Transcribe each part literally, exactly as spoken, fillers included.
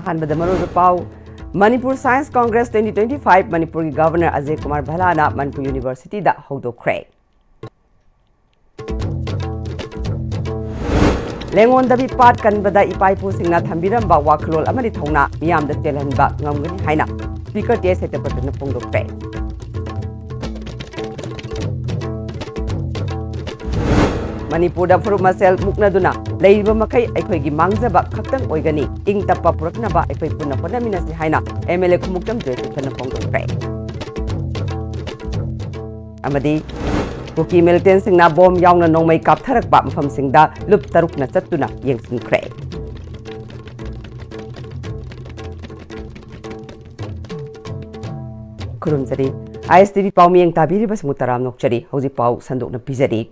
ꯑꯍꯥꯟꯕꯗ ꯃꯔꯨꯑꯣꯏꯕ ꯄꯥꯎ, Manipur science congress twenty twenty-five ꯃꯅꯤꯄꯨꯔꯒꯤ ꯒꯕꯔꯅꯔ ꯑꯖꯌ ꯀꯨꯃꯥꯔ ꯚꯜꯂꯥꯅ ꯃꯅꯤꯄꯨꯔ ꯌꯨꯅꯤꯚꯔꯁꯤꯇꯤꯗ ꯍꯧꯗꯣꯛꯈ꯭ꯔꯦ꯫ ꯂꯦꯡꯉꯣꯟꯗꯕꯤ ꯄꯥꯠ ꯀꯟꯕꯗ ꯏꯄꯥ ꯏꯄꯨꯁꯤꯡꯅ ꯊꯝꯕꯤꯔꯝꯕ ꯋꯥꯈꯜꯂꯣꯟ ꯑꯃꯗꯤ ꯊꯧꯅꯥ ꯃꯤꯌꯥꯝꯗ ꯆꯦꯜꯍꯟꯕ ꯉꯝꯒꯅꯤ ꯍꯥꯏꯅ ꯁ꯭ꯄꯤꯀꯔ ꯇꯦ ꯁꯇ꯭ꯌꯄ꯭ꯔꯇꯅ ꯐꯣꯡꯗꯣꯛꯈ꯭ꯔꯦ꯫ ꯃꯅꯤꯄꯨꯔꯗ ꯐꯨꯔꯨꯞ ꯃꯁꯦꯜ ꯃꯨꯛꯅꯗꯨꯅ ꯂꯩꯔꯤꯕ ꯃꯈꯩ ꯑꯩꯈꯣꯏꯒꯤ ꯃꯥꯡꯖꯕ ꯈꯛꯇꯪ ꯑꯣꯏꯒꯅꯤ, ꯏꯪ ꯇꯞꯄ ꯄꯨꯔꯛꯅꯕ ꯑꯩꯈꯣꯏ ꯄꯨꯟꯅ ꯍꯣꯠꯅꯃꯤꯟꯅꯁꯤ ꯍꯥꯏꯅ ꯑꯦꯝ ꯑꯦꯜ ꯑꯦ ꯈꯨꯃꯨꯛꯆꯝ ꯖꯣꯏꯀꯤꯁꯟꯅ ꯐꯣꯡꯗꯣꯛꯈ꯭ꯔꯦ꯫ ꯑꯃꯗꯤ ꯀꯨꯀꯤ ꯃꯤꯂꯤꯇꯦꯟꯁꯤꯡꯅ ꯕꯣꯝ ꯌꯥꯎꯅ ꯅꯣꯡꯃꯩ ꯀꯥꯞꯊꯔꯛꯄ ꯃꯐꯝꯁꯤꯡꯗ ꯂꯨꯞ ꯇꯔꯨꯛꯅ ꯆꯠꯇꯨꯅ ꯌꯦꯡꯁꯤꯟꯈ꯭ꯔꯦ꯫ ꯈꯨꯔꯨꯝꯖꯔꯤ꯫ ꯑꯥꯏ ꯑꯦꯁ ꯇꯤ ꯚꯤ ꯄꯥꯎꯃꯤꯌꯦꯡ ꯇꯥꯕꯤꯔꯤꯕꯁꯤꯡꯕꯨ ꯇꯔꯥꯝ ꯅꯣꯛꯆꯔꯤ꯫ ꯍꯧꯖꯤꯛ ꯄꯥꯎ ꯁꯟꯗꯣꯛꯅ ꯄꯤꯖꯔꯤ꯫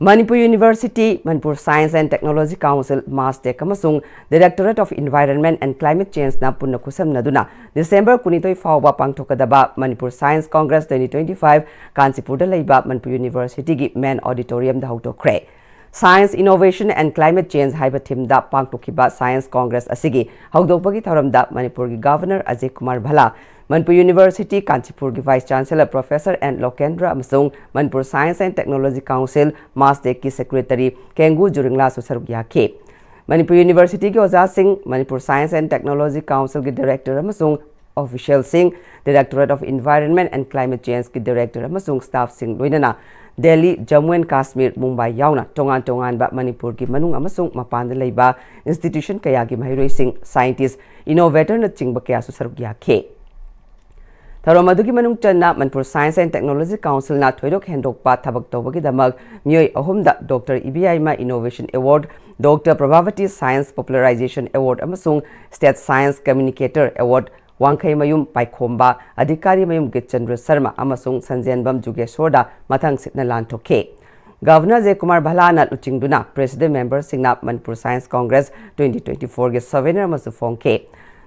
Manipur university, Manipur science and technology council, MASTEC ꯑꯃꯁꯨꯡ Directorate of Environment and Climate Changeꯅ ꯄꯨꯟꯅ ꯈꯨꯠꯁꯝꯅꯗꯨꯅ ꯗꯤꯁꯦꯝꯕꯔ ꯀꯨꯟꯅꯤꯊꯣꯏ ꯐꯥꯎꯕ ꯄꯥꯡꯊꯣꯛꯀꯗꯕ Manipur science congress twenty twenty-five ꯀꯥꯟꯆꯤꯄꯨꯔꯗ ꯂꯩꯕ ꯃꯅꯤꯄꯨꯔ ꯌꯨꯅꯤꯚꯔꯁꯤꯇꯤꯒꯤ main auditoriumꯗ ꯍꯧꯗꯣꯛꯈ꯭ꯔꯦ꯫ Science, Innovation and Climate Change ꯍꯥꯏꯕ themeꯗ ꯄꯥꯡꯊꯣꯛꯈꯤꯕ ꯁꯥꯏꯟꯁ ꯀꯣꯡꯒ꯭ꯔꯦꯁ ꯑꯁꯤꯒꯤ ꯍꯧꯗꯣꯛꯄꯒꯤ ꯊꯧꯔꯝꯗ ꯃꯅꯤꯄꯨꯔꯒꯤ ꯒꯕꯔꯅꯔ ꯑꯖꯌ ꯀꯨꯃꯥꯔ ꯚꯜꯂꯥ, ꯃꯅꯤꯄꯨꯔ ꯌꯨꯅꯤꯚꯔꯁꯤꯇꯤ ꯀꯥꯟꯆꯤꯄꯨꯔꯒꯤ vice chancellor professor N Lokendra ꯑꯃꯁꯨꯡ Manipur science and technology council, ꯃꯥꯁꯇꯦꯛꯀꯤ secretary ꯀꯦꯡꯒꯨ ꯖꯨꯔꯤꯡꯂꯥꯁꯨ ꯁꯔꯨꯛ ꯌꯥꯈꯤ꯫ ꯃꯅꯤꯄꯨꯔ ꯌꯨꯅꯤꯚꯔꯁꯤꯇꯤꯒꯤ ꯑꯣꯖꯥꯁꯤꯡ, ꯃꯅꯤꯄꯨꯔ ꯁꯥꯏꯟꯁ ꯑꯦꯟ ꯇꯦꯛꯅꯣꯂꯣꯖꯤ ꯀꯥꯎꯟꯁꯤꯜꯒꯤ director ꯑꯃꯁꯨꯡ officialꯁꯤꯡ, Directorate of Environment and Climate Changeꯀꯤ director ꯑꯃꯁꯨꯡ staffꯁꯤꯡ ꯂꯣꯏꯅꯅ ꯗꯦꯜꯂꯤ, ꯖꯝꯃꯨ ꯑꯦꯟ ꯀꯥꯁꯃꯤꯔ, ꯃꯨꯝꯕꯥꯏ ꯌꯥꯎꯅ ꯇꯣꯉꯥꯟ ꯇꯣꯉꯥꯟꯕ ꯃꯅꯤꯄꯨꯔꯒꯤ ꯃꯅꯨꯡ ꯑꯃꯁꯨꯡ ꯃꯄꯥꯟꯗ ꯂꯩꯕ institution ꯀꯌꯥꯒꯤ ꯃꯍꯩꯔꯣꯏꯁꯤꯡ, scientist, innovatorꯅꯆꯤꯡꯕ ꯀꯌꯥꯁꯨ ꯁꯔꯨꯛ ꯌꯥꯈꯤ꯫ ꯊꯧꯔꯝ ꯑꯗꯨꯒꯤ ꯃꯅꯨꯡ ꯆꯟꯅ ꯃꯅꯤꯄꯨꯔ ꯁꯥꯏꯟꯁ ꯑꯦꯟ ꯇꯦꯛꯅꯣꯂꯣꯖꯤ ꯀꯥꯎꯟꯁꯤꯜꯅ ꯊꯣꯏꯗꯣꯛ ꯍꯦꯟꯗꯣꯛꯄ ꯊꯕꯛ ꯇꯧꯕꯒꯤꯗꯃꯛ ꯃꯤꯑꯣꯏ ꯑꯍꯨꯝꯗ Doctor ꯏꯕꯦꯌꯥꯏꯃ Innovation Award, Doctor Prabhavati Science Popularization Award ꯑꯃꯁꯨꯡ State Science Communicator Award ꯋꯥꯡꯈꯩꯃꯌꯨꯝ ꯄꯥꯏꯈꯣꯝꯕ, ꯑꯙꯤꯀꯥꯔꯤꯃꯌꯨꯝ ꯒꯤꯠꯆꯟꯗ꯭ꯔ Sharma ꯑꯃꯁꯨꯡ ꯁꯟꯖꯦꯟꯕꯝ ꯖꯨꯒꯦꯁꯣꯔꯗ ꯃꯊꯪꯁꯤꯠꯅ ꯂꯥꯟꯊꯣꯛꯈꯤ꯫ ꯒꯕꯔꯅꯔ ꯑꯖꯌ ꯀꯨꯃꯥꯔ ꯚꯜꯂꯥꯅ ꯂꯨꯆꯤꯡꯗꯨꯅ president memberꯁꯤꯡꯅ ꯃꯅꯤꯄꯨꯔ ꯁꯥꯏꯟꯁ ꯀꯣꯡꯒ꯭ꯔꯦꯁ twenty twenty-fourꯒꯤ souvenir ꯑꯃꯁꯨ ꯐꯣꯡꯈꯤ꯫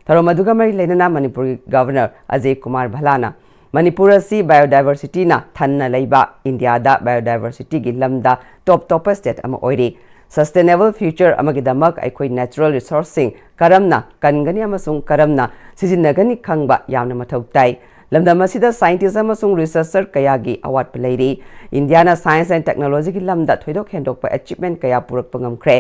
ꯊꯧꯔꯝ ꯑꯗꯨꯒ ꯃꯔꯤ ꯂꯩꯅꯅ ꯃꯅꯤꯄꯨꯔꯒꯤ ꯒꯕꯔꯅꯔ ꯑꯖꯌ ꯀꯨꯃꯥꯔ ꯚꯜꯂꯥꯅ ꯃꯅꯤꯄꯨꯔ ꯑꯁꯤ biodiversityꯅ ꯊꯟꯅ ꯂꯩꯕ, ꯏꯟꯗꯤꯌꯥꯗ biodiversityꯒꯤ ꯂꯝꯗ top topper state ꯑꯃ ꯑꯣꯏꯔꯤ꯫ Sustainable future ꯑꯃꯒꯤꯗꯃꯛ ꯑꯩꯈꯣꯏ natural resourceꯁꯤꯡ ꯀꯔꯝꯅ ꯀꯟꯒꯅꯤ ꯑꯃꯁꯨꯡ ꯀꯔꯝꯅ ꯁꯤꯖꯤꯟꯅꯒꯅꯤ ꯈꯪꯕ ꯌꯥꯝꯅ ꯃꯊꯧ ꯇꯥꯏ꯫ ꯂꯝꯗꯝ ꯑꯁꯤꯗ scientist ꯑꯃꯁꯨꯡ researcher ꯀꯌꯥꯒꯤ ꯑꯋꯥꯠꯄ ꯂꯩꯔꯤ꯫ ꯏꯟꯗꯤꯌꯥꯅ science and technologyꯒꯤ ꯂꯝꯗ ꯊꯣꯏꯗꯣꯛ ꯍꯦꯟꯗꯣꯛꯄ achievement ꯀꯌꯥ ꯄꯨꯔꯛꯄ ꯉꯝꯈ꯭ꯔꯦ꯫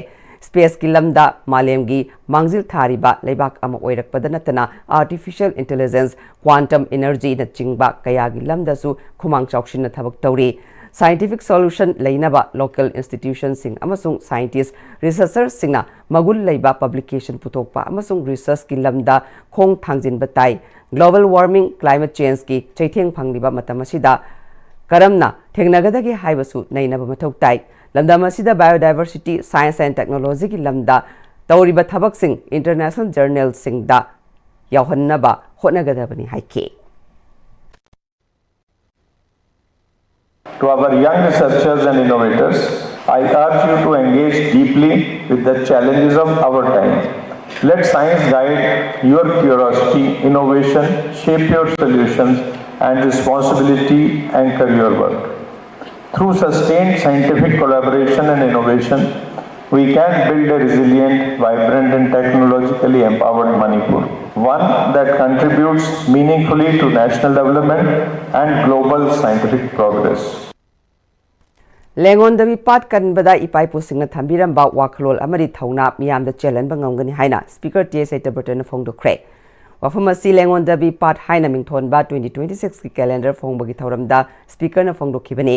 Spaceꯀꯤ ꯂꯝꯗ ꯃꯥꯂꯦꯝꯒꯤ ꯃꯥꯡꯖꯤꯜ ꯊꯥꯔꯤꯕ ꯂꯩꯕꯥꯛ ꯑꯃ ꯑꯣꯏꯔꯛꯄꯗ ꯅꯠꯇꯅ, artificial intelligence, quantum energyꯅꯆꯤꯡꯕ ꯀꯌꯥꯒꯤ ꯂꯝꯗꯁꯨ ꯈꯨꯃꯥꯡ ꯆꯥꯎꯁꯤꯟꯅ ꯊꯕꯛ ꯇꯧꯔꯤ꯫ Scientific solution ꯂꯩꯅꯕ local institutionꯁꯤꯡ ꯑꯃꯁꯨꯡ scientist, researcherꯁꯤꯡꯅ ꯃꯒꯨꯟ ꯂꯩꯕ publication ꯄꯨꯊꯣꯛꯄ ꯑꯃꯁꯨꯡ researchꯀꯤ ꯂꯝꯗ ꯈꯣꯡ ꯊꯥꯡꯖꯤꯟꯕ ꯇꯥꯏ꯫ Global warming, climate changeꯀꯤ ꯆꯩꯊꯦꯡ ꯐꯪꯂꯤꯕ ꯃꯇꯝ ꯑꯁꯤꯗ ꯀꯔꯝꯅ ꯊꯦꯡꯅꯒꯗꯒꯦ ꯍꯥꯏꯕꯁꯨ ꯅꯩꯅꯕ ꯃꯊꯧ ꯇꯥꯏ꯫ ꯂꯝꯗꯝ ꯑꯁꯤꯗ biodiversity, science and technologyꯒꯤ ꯂꯝꯗ ꯇꯧꯔꯤꯕ ꯊꯕꯛꯁꯤꯡ international journalꯁꯤꯡꯗ ꯌꯥꯎꯍꯟꯅꯕ ꯍꯣꯠꯅꯒꯗꯕꯅꯤ ꯍꯥꯏꯈꯤ꯫ To our young researchers and innovators, I urge you to engage deeply with the challenges of our time. Let science guide your curiosity, innovation, shape your solutions, and responsibility anchor your work. Through sustained scientific collaboration and innovation, we can build a resilient, vibrant, and technologically empowered Manipur, one that contributes meaningfully to national development and global scientific progress. ꯂꯦꯡꯉꯣꯟꯗꯕꯤ ꯄꯥꯠ ꯀꯟꯕꯗ ꯏꯄꯥ ꯏꯄꯨꯁꯤꯡꯅ ꯊꯝꯕꯤꯔꯝꯕ ꯋꯥꯈꯜꯂꯣꯟ ꯑꯃꯗꯤ ꯊꯧꯅꯥ ꯃꯤꯌꯥꯝꯗ ꯆꯦꯜꯍꯟꯕ ꯉꯝꯒꯅꯤ ꯍꯥꯏꯅ Speaker ꯇꯤ ꯑꯦꯁ ꯁꯇ꯭ꯌꯕ꯭ꯔꯇꯅ ꯐꯣꯡꯗꯣꯛꯈ꯭ꯔꯦ꯫ ꯋꯥꯐꯝ ꯑꯁꯤ ꯂꯦꯡꯉꯣꯟꯗꯕꯤ ꯄꯥꯠ ꯍꯥꯏꯅ ꯃꯤꯡꯊꯣꯟꯕ twenty twenty sixꯀꯤ calendar ꯐꯣꯡꯕꯒꯤ ꯊꯧꯔꯝꯗ Speakerꯅ ꯐꯣꯡꯗꯣꯛꯈꯤꯕꯅꯤ꯫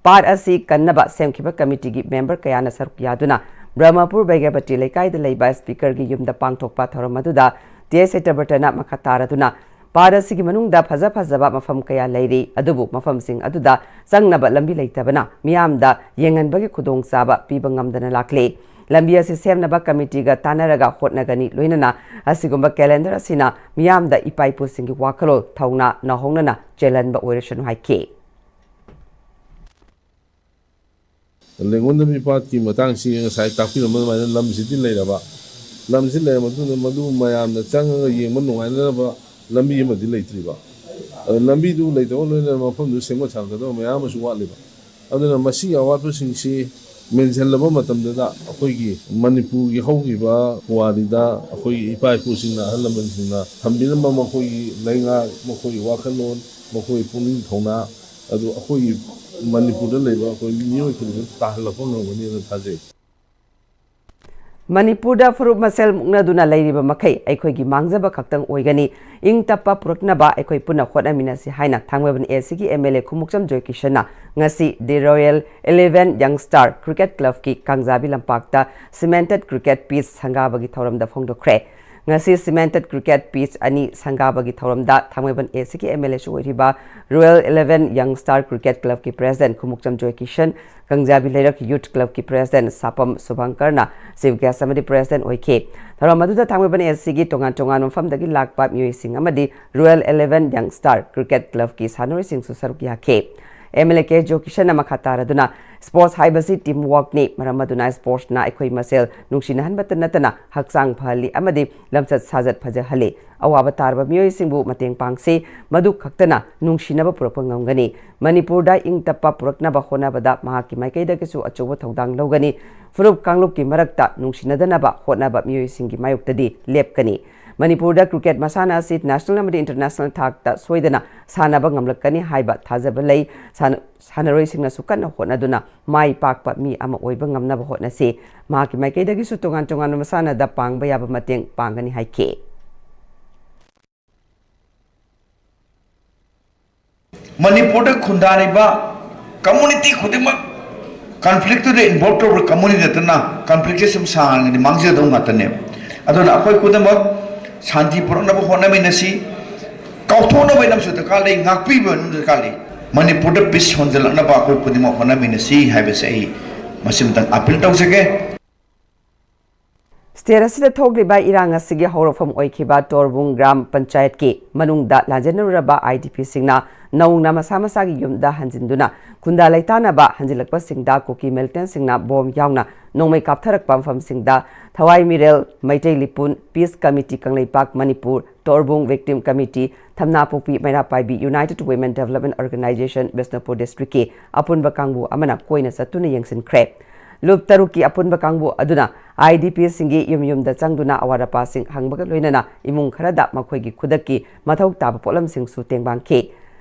ꯄꯥꯠ ꯑꯁꯤ ꯀꯟꯅꯕ ꯁꯦꯝꯈꯤꯕ committeeꯒꯤ member ꯀꯌꯥꯅ ꯁꯔꯨꯛ ꯌꯥꯗꯨꯅ ꯕ꯭ꯔꯍꯃꯄꯨꯔ ꯕꯩꯒ꯭ꯌꯥꯕꯇꯤ ꯂꯩꯀꯥꯏꯗ ꯂꯩꯕ Speakerꯒꯤ ꯌꯨꯝꯗ ꯄꯥꯡꯊꯣꯛꯄ ꯊꯧꯔꯝ ꯑꯗꯨꯗ ꯇꯤ ꯑꯦꯁ ꯁꯇ꯭ꯌꯕ꯭ꯔꯇꯅ ꯃꯈꯥ ꯇꯥꯔꯗꯨꯅ, ꯄꯥꯠ ꯑꯁꯤꯒꯤ ꯃꯅꯨꯡꯗ ꯐꯖ ꯐꯖꯕ ꯃꯐꯝ ꯀꯌꯥ ꯂꯩꯔꯤ, ꯑꯗꯨꯕꯨ ꯃꯐꯝꯁꯤꯡ ꯑꯗꯨꯗ ꯆꯪꯅꯕ ꯂꯝꯕꯤ ꯂꯩꯇꯕꯅ ꯃꯤꯌꯥꯝꯗ ꯌꯦꯡꯍꯟꯕꯒꯤ ꯈꯨꯗꯣꯡꯆꯥꯕ ꯄꯤꯕ ꯉꯝꯗꯅ ꯂꯥꯛꯂꯤ꯫ ꯂꯝꯕꯤ ꯑꯁꯤ ꯁꯦꯝꯅꯕ committeeꯒ ꯇꯥꯟꯅꯔꯒ ꯍꯣꯠꯅꯒꯅꯤ, ꯂꯣꯏꯅꯅ ꯑꯁꯤꯒꯨꯝꯕ calendar ꯑꯁꯤꯅ ꯃꯤꯌꯥꯝꯗ ꯏꯄꯥ ꯏꯄꯨꯁꯤꯡꯒꯤ ꯋꯥꯈꯜꯂꯣꯟ ꯊꯧꯅꯥ ꯅꯧꯍꯧꯅꯅ ꯆꯦꯜꯍꯟꯕ ꯑꯣꯏꯔꯁꯅꯨ ꯍꯥꯏꯈꯤ꯫ ꯂꯦꯡꯉꯣꯟꯗꯕꯤ ꯄꯥꯠꯀꯤ ꯃꯇꯥꯡꯁꯤ ꯉꯁꯥꯏ ꯇꯥꯛꯄꯤꯔꯝꯕ ꯑꯗꯨꯃꯥꯏꯅ ꯂꯝꯁꯤꯗꯤ ꯂꯩꯔꯕ, ꯂꯝꯁꯤ ꯂꯩꯔꯕ ꯃꯇꯨꯡꯗ ꯃꯗꯨ ꯃꯌꯥꯝꯅ ꯆꯪꯉꯒ ꯌꯦꯡꯕ ꯅꯨꯡꯉꯥꯏꯅꯅꯕ ꯂꯝꯕꯤ ꯑꯃꯗꯤ ꯂꯩꯇ꯭ꯔꯤꯕ꯫ ꯑꯗꯣ ꯂꯝꯕꯤꯗꯨ ꯂꯩꯇꯕ ꯂꯣꯏꯅꯅ ꯃꯐꯝꯗꯨ ꯁꯦꯝꯒꯠ ꯁꯥꯒꯠꯀꯗꯕ ꯃꯌꯥꯝ ꯑꯃꯁꯨ ꯋꯥꯠꯂꯤꯕ꯫ ꯑꯗꯨꯅ ꯃꯁꯤꯒꯤ ꯑꯋꯥꯠꯄꯁꯤꯡꯁꯤ ꯃꯦꯟꯁꯤꯜꯂꯕ ꯃꯇꯝꯗꯨꯗ ꯑꯩꯈꯣꯏꯒꯤ ꯃꯅꯤꯄꯨꯔꯒꯤ ꯍꯧꯈꯤꯕ ꯄꯨꯋꯥꯔꯤꯗ ꯑꯩꯈꯣꯏꯒꯤ ꯏꯄꯥ ꯏꯄꯨꯁꯤꯡꯅ, ꯑꯍꯜ ꯂꯃꯟꯁꯤꯡꯅ ꯊꯝꯕꯤꯔꯝꯕ ꯃꯈꯣꯏꯒꯤ ꯂꯩꯉꯥꯛ, ꯃꯈꯣꯏꯒꯤ ꯋꯥꯈꯜꯂꯣꯟ, ꯃꯈꯣꯏꯒꯤ ꯄꯨꯛꯅꯤꯡ ꯊꯧꯅꯥ ꯑꯗꯨ ꯑꯩꯈꯣꯏꯒꯤ ꯃꯅꯤꯄꯨꯔꯗ ꯂꯩꯕ ꯑꯩꯈꯣꯏ ꯃꯤꯑꯣꯏ ꯈꯨꯗꯤꯡꯃꯛ ꯇꯥꯍꯜꯂꯛꯄ ꯉꯝꯒꯅꯤꯅ ꯊꯥꯖꯩ꯫ ꯃꯅꯤꯄꯨꯔꯗ ꯐꯨꯔꯨꯞ ꯃꯁꯦꯜ ꯃꯨꯛꯅꯗꯨꯅ ꯂꯩꯔꯤꯕ ꯃꯈꯩ ꯑꯩꯈꯣꯏꯒꯤ ꯃꯥꯡꯖꯕ ꯈꯛꯇꯪ ꯑꯣꯏꯒꯅꯤ꯫ ꯏꯪ ꯇꯞꯄ ꯄꯨꯔꯛꯅꯕ ꯑꯩꯈꯣꯏ ꯄꯨꯟꯅ ꯍꯣꯠꯅꯃꯤꯟꯅꯁꯤ ꯍꯥꯏꯅ ꯊꯥꯡꯃꯩꯕꯟ ꯑꯦꯁꯤꯒꯤ ꯑꯦꯝ ꯑꯦꯜ ꯑꯦ ꯈꯨꯃꯨꯛꯆꯝ ꯖꯣꯏꯀꯤꯁꯟꯅ ꯉꯁꯤ The Royal Eleven Young Star Cricket Clubꯀꯤ ꯀꯥꯡꯖꯥꯕꯤ ꯂꯝꯄꯥꯛꯇ cemented cricket pitch ꯁꯪꯒꯥꯕꯒꯤ ꯊꯧꯔꯝꯗ ꯐꯣꯡꯗꯣꯛꯈ꯭ꯔꯦ꯫ ꯉꯁꯤ cemented cricket pitch ꯑꯅꯤ ꯁꯪꯒꯥꯕꯒꯤ ꯊꯧꯔꯝꯗ ꯊꯥꯡꯃꯩꯕꯟ ꯑꯦꯁꯤꯒꯤ ꯑꯦꯝ ꯑꯦꯜ ꯑꯦꯁꯨ ꯑꯣꯏꯔꯤꯕ Royal Eleven Young Star Cricket Clubꯀꯤ president Khumukcham ꯖꯣꯏꯀꯤꯁꯟ, ꯀꯥꯡꯖꯥꯕꯤ ꯂꯩꯔꯛ Youth Clubꯀꯤ president ꯁꯥꯄꯝ ꯁꯨꯚꯪꯀꯔꯅ chief guest ꯑꯃꯗꯤ president ꯑꯣꯏꯈꯤ꯫ ꯊꯧꯔꯝ ꯑꯗꯨꯗ ꯊꯥꯡꯃꯩꯕꯟ ꯑꯦꯁꯤꯒꯤ ꯇꯣꯉꯥꯟ ꯇꯣꯉꯥꯟꯕ ꯃꯐꯝꯗꯒꯤ ꯂꯥꯛꯄ ꯃꯤꯑꯣꯏꯁꯤꯡ ꯑꯃꯗꯤ Royal Eleven Young Star Cricket Clubꯀꯤ ꯁꯥꯟꯅꯔꯣꯏꯁꯤꯡꯁꯨ ꯁꯔꯨꯛ ꯌꯥꯈꯤ꯫ ꯑꯦꯝ ꯑꯦꯜ ꯑꯦ ꯀꯦ ꯖꯣꯀꯤꯁꯟꯅ ꯃꯈꯥ ꯇꯥꯔꯗꯨꯅ, sports ꯍꯥꯏꯕꯁꯤ team workꯅꯤ, ꯃꯔꯝ ꯑꯗꯨꯅ sportsꯅ ꯑꯩꯈꯣꯏ ꯃꯁꯦꯜ ꯅꯨꯡꯁꯤꯅꯍꯟꯕꯇ ꯅꯠꯇꯅ ꯍꯛꯆꯥꯡ ꯐꯍꯜꯂꯤ ꯑꯃꯗꯤ ꯂꯝꯆꯠ ꯁꯥꯖꯠ ꯐꯖꯍꯜꯂꯤ꯫ ꯑꯋꯥꯕ ꯇꯥꯔꯕ ꯃꯤꯑꯣꯏꯁꯤꯡꯕꯨ ꯃꯇꯦꯡ ꯄꯥꯡꯁꯤ, ꯃꯗꯨ ꯈꯛꯇꯅ ꯅꯨꯡꯁꯤꯅꯕ ꯄꯨꯔꯛꯄ ꯉꯝꯒꯅꯤ꯫ ꯃꯅꯤꯄꯨꯔꯗ ꯏꯪ ꯇꯞꯄ ꯄꯨꯔꯛꯅꯕ ꯍꯣꯠꯅꯕꯗ ꯃꯍꯥꯛꯀꯤ ꯃꯥꯏꯀꯩꯗꯒꯤꯁꯨ ꯑꯆꯧꯕ ꯊꯧꯗꯥꯡ ꯂꯧꯒꯅꯤ꯫ ꯐꯨꯔꯨꯞ ꯀꯥꯡꯂꯨꯞꯀꯤ ꯃꯔꯛꯇ ꯅꯨꯡꯁꯤꯅꯗꯅꯕ ꯍꯣꯠꯅꯕ ꯃꯤꯑꯣꯏꯁꯤꯡꯒꯤ ꯃꯥꯌꯣꯛꯇꯗꯤ ꯂꯦꯞꯀꯅꯤ꯫ ꯃꯅꯤꯄꯨꯔꯗ cricket ꯃꯁꯥꯟꯅ ꯑꯁꯤ national ꯑꯃꯗꯤ international ꯊꯥꯛꯇ ꯁꯣꯏꯗꯅ ꯁꯥꯟꯅꯕ ꯉꯝꯂꯛꯀꯅꯤ ꯍꯥꯏꯕ ꯊꯥꯖꯕ ꯂꯩ꯫ ꯁꯥꯟꯅ-, ꯁꯥꯟꯅꯔꯣꯏꯁꯤꯡꯅꯁꯨ ꯀꯟꯅ ꯍꯣꯠꯅꯗꯨꯅ ꯃꯥꯏ ꯄꯥꯛꯄ ꯃꯤ ꯑꯃ ꯑꯣꯏꯕ ꯉꯝꯅꯕ ꯍꯣꯠꯅꯁꯤ꯫ ꯃꯍꯥꯛꯀꯤ ꯃꯥꯏꯀꯩꯗꯒꯤꯁꯨ ꯇꯣꯉꯥꯟ ꯇꯣꯉꯥꯟꯕ ꯃꯁꯥꯟꯅꯗ ꯄꯥꯡꯕ ꯌꯥꯕ ꯃꯇꯦꯡ ꯄꯥꯡꯒꯅꯤ ꯍꯥꯏꯈꯤ꯫ ꯃꯅꯤꯄꯨꯔꯗ ꯈꯨꯟꯗꯥꯔꯤꯕ community ꯈꯨꯗꯤꯡꯃꯛ conflictꯇꯨꯗ involve ꯇꯧꯔꯕ community ꯅꯠꯇꯅ conflictꯁꯦ ꯁꯨꯝ ꯁꯥꯡꯉꯗꯤ ꯃꯥꯡꯖꯗꯧ ꯉꯥꯛꯇꯅꯦꯕ꯫ ꯑꯗꯨꯅ ꯑꯩꯈꯣꯏ ꯈꯨꯗꯤꯡꯃꯛ ꯁꯥꯟꯇꯤ ꯄꯨꯔꯛꯅꯕ ꯍꯣꯠꯅꯃꯤꯟꯅꯁꯤ꯫ ꯀꯥꯎꯊꯣꯛꯅꯕ ꯂꯝꯁꯨ ꯗꯔꯀꯥꯔ ꯂꯩ, ꯉꯥꯛꯄꯤꯕ ꯂꯝꯁꯨ ꯗꯔꯀꯥꯔ ꯂꯩ꯫ ꯃꯅꯤꯄꯨꯔꯗ peace ꯍꯣꯟꯖꯜꯂꯛꯅꯕ ꯑꯩꯈꯣꯏ ꯈꯨꯗꯤꯡꯃꯛ ꯍꯣꯠꯅꯃꯤꯟꯅꯁꯤ ꯍꯥꯏꯕꯁꯦ ꯑꯩ ꯃꯁꯤꯃꯇꯪ appeal ꯇꯧꯖꯒꯦ꯫ State ꯑꯁꯤꯗ ꯊꯣꯛꯂꯤꯕ ꯏꯔꯥꯡ ꯑꯁꯤꯒꯤ ꯍꯧꯔꯛꯐꯝ ꯑꯣꯏꯈꯤꯕ ꯇꯣꯔꯕꯨꯡ ꯒ꯭ꯔꯥꯝ ꯄꯟꯆꯥꯌꯠꯀꯤ ꯃꯅꯨꯡꯗ ꯂꯥꯟꯖꯦꯟꯅꯔꯨꯔꯕ IDPꯁꯤꯡꯅ ꯅꯧꯅ ꯃꯁꯥ ꯃꯁꯥꯒꯤ ꯌꯨꯝꯗ ꯍꯟꯖꯤꯟꯗꯨꯅ ꯈꯨꯟꯗꯥ ꯂꯩꯇꯥꯅꯕ ꯍꯟꯖꯤꯜꯂꯛꯄꯁꯤꯡꯗ ꯀꯨꯀꯤ militantꯁꯤꯡꯅ bomb ꯌꯥꯎꯅ ꯅꯣꯡꯃꯩ ꯀꯥꯞꯊꯔꯛꯄ ꯃꯐꯝꯁꯤꯡꯗ ꯊꯋꯥꯏ ꯃꯤꯔꯦꯜ Meitei ꯂꯤꯄꯨꯟ Peace Committee Kangleipak Manipur, ꯇꯣꯔꯕꯨꯡ Victim Committee, ꯊꯝꯅꯥꯄꯣꯛꯄꯤ ꯃꯩꯔꯥ ꯄꯥꯏꯕꯤ United Women Development Organization Bishnupur districtꯀꯤ ꯑꯄꯨꯟꯕ ꯀꯥꯡꯕꯨ ꯑꯃꯅ ꯀꯣꯏꯅ ꯆꯠꯇꯨꯅ ꯌꯦꯡꯁꯤꯟꯈ꯭ꯔꯦ꯫ ꯂꯨꯞ ꯇꯔꯨꯛꯀꯤ ꯑꯄꯨꯟꯕ ꯀꯥꯡꯕꯨ ꯑꯗꯨꯅ IDPꯁꯤꯡꯒꯤ ꯌꯨꯝ ꯌꯨꯝꯗ ꯆꯪꯗꯨꯅ ꯑꯋꯥꯠ ꯑꯄꯥꯁꯤꯡ ꯍꯪꯕꯒ ꯂꯣꯏꯅꯅ ꯏꯃꯨꯡ ꯈꯔꯗ ꯃꯈꯣꯏꯒꯤ ꯈꯨꯗꯛꯀꯤ ꯃꯊꯧ ꯇꯥꯕ ꯄꯣꯠꯂꯝꯁꯤꯡꯁꯨ ꯇꯦꯡꯕꯥꯡꯈꯤ꯫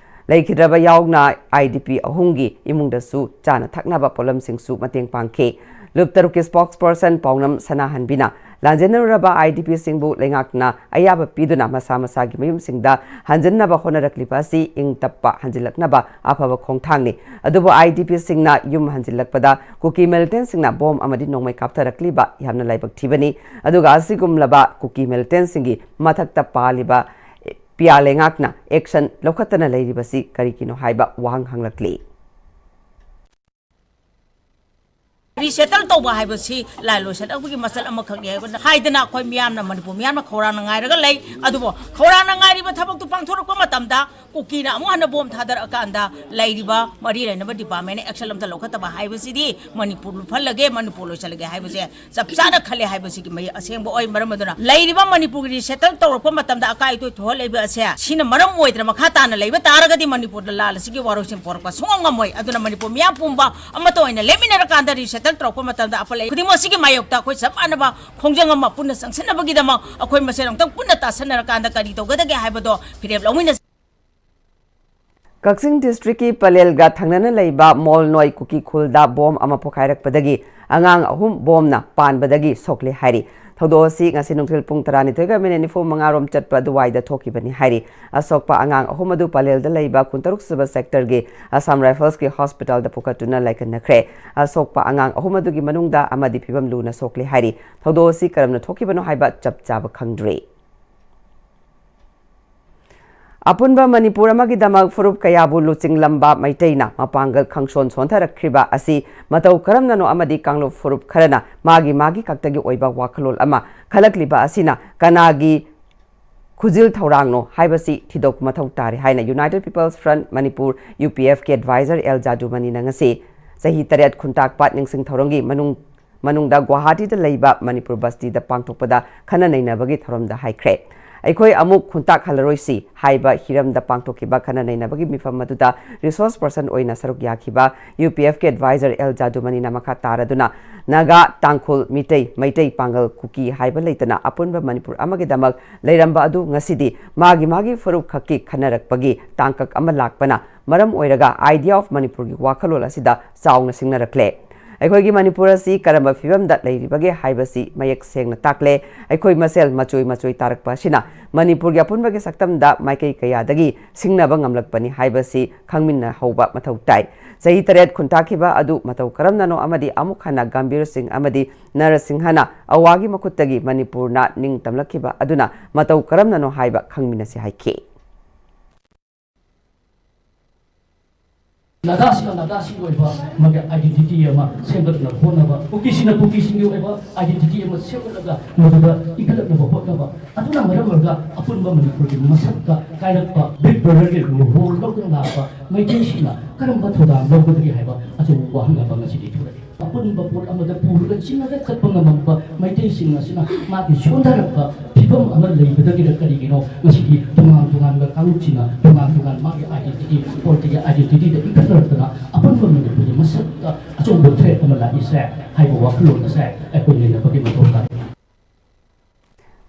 ꯂꯩꯈꯤꯗ꯭ꯔꯕ ꯌꯥꯎꯅ IDP ꯑꯍꯨꯝꯒꯤ ꯏꯃꯨꯡꯗꯁꯨ ꯆꯥꯅ ꯊꯛꯅꯕ ꯄꯣꯠꯂꯝꯁꯤꯡꯁꯨ ꯃꯇꯦꯡ ꯄꯥꯡꯈꯤ꯫ ꯂꯨꯞ ꯇꯔꯨꯛꯀꯤ spokesperson ꯄꯥꯎꯅꯝ ꯁꯅꯥꯍꯟꯕꯤꯅ ꯂꯥꯟꯖꯦꯟꯅꯔꯨꯔꯕ IDPꯁꯤꯡꯕꯨ ꯂꯩꯉꯥꯛꯅ ꯑꯌꯥꯕ ꯄꯤꯗꯨꯅ ꯃꯁꯥ ꯃꯁꯥꯒꯤ ꯃꯌꯨꯝꯁꯤꯡꯗ ꯍꯟꯖꯤꯟꯅꯕ ꯍꯣꯠꯅꯔꯛꯂꯤꯕ ꯑꯁꯤ ꯏꯪ ꯇꯞꯄ ꯍꯟꯖꯤꯜꯂꯛꯅꯕ ꯑꯐꯕ ꯈꯣꯡꯊꯥꯡꯅꯤ꯫ ꯑꯗꯨꯕꯨ IDPꯁꯤꯡꯅ ꯌꯨꯝ ꯍꯟꯖꯤꯜꯂꯛꯄꯗ ꯀꯨꯀꯤ militantꯁꯤꯡꯅ ꯕꯣꯝ ꯑꯃꯗꯤ ꯅꯣꯡꯃꯩ ꯀꯥꯞꯊꯔꯛꯂꯤꯕ ꯌꯥꯝꯅ ꯂꯥꯏꯕꯛ ꯊꯤꯕꯅꯤ꯫ ꯑꯗꯨꯒ ꯑꯁꯤꯒꯨꯝꯂꯕ ꯀꯨꯀꯤ militantꯁꯤꯡꯒꯤ ꯃꯊꯛꯇ ꯄꯥꯜꯂꯤꯕ ꯄꯤꯌꯥ ꯂꯩꯉꯥꯛꯅ action ꯂꯧꯈꯠꯇꯅ ꯂꯩꯔꯤꯕꯁꯤ ꯀꯔꯤꯒꯤꯅꯣ ꯍꯥꯏꯕ ꯋꯥꯍꯪ ꯍꯪꯂꯛꯂꯤ꯫ Resettle ꯇꯧꯕ ꯍꯥꯏꯕꯁꯤ ꯂꯥꯏ ꯂꯣꯏꯁꯜꯂꯛꯄꯒꯤ ꯃꯆꯜ ꯑꯃꯈꯛꯅꯤ ꯍꯥꯏꯕ ꯍꯥꯏꯗꯅ ꯑꯩꯈꯣꯏ ꯃꯤꯌꯥꯝꯅ, ꯃꯅꯤꯄꯨꯔ ꯃꯤꯌꯥꯝꯅ ꯈꯧꯔꯥꯡꯅ ꯉꯥꯏꯔꯒ ꯂꯩ꯫ ꯑꯗꯨꯕꯨ ꯈꯧꯔꯥꯡꯅ ꯉꯥꯏꯔꯤꯕ ꯊꯕꯛꯇꯨ ꯄꯥꯡꯊꯣꯔꯛꯄ ꯃꯇꯝꯗ ꯀꯨꯀꯤꯅ ꯑꯃꯨꯛ ꯍꯟꯅ ꯕꯣꯝ ꯊꯥꯗꯔꯛꯑꯀꯥꯟꯗ ꯂꯩꯔꯤꯕ ꯃꯔꯤ ꯂꯩꯅꯕ departmentꯅ action ꯑꯝꯇ ꯂꯧꯈꯠꯇꯕ ꯍꯥꯏꯕꯁꯤꯗꯤ ꯃꯅꯤꯄꯨꯔ ꯐꯜꯂꯒꯦ, ꯃꯅꯤꯄꯨꯔ ꯂꯣꯏꯁꯜꯂꯒꯦ ꯍꯥꯏꯕꯁꯦ ꯆꯞ ꯆꯥꯅ ꯈꯜꯂꯦ ꯍꯥꯏꯕꯁꯤꯒꯤ ꯃꯌꯦꯛ ꯑꯁꯦꯡꯕ ꯑꯣꯏ꯫ ꯃꯔꯝ ꯑꯗꯨꯅ ꯂꯩꯔꯤꯕ ꯃꯅꯤꯄꯨꯔꯒꯤ resettle ꯇꯧꯔꯛꯄ ꯃꯇꯝꯗ ꯑꯀꯥꯏ ꯑꯇꯣꯏ ꯊꯣꯛꯍꯜꯂꯛꯏꯕ ꯑꯁꯦ ꯁꯤꯅ ꯃꯔꯝ ꯑꯣꯏꯗꯅ ꯃꯈꯥ ꯇꯥꯅ ꯂꯩꯕ ꯇꯥꯔꯒꯗꯤ ꯃꯅꯤꯄꯨꯔꯗ ꯂꯥꯜ ꯑꯁꯤꯒꯤ ꯋꯥꯔꯣꯏꯁꯤꯟ ꯄꯣꯔꯛꯄ ꯁꯨꯡꯉꯝ ꯉꯝꯃꯣꯏ꯫ ꯑꯗꯨꯅ ꯃꯅꯤꯄꯨꯔ ꯃꯤꯌꯥꯝ ꯄꯨꯝꯕ ꯑꯃꯠꯇ ꯑꯣꯏꯅ ꯂꯦꯞꯃꯤꯟꯅꯔꯀꯥꯟꯗ resettle ꯇꯧꯔꯛꯄ ꯃꯇꯝꯗ ꯑꯄꯜ ꯈꯨꯗꯤꯡꯃꯛ ꯑꯁꯤꯒꯤ ꯃꯥꯌꯣꯛꯇ ꯑꯩꯈꯣꯏ ꯆꯞ ꯃꯥꯟꯅꯕ ꯈꯣꯡꯖꯪ ꯑꯃ ꯄꯨꯟꯅ ꯆꯪꯁꯤꯟꯅꯕꯒꯤꯗꯃꯛ ꯑꯩꯈꯣꯏ ꯃꯁꯦꯟ ꯑꯃꯨꯛꯇꯪ ꯄꯨꯟꯅ ꯇꯥꯁꯟꯅꯔꯀꯥꯟꯗ ꯀꯔꯤ ꯇꯧꯒꯗꯒꯦ ꯍꯥꯏꯕꯗꯣ ꯐꯤꯔꯦꯞ ꯂꯧꯃꯤꯟꯅꯁꯤ꯫ ꯀꯛꯆꯤꯡ districtꯀꯤ ꯄꯂꯦꯜꯒ ꯊꯪꯅꯅ ꯂꯩꯕ ꯃꯣꯜꯅꯣꯏ ꯀꯨꯀꯤ ꯈꯨꯜꯗ ꯕꯣꯝ ꯑꯃ ꯄꯣꯈꯥꯏꯔꯛꯄꯗꯒꯤ ꯑꯉꯥꯡ ꯑꯍꯨꯝ ꯕꯣꯝꯅ ꯄꯥꯟꯕꯗꯒꯤ ꯁꯣꯛꯂꯦ ꯍꯥꯏꯔꯤ꯫ ꯊꯧꯗꯣꯛ ꯑꯁꯤ ꯉꯁꯤ ꯅꯨꯡꯊꯤꯜ ꯄꯨꯡ ꯇꯔꯥꯅꯤꯊꯣꯏꯒ ꯃꯤꯅꯤꯠ ꯅꯤꯐꯨ ꯃꯉꯥ ꯔꯣꯝ ꯆꯠꯄ ꯑꯗꯨꯋꯥꯏꯗ ꯊꯣꯛꯈꯤꯕꯅꯤ ꯍꯥꯏꯔꯤ꯫ ꯑꯁꯣꯛꯄ ꯑꯉꯥꯡ ꯑꯍꯨꯝ ꯑꯗꯨ ꯄꯂꯦꯜꯗ ꯂꯩꯕ ꯀꯨꯟꯇꯔꯨꯛ ꯁꯨꯕ sectorꯒꯤ Assam Riflesꯀꯤ hospitalꯗ ꯄꯨꯈꯠꯇꯨꯅ ꯂꯥꯏꯀꯠꯅꯈ꯭ꯔꯦ꯫ ꯑꯁꯣꯛꯄ ꯑꯉꯥꯡ ꯑꯍꯨꯝ ꯑꯗꯨꯒꯤ ꯃꯅꯨꯡꯗ ꯑꯃꯗꯤ ꯐꯤꯕꯝ ꯂꯨꯅ ꯁꯣꯛꯂꯦ ꯍꯥꯏꯔꯤ꯫ ꯊꯧꯗꯣꯛ ꯑꯁꯤ ꯀꯔꯝꯅ ꯊꯣꯛꯈꯤꯕꯅꯣ ꯍꯥꯏꯕ ꯆꯞ ꯆꯥꯕ ꯈꯪꯗ꯭ꯔꯤ꯫ ꯑꯄꯨꯟꯕ ꯃꯅꯤꯄꯨꯔ ꯑꯃꯒꯤꯗꯃꯛ ꯐꯨꯔꯨꯞ ꯀꯌꯥꯕꯨ ꯂꯨꯆꯤꯡꯂꯝꯕ ꯃꯩꯇꯩꯅ ꯃꯄꯥꯡꯒꯜ ꯈꯪꯁꯣꯟ ꯁꯣꯟꯊꯔꯛꯈ꯭ꯔꯤꯕ ꯑꯁꯤ ꯃꯇꯧ ꯀꯔꯝꯅꯅꯣ ꯑꯃꯗꯤ ꯀꯥꯡꯂꯨꯞ ꯐꯨꯔꯨꯞ ꯈꯔꯅ ꯃꯥꯒꯤ ꯃꯥꯒꯤ ꯈꯛꯇꯒꯤ ꯑꯣꯏꯕ ꯋꯥꯈꯜꯂꯣꯟ ꯑꯃ ꯈꯜꯂꯛꯂꯤꯕ ꯑꯁꯤꯅ ꯀꯅꯥꯒꯤ ꯈꯨꯖꯤꯜ ꯊꯧꯔꯥꯡꯅꯣ ꯍꯥꯏꯕꯁꯤ ꯊꯤꯗꯣꯛꯄ ꯃꯊꯧ ꯇꯥꯔꯦ ꯍꯥꯏꯅ United People's Front Manipur, UPFꯀꯤ advisor ꯑꯦꯜ ꯖꯥꯗꯨꯃꯅꯤꯅ ꯉꯁꯤ ꯆꯍꯤ ꯇꯔꯦꯠ ꯈꯨꯟꯇꯥꯛꯄ ꯅꯤꯡꯁꯤꯡ ꯊꯧꯔꯝꯒꯤ ꯃꯅꯨꯡ ꯃꯅꯨꯡꯗ ꯒꯨꯋꯥꯍꯥꯇꯤꯗ ꯂꯩꯕ ꯃꯅꯤꯄꯨꯔ ꯕꯁꯇꯤꯗ ꯄꯥꯡꯊꯣꯛꯄꯗ ꯈꯟꯅ ꯅꯩꯅꯕꯒꯤ ꯊꯧꯔꯝꯗ ꯍꯥꯏꯈ꯭ꯔꯦ꯫ ꯑꯩꯈꯣꯏ ꯑꯃꯨꯛ ꯈꯨꯟꯇꯥꯛ ꯍꯜꯂꯔꯣꯏꯁꯤ ꯍꯥꯏꯕ ꯍꯤꯔꯝꯗ ꯄꯥꯡꯊꯣꯛꯈꯤꯕ ꯈꯟꯅ ꯅꯩꯅꯕꯒꯤ ꯃꯤꯐꯝ ꯑꯗꯨꯗ resource person ꯑꯣꯏꯅ ꯁꯔꯨꯛ ꯌꯥꯈꯤꯕ UPFꯀꯤ advisor ꯑꯦꯜ ꯖꯥꯗꯨꯃꯅꯤꯅ ꯃꯈꯥ ꯇꯥꯔꯗꯨꯅ ꯅꯥꯒꯥ, ꯇꯥꯡꯈꯨꯜ, ꯃꯤꯇꯩ, ꯃꯩꯇꯩ, ꯄꯥꯡꯒꯜ, ꯀꯨꯀꯤ ꯍꯥꯏꯕ ꯂꯩꯇꯅ ꯑꯄꯨꯟꯕ ꯃꯅꯤꯄꯨꯔ ꯑꯃꯒꯤꯗꯃꯛ ꯂꯩꯔꯝꯕ ꯑꯗꯨ ꯉꯁꯤꯗꯤ ꯃꯥꯒꯤ ꯃꯥꯒꯤ ꯐꯨꯔꯨꯞ ꯈꯛꯀꯤ ꯈꯟꯅꯔꯛꯄꯒꯤ ꯇꯥꯡꯀꯛ ꯑꯃ ꯂꯥꯛꯄꯅ ꯃꯔꯝ ꯑꯣꯏꯔꯒ idea of ꯃꯅꯤꯄꯨꯔꯒꯤ ꯋꯥꯈꯜꯂꯣꯟ ꯑꯁꯤꯗ ꯆꯥꯎꯅ ꯁꯤꯡꯅꯔꯛꯂꯦ꯫ ꯑꯩꯈꯣꯏꯒꯤ ꯃꯅꯤꯄꯨꯔ ꯑꯁꯤ ꯀꯔꯝꯕ ꯐꯤꯕꯝꯗ ꯂꯩꯔꯤꯕꯒꯦ ꯍꯥꯏꯕꯁꯤ ꯃꯌꯦꯛ ꯁꯦꯡꯅ ꯇꯥꯛꯂꯦ꯫ ꯑꯩꯈꯣꯏ ꯃꯁꯦꯜ ꯃꯆꯣꯏ ꯃꯆꯣꯏ ꯇꯥꯔꯛꯄ ꯑꯁꯤꯅ ꯃꯅꯤꯄꯨꯔꯒꯤ ꯑꯄꯨꯟꯕꯒꯤ ꯁꯛꯇꯝꯗ ꯃꯥꯏꯀꯩ ꯀꯌꯥꯗꯒꯤ ꯁꯤꯡꯅꯕ ꯉꯝꯂꯛꯄꯅꯤ ꯍꯥꯏꯕꯁꯤ ꯈꯪꯃꯤꯟꯅꯍꯧꯕ ꯃꯊꯧ ꯇꯥꯏ꯫ ꯆꯍꯤ ꯇꯔꯦꯠ ꯈꯨꯟꯇꯥꯛꯈꯤꯕ ꯑꯗꯨ ꯃꯇꯧ ꯀꯔꯝꯅꯅꯣ ꯑꯃꯗꯤ ꯑꯃꯨꯛ ꯍꯟꯅ ꯒꯝꯚꯤꯔ ꯁꯤꯡ ꯑꯃꯗꯤ ꯅꯔꯁꯤꯡꯍꯅ ꯑꯋꯥꯒꯤ ꯃꯈꯨꯠꯇꯒꯤ ꯃꯅꯤꯄꯨꯔꯅ ꯅꯤꯡꯇꯝꯂꯛꯈꯤꯕ ꯑꯗꯨꯅ ꯃꯇꯧ ꯀꯔꯝꯅꯅꯣ ꯍꯥꯏꯕ ꯈꯪꯃꯤꯟꯅꯁꯤ ꯍꯥꯏꯈꯤ꯫ ꯅꯥꯒꯥꯁꯤꯅ ꯅꯥꯒꯥꯁꯤꯡꯒꯤ ꯑꯣꯏꯕ ꯃꯥꯒꯤ identity ꯑꯃ ꯁꯦꯝꯒꯠꯅꯕ ꯍꯣꯠꯅꯕ, ꯀꯨꯀꯤꯁꯤꯅ ꯀꯨꯀꯤꯁꯤꯡꯒꯤ ꯑꯣꯏꯕ identity ꯑꯃ ꯁꯦꯝꯒꯠꯂꯒ ꯃꯗꯨꯗ ꯏꯟꯈꯠꯂꯛꯅꯕ ꯍꯣꯠꯅꯕ, ꯑꯗꯨꯅ ꯃꯔꯝ ꯑꯣꯏꯔꯒ ꯑꯄꯨꯟꯕ ꯃꯅꯤꯄꯨꯔꯒꯤ ꯃꯁꯛꯇ ꯀꯥꯏꯔꯛꯄ Big Brotherꯒꯤ role ꯂꯧꯗꯨꯅ ꯂꯥꯛꯄ ꯃꯩꯇꯩꯁꯤꯡꯅ ꯀꯔꯝꯕ ꯊꯧꯗꯥꯡ ꯂꯧꯒꯗꯒꯦ ꯍꯥꯏꯕ ꯑꯆꯧꯕ ꯋꯥꯍꯪ ꯑꯃ ꯉꯁꯤꯗꯤ ꯊꯣꯔꯛꯏ꯫ ꯑꯄꯨꯟꯕ ꯄꯣꯠ ꯑꯃꯗ ꯄꯨꯔꯒ ꯆꯤꯡꯉꯒ ꯆꯠꯄ ꯉꯝꯃꯛꯄ ꯃꯩꯇꯩꯁꯤꯡ ꯑꯁꯤꯅ ꯃꯥꯒꯤ ꯁꯣꯟꯊꯔꯛꯄ ꯐꯤꯕꯝ ꯑꯃ ꯂꯩꯕꯗꯒꯤꯔ ꯀꯔꯤꯒꯤꯅꯣ ꯉꯁꯤꯗꯤ ꯇꯣꯉꯥꯟ ꯇꯣꯉꯥꯟꯕ ꯀꯥꯡꯂꯨꯞꯁꯤꯡꯅ ꯇꯣꯉꯥꯟ ꯇꯣꯉꯥꯟ ꯃꯥꯒꯤ identity, political identityꯗ ꯏꯟꯈꯠꯅꯔꯛꯇꯅ ꯑꯄꯨꯟꯕ ꯃꯅꯤꯄꯨꯔꯒꯤ ꯃꯁꯛꯇ ꯑꯆꯧꯕ threat ꯑꯃ ꯂꯥꯛꯏꯁꯦ ꯍꯥꯏꯕ ꯋꯥꯈꯜꯂꯣꯟ ꯑꯁꯦ ꯑꯩꯈꯣꯏ ꯅꯩꯅꯕꯒꯤ ꯃꯊꯧ ꯇꯥꯏ꯫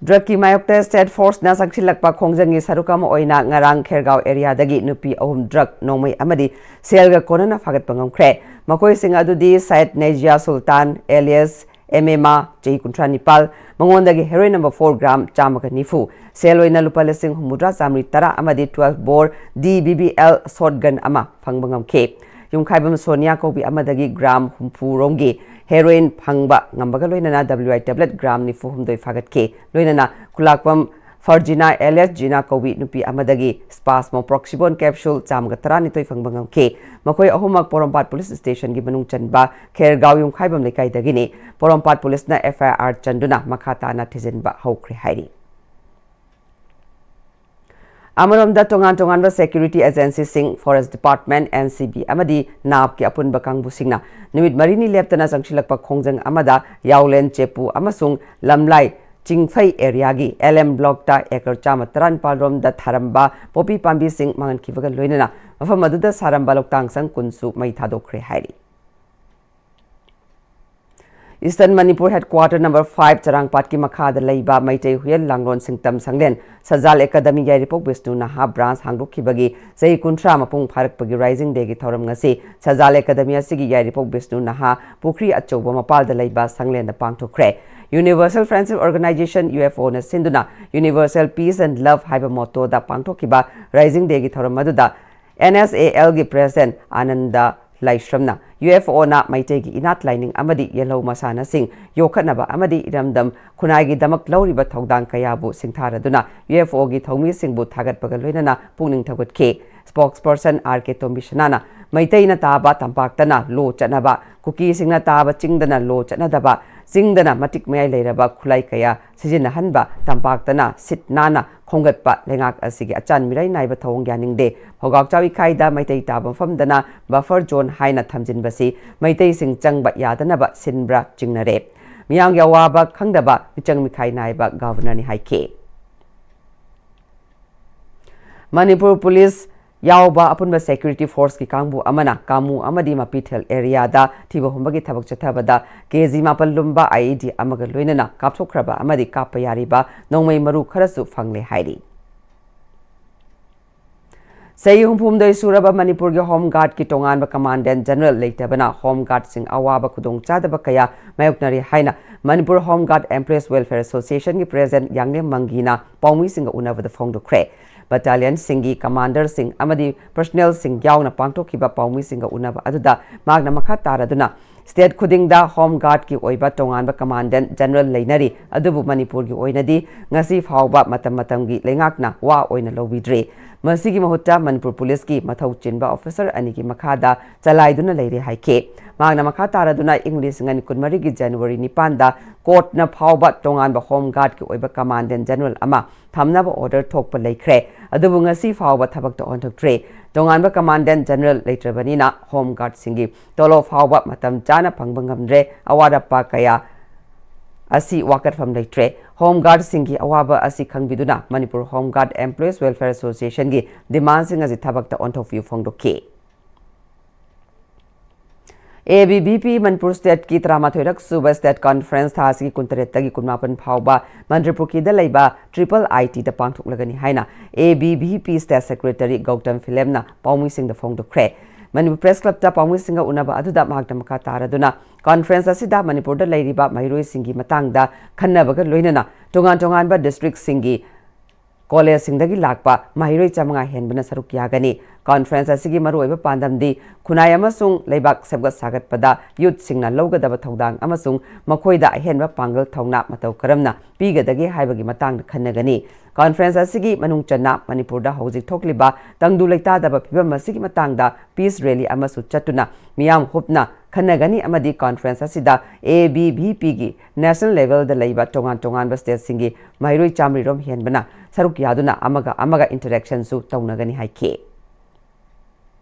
Drugꯀꯤ ꯃꯥꯌꯣꯛꯇ state forceꯅ ꯆꯪꯁꯤꯜꯂꯛꯄ ꯈꯣꯡꯖꯪꯒꯤ ꯁꯔꯨꯛ ꯑꯃ ꯑꯣꯏꯅ ꯉꯔꯥꯡ ꯈꯦꯔꯒꯥꯎ areaꯗꯒꯤ ꯅꯨꯄꯤ ꯑꯍꯨꯝ drug ꯅꯣꯡꯃꯩ ꯑꯃꯗꯤ ꯁꯦꯜꯒ ꯀꯣꯟꯅꯅ ꯐꯥꯒꯠꯄ ꯉꯝꯈ꯭ꯔꯦ꯫ ꯃꯈꯣꯏꯁꯤꯡ ꯑꯗꯨꯗꯤ ꯁꯌꯦꯗ ꯅꯦꯖꯤꯌꯥ ꯁꯨꯜꯇꯥꯟ alias ꯑꯦꯝ ꯑꯦ ꯃꯥ, ꯆꯍꯤ ꯀꯨꯟꯊ꯭ꯔꯥ ꯅꯤꯄꯥꯜ, ꯃꯉꯣꯟꯗꯒꯤ heroin number four gram ꯆꯥꯝꯃꯒ ꯅꯤꯐꯨ, ꯁꯦꯜ ꯑꯣꯏꯅ ꯂꯨꯄꯥ ꯂꯤꯁꯤꯡ ꯍꯨꯝꯐꯨꯇꯔꯥ ꯆꯥꯃꯔꯤ ꯇꯔꯥ ꯑꯃꯗꯤ twelve bore D B B L shotgun ꯑꯃ ꯐꯪꯕ ꯉꯝꯈꯤ꯫ ꯌꯨꯝꯈꯥꯏꯕꯝ ꯁꯣꯅꯤꯌꯥ ꯀꯧꯕꯤ ꯑꯃꯗꯒꯤ gram ꯍꯨꯝꯐꯨ ꯔꯣꯝꯒꯤ heroin ꯐꯪꯕ ꯉꯝꯕꯒ ꯂꯣꯏꯅꯅ W I tablet gram ꯅꯤꯐꯨ ꯍꯨꯝꯗꯣꯏ ꯐꯥꯒꯠꯈꯤ꯫ ꯂꯣꯏꯅꯅ ꯈꯨꯂꯥꯛꯄꯝ ꯐꯔꯖꯤꯅꯥ alias ꯖꯤꯅꯥ ꯀꯧꯕꯤ ꯅꯨꯄꯤ ꯑꯃꯗꯒꯤ spasmoproxybone capsule ꯆꯥꯝꯃꯒ ꯇꯔꯥꯅꯤꯊꯣꯏ ꯐꯪꯕ ꯉꯝꯈꯤ꯫ ꯃꯈꯣꯏ ꯑꯍꯨꯝꯃꯛ ꯄꯣꯔꯣꯝꯄꯥꯠ police stationꯒꯤ ꯃꯅꯨꯡ ꯆꯟꯕ ꯈꯦꯔꯒꯥꯎ ꯌꯨꯝꯈꯥꯏꯕꯝ ꯂꯩꯀꯥꯏꯗꯒꯤꯅꯤ꯫ ꯄꯣꯔꯣꯝꯄꯥꯠ policeꯅ F I R ꯆꯟꯗꯨꯅ ꯃꯈꯥ ꯇꯥꯅ ꯊꯤꯖꯤꯟꯕ ꯍꯧꯈ꯭ꯔꯦ ꯍꯥꯏꯔꯤ꯫ ꯑꯃꯔꯣꯝꯗ ꯇꯣꯉꯥꯟ ꯇꯣꯉꯥꯟꯕ security agencyꯁꯤꯡ, forest department, N C B ꯑꯃꯗꯤ napꯀꯤ ꯑꯄꯨꯟꯕ ꯀꯥꯡꯕꯨꯁꯤꯡꯅ ꯅꯨꯃꯤꯠ ꯃꯔꯤꯅꯤ ꯂꯦꯞꯇꯅ ꯆꯪꯁꯤꯜꯂꯛꯄ ꯈꯣꯡꯖꯪ ꯑꯃꯗ ꯌꯥꯎꯂꯦꯟ ꯆꯦꯄꯨ ꯑꯃꯁꯨꯡ ꯂꯝꯂꯥꯏ ꯆꯤꯡꯐꯩ ꯑꯦꯔꯤꯌꯥꯒꯤ ꯑꯦꯜ ꯑꯦꯝ ꯕ꯭ꯂꯣꯛꯇ ꯑꯦꯀꯔ ꯆꯥꯝꯃ ꯇꯔꯥꯅꯤꯄꯥꯜ ꯔꯣꯝꯗ ꯊꯥꯔꯝꯕ ꯄꯣꯄꯤ ꯄꯥꯝꯕꯤꯁꯤꯡ ꯃꯥꯡꯍꯟꯈꯤꯕꯒ ꯂꯣꯏꯅꯅ ꯃꯐꯝ ꯑꯗꯨꯗ ꯁꯥꯔꯝꯕ ꯂꯣꯛꯇꯥꯡ ꯁꯪ ꯀꯨꯟꯁꯨ ꯃꯩ ꯊꯥꯗꯣꯛꯈ꯭ꯔꯦ ꯍꯥꯏꯔꯤ꯫ Eastern Manipur headquarter number five ꯆꯔꯥꯡꯄꯥꯠꯀꯤ ꯃꯈꯥꯗ ꯂꯩꯕ ꯃꯩꯇꯩ ꯍꯨꯌꯦꯟ ꯂꯥꯡꯂꯣꯟ ꯁꯤꯡꯇꯝ ꯁꯪꯂꯦꯟ ꯁꯖꯥꯜ ꯑꯦꯀꯥꯗꯃꯤ ꯌꯥꯏꯔꯤꯄꯣꯛ ꯕꯤꯁꯅꯨ ꯅꯍꯥ ꯕ꯭ꯔꯥꯟꯁ ꯍꯥꯡꯗꯣꯛꯈꯤꯕꯒꯤ ꯆꯍꯤ ꯀꯨꯟꯊ꯭ꯔꯥ ꯃꯄꯨꯡ ꯐꯥꯔꯛꯄꯒꯤ ꯔꯥꯏꯖꯤꯡ ꯗꯦꯒꯤ ꯊꯧꯔꯝ ꯉꯁꯤ ꯁꯖꯥꯜ ꯑꯦꯀꯥꯗꯃꯤ ꯑꯁꯤꯒꯤ ꯌꯥꯏꯔꯤꯄꯣꯛ ꯕꯤꯁꯅꯨ ꯅꯍꯥ ꯄꯨꯈ꯭ꯔꯤ ꯑꯆꯧꯕ ꯃꯄꯥꯜꯗ ꯂꯩꯕ ꯁꯪꯂꯦꯟꯗ ꯄꯥꯡꯊꯣꯛꯈ꯭ꯔꯦ꯫ Universal friendship organization, U F O ꯁꯤꯟꯗꯨꯅ Universal Peace and Love ꯍꯥꯏꯕ ꯃꯣꯇꯣꯗ ꯄꯥꯡꯊꯣꯛꯈꯤꯕ ꯔꯥꯏꯖꯤꯡ ꯗꯦꯒꯤ ꯊꯧꯔꯝ ꯑꯗꯨꯗ ꯑꯦꯟ ꯑꯦꯁ ꯑꯦ ꯑꯦꯜꯒꯤ ꯄ꯭ꯔꯦꯁꯤꯗꯦꯟꯠ ꯑꯥꯅꯟꯗ ꯂꯥꯏꯁ꯭ꯔꯝꯅ ꯌꯨ ꯑꯦꯐ ꯑꯣꯅ ꯃꯩꯇꯩꯒꯤ ꯏꯅꯥꯠ ꯂꯥꯏꯅꯤꯡ ꯑꯃꯗꯤ ꯌꯦꯜꯍꯧ ꯃꯁꯥꯟꯅꯁꯤꯡ ꯌꯣꯛꯈꯠꯅꯕ ꯑꯃꯗꯤ ꯏꯔꯝꯗꯝ ꯈꯨꯟꯅꯥꯏꯒꯤ ꯗꯃꯛ ꯂꯧꯔꯤꯕ ꯊꯧꯗꯥꯡ ꯀꯌꯥꯕꯨ ꯁꯤꯡꯊꯥꯔꯗꯨꯅ ꯌꯨ ꯑꯦꯐ ꯑꯣꯒꯤ ꯊꯧꯃꯤꯁꯤꯡꯕꯨ ꯊꯥꯒꯠꯄꯒ ꯂꯣꯏꯅꯅ ꯄꯨꯛꯅꯤꯡ ꯊꯧꯒꯠꯈꯤ꯫ ꯁ꯭ꯄꯣꯛꯁꯄꯔꯁꯟ ꯑꯥꯔ ꯀꯦ ꯇꯣꯝꯕꯤꯁꯅꯥꯅ ꯃꯩꯇꯩꯅ ꯇꯥꯕ ꯇꯝꯄꯥꯛꯇꯅ ꯂꯣ ꯆꯠꯅꯕ, ꯀꯨꯀꯤꯁꯤꯡꯅ ꯇꯥꯕ ꯆꯤꯡꯗꯅ ꯂꯣ ꯆꯠꯅꯗꯕ, ꯆꯤꯡꯗꯅ ꯃꯇꯤꯛ ꯃꯌꯥꯏ ꯂꯩꯔꯕ ꯈꯨꯠꯂꯥꯏ ꯀꯌꯥ ꯁꯤꯖꯤꯟꯅꯍꯟꯕ, ꯇꯝꯄꯥꯛꯇꯅ ꯁꯤꯠ ꯅꯥꯟꯅ ꯈꯣꯝꯒꯠꯄ ꯂꯩꯉꯥꯛ ꯑꯁꯤꯒꯤ ꯑꯆꯥꯟ ꯃꯤꯔꯥꯏ ꯅꯥꯏꯕ ꯊꯧꯑꯣꯡ ꯌꯥꯅꯤꯡꯗꯦ꯫ ꯐꯧꯒꯥꯛꯆꯥꯎ ꯏꯀꯥꯏꯗ ꯃꯩꯇꯩ ꯇꯥꯕ ꯃꯐꯝꯗꯅ ꯕꯐꯔ ꯖꯣꯟ ꯍꯥꯏꯅ ꯊꯝꯖꯤꯟꯕꯁꯤ ꯃꯩꯇꯩꯁꯤꯡ ꯆꯪꯕ ꯌꯥꯗꯅꯕ ꯁꯤꯟꯕ꯭ꯔꯥ ꯆꯤꯡꯅꯔꯦ꯫ ꯃꯤꯌꯥꯝꯒꯤ ꯑꯋꯥꯕ ꯈꯪꯗꯕ ꯃꯤꯆꯪ ꯃꯤꯈꯥꯏ ꯅꯥꯏꯕ ꯒꯚꯔꯅꯔꯅꯤ ꯍꯥꯏꯈꯤ꯫ ꯃꯅꯤꯄꯨꯔ ꯄꯨꯂꯤꯁ ꯌꯥꯎꯕ ꯑꯄꯨꯟꯕ ꯁꯦꯀ꯭ꯌꯨꯔꯤꯇꯤ ꯐꯣꯔꯁꯀꯤ ꯀꯥꯡꯕꯨ ꯑꯃꯅ ꯀꯥꯃꯨ ꯑꯃꯗꯤ ꯃꯄꯤꯊꯦꯜ ꯑꯦꯔꯤꯌꯥꯗ ꯊꯤꯕ ꯍꯨꯝꯕꯒꯤ ꯊꯕꯛ ꯆꯠꯊꯕꯗ ꯀꯦ ꯖꯤ ꯃꯥꯄꯜ ꯂꯨꯝꯕ ꯑꯥꯏ ꯏ ꯗꯤ ꯑꯃꯒ ꯂꯣꯏꯅꯅ ꯀꯥꯞꯊꯣꯛꯈ꯭ꯔꯕ ꯑꯃꯗꯤ ꯀꯥꯞꯄ ꯌꯥꯔꯤꯕ ꯅꯣꯡꯃꯩ ꯃꯔꯨ ꯈꯔꯁꯨ ꯐꯪꯂꯦ ꯍꯥꯏꯔꯤ꯫ ꯆꯍꯤ ꯍꯨꯝꯐꯨꯍꯨꯝꯗꯣꯏ ꯁꯨꯔꯕ ꯃꯅꯤꯄꯨꯔꯒꯤ ꯍꯣꯝ ꯒꯥꯔꯗꯀꯤ ꯇꯣꯉꯥꯟꯕ ꯀꯃꯥꯟꯗꯦꯟꯠ ꯖꯦꯅꯔꯦꯜ ꯂꯩꯇꯕꯅ ꯍꯣꯝ ꯒꯥꯔꯗꯁꯤꯡ ꯑꯋꯥꯕ ꯈꯨꯗꯣꯡꯆꯥꯗꯕ ꯀꯌꯥ ꯃꯥꯌꯣꯛꯅꯔꯤ ꯍꯥꯏꯅ Manipur home guard employees welfare ꯑꯦꯁꯣꯁꯤꯌꯦꯁꯟꯒꯤ ꯄ꯭ꯔꯦꯁꯤꯗꯦꯟꯠ ꯌꯥꯡꯂꯦꯝ ꯃꯪꯒꯤꯅ ꯄꯥꯎꯃꯤꯁꯤꯡꯒ ꯎꯅꯕꯗ ꯐꯣꯡꯗꯣꯛꯈ꯭ꯔꯦ꯫ ꯕꯠꯇꯥꯂꯤꯌꯟꯁꯤꯡꯒꯤ ꯀꯃꯥꯟꯗꯔꯁꯤꯡ ꯑꯃꯗꯤ ꯄꯔꯁꯅꯦꯜꯁꯤꯡ ꯌꯥꯎꯅ ꯄꯥꯡꯊꯣꯛꯈꯤꯕ ꯄꯥꯎꯃꯤꯁꯤꯡꯒ ꯎꯅꯕ ꯑꯗꯨꯗ ꯃꯍꯥꯛꯅ ꯃꯈꯥ ꯇꯥꯔꯗꯨꯅ, ꯁ꯭ꯇꯦꯠ ꯈꯨꯗꯤꯡꯗ ꯍꯣꯝ ꯒꯥꯔꯗꯀꯤ ꯑꯣꯏꯕ ꯇꯣꯉꯥꯟꯕ ꯀꯃꯥꯟꯗꯦꯟꯠ ꯖꯦꯅꯔꯦꯜ ꯂꯩꯅꯔꯤ, ꯑꯗꯨꯕꯨ ꯃꯅꯤꯄꯨꯔꯒꯤ ꯑꯣꯏꯅꯗꯤ ꯉꯁꯤ ꯐꯥꯎꯕ ꯃꯇꯝ ꯃꯇꯝꯒꯤ ꯂꯩꯉꯥꯛꯅ ꯋꯥ ꯑꯣꯏꯅ ꯂꯧꯕꯤꯗ꯭ꯔꯤ꯫ ꯃꯁꯤꯒꯤ ꯃꯍꯨꯠꯇ ꯃꯅꯤꯄꯨꯔ ꯄꯨꯂꯤꯁꯀꯤ ꯃꯊꯧ ꯆꯤꯟꯕ ꯑꯣꯐꯤꯁꯔ ꯑꯅꯤꯒꯤ ꯃꯈꯥꯗ ꯆꯂꯥꯏꯗꯨꯅ ꯂꯩꯔꯦ ꯍꯥꯏꯈꯤ꯫ ꯃꯍꯥꯛꯅ ꯃꯈꯥ ꯇꯥꯔꯗꯨꯅ ꯏꯪ ꯂꯤꯁꯤꯡ ꯑꯅꯤ ꯀꯨꯟꯃꯔꯤꯒꯤ ꯖꯅꯋꯥꯔꯤ ꯅꯤꯄꯥꯟꯗ ꯀꯣꯔꯠꯅ ꯐꯥꯎꯕ ꯇꯣꯉꯥꯟꯕ ꯍꯣꯝ ꯒꯥꯔꯗꯀꯤ ꯑꯣꯏꯕ ꯀꯃꯥꯟꯗꯦꯟꯠ ꯖꯦꯅꯔꯦꯜ ꯑꯃ ꯊꯝꯅꯕ ꯑꯣꯔꯗꯔ ꯊꯣꯛꯄ ꯂꯩꯈ꯭ꯔꯦ, ꯑꯗꯨꯕꯨ ꯉꯁꯤ ꯐꯥꯎꯕ ꯊꯕꯛꯇ ꯑꯣꯟꯊꯣꯛꯇ꯭ꯔꯤ꯫ ꯇꯣꯉꯥꯟꯕ ꯀꯃꯥꯟꯗꯦꯟꯠ ꯖꯦꯅꯔꯦꯜ ꯂꯩꯇ꯭ꯔꯕꯅꯤꯅ ꯍꯣꯝ ꯒꯥꯔꯗꯁꯤꯡꯒꯤ ꯇꯣꯂꯣꯞ ꯐꯥꯎꯕ ꯃꯇꯝ ꯆꯥꯅ ꯐꯪꯕ ꯉꯝꯗ꯭ꯔꯦ꯫ ꯑꯋꯥꯠ ꯑꯄꯥ ꯀꯌꯥ ꯑꯁꯤ ꯋꯥꯀꯠꯐꯝ ꯂꯩꯇ꯭ꯔꯦ꯫ ꯍꯣꯝ ꯒꯥꯔꯗꯁꯤꯡꯒꯤ ꯑꯋꯥꯕ ꯑꯁꯤ ꯈꯪꯕꯤꯗꯨꯅ Manipur home guard employees welfare ꯑꯦꯁꯣꯁꯤꯌꯦꯁꯟꯒꯤ ꯗꯤꯃꯥꯟꯁꯤꯡ ꯑꯁꯤ ꯊꯕꯛꯇ ꯑꯣꯟꯊꯣꯛꯄꯤꯌꯨ ꯐꯣꯡꯗꯣꯛꯈꯤ꯫ ꯑꯦ ꯕꯤ ꯚꯤ ꯄꯤ ꯃꯅꯤꯄꯨꯔ ꯁ꯭ꯇꯦꯠꯀꯤ ꯇꯔꯥꯃꯥꯊꯣꯏꯔꯛ ꯁꯨꯕ ꯁ꯭ꯇꯦꯠ ꯀꯣꯟꯐ꯭ꯔꯦꯟꯁ ꯊꯥ ꯑꯁꯤꯒꯤ ꯀꯨꯟꯇꯔꯦꯠꯇꯒꯤ ꯀꯨꯟꯃꯥꯄꯟ ꯐꯥꯎꯕ ꯃꯟꯇ꯭ꯔꯤꯄꯨꯈ꯭ꯔꯤꯗ ꯂꯩꯕ ꯇ꯭ꯔꯤꯄꯜ ꯑꯥꯏ ꯇꯤꯗ ꯄꯥꯡꯊꯣꯛꯂꯒꯅꯤ ꯍꯥꯏꯅ A B V P state secretary Gautam ꯐꯤꯂꯦꯝꯅ ꯄꯥꯎꯃꯤꯁꯤꯡꯗ ꯐꯣꯡꯗꯣꯛꯈ꯭ꯔꯦ꯫ ꯃꯅꯤꯄꯨꯔ ꯄ꯭ꯔꯦꯁ ꯀ꯭ꯂꯕꯇ ꯄꯥꯎꯃꯤꯁꯤꯡꯒ ꯎꯅꯕ ꯑꯗꯨꯗ ꯃꯍꯥꯛꯅ ꯃꯈꯥ ꯇꯥꯔꯗꯨꯅ ꯀꯣꯟꯐ꯭ꯔꯦꯟꯁ ꯑꯁꯤꯗ ꯃꯅꯤꯄꯨꯔꯗ ꯂꯩꯔꯤꯕ ꯃꯍꯩꯔꯣꯏꯁꯤꯡꯒꯤ ꯃꯇꯥꯡꯗ ꯈꯟꯅꯕꯒ ꯂꯣꯏꯅꯅ ꯇꯣꯉꯥꯟ ꯇꯣꯉꯥꯟꯕ ꯗꯤꯁꯇ꯭ꯔꯤꯛꯁꯤꯡꯒꯤ ꯀꯣꯂꯦꯖꯁꯤꯡꯗꯒꯤ ꯂꯥꯛꯄ ꯃꯍꯩꯔꯣꯏ ꯆꯥꯃꯉꯥ ꯍꯦꯟꯕꯅ ꯁꯔꯨꯛ ꯌꯥꯒꯅꯤ꯫ ꯀꯣꯟꯐ꯭ꯔꯦꯟꯁ ꯑꯁꯤꯒꯤ ꯃꯔꯨꯑꯣꯏꯕ ꯄꯥꯟꯗꯝꯗꯤ ꯈꯨꯟꯅꯥꯏ ꯑꯃꯁꯨꯡ ꯂꯩꯕꯥꯛ ꯁꯦꯝꯒꯠ ꯁꯥꯒꯠꯄꯗ ꯌꯨꯠꯁꯤꯡꯅ ꯂꯧꯒꯗꯕ ꯊꯧꯗꯥꯡ ꯑꯃꯁꯨꯡ ꯃꯈꯣꯏꯗ ꯑꯍꯦꯟꯕ ꯄꯥꯡꯒꯜ ꯊꯧꯅꯥ ꯃꯇꯧ ꯀꯔꯝꯅ ꯄꯤꯒꯗꯒꯦ ꯍꯥꯏꯕꯒꯤ ꯃꯇꯥꯡꯗ ꯈꯟꯅꯒꯅꯤ꯫ ꯀꯣꯟꯐ꯭ꯔꯦꯟꯁ ꯑꯁꯤꯒꯤ ꯃꯅꯨꯡ ꯆꯟꯅ ꯃꯅꯤꯄꯨꯔꯗ ꯍꯧꯖꯤꯛ ꯊꯣꯛꯂꯤꯕ ꯇꯪꯗꯨ ꯂꯩꯇꯥꯗꯕ ꯐꯤꯕꯝ ꯑꯁꯤꯒꯤ ꯃꯇꯥꯡꯗ ꯄꯤꯁ ꯔꯦꯂꯤ ꯑꯃꯁꯨ ꯆꯠꯇꯨꯅ ꯃꯤꯌꯥꯝ ꯍꯨꯞꯅ ꯈꯟꯅꯒꯅꯤ ꯑꯃꯗꯤ ꯀꯣꯟꯐ꯭ꯔꯦꯟꯁ ꯑꯁꯤꯗ ꯑꯦ ꯕꯤ ꯚꯤ ꯄꯤꯒꯤ ꯅꯦꯁꯅꯦꯜ ꯂꯦꯚꯦꯜꯗ ꯂꯩꯕ ꯇꯣꯉꯥꯟ ꯇꯣꯉꯥꯟꯕ ꯁ꯭ꯇꯦꯠꯁꯤꯡꯒꯤ ꯃꯍꯩꯔꯣꯏ ꯆꯥꯃꯔꯤ ꯔꯣꯝ ꯍꯦꯟꯕꯅ ꯁꯔꯨꯛ ꯌꯥꯗꯨꯅ ꯑꯃꯒ ꯑꯃꯒ ꯏꯟꯇꯔꯦꯛꯁꯟꯁꯨ ꯇꯧꯅꯒꯅꯤ ꯍꯥꯏꯈꯤ꯫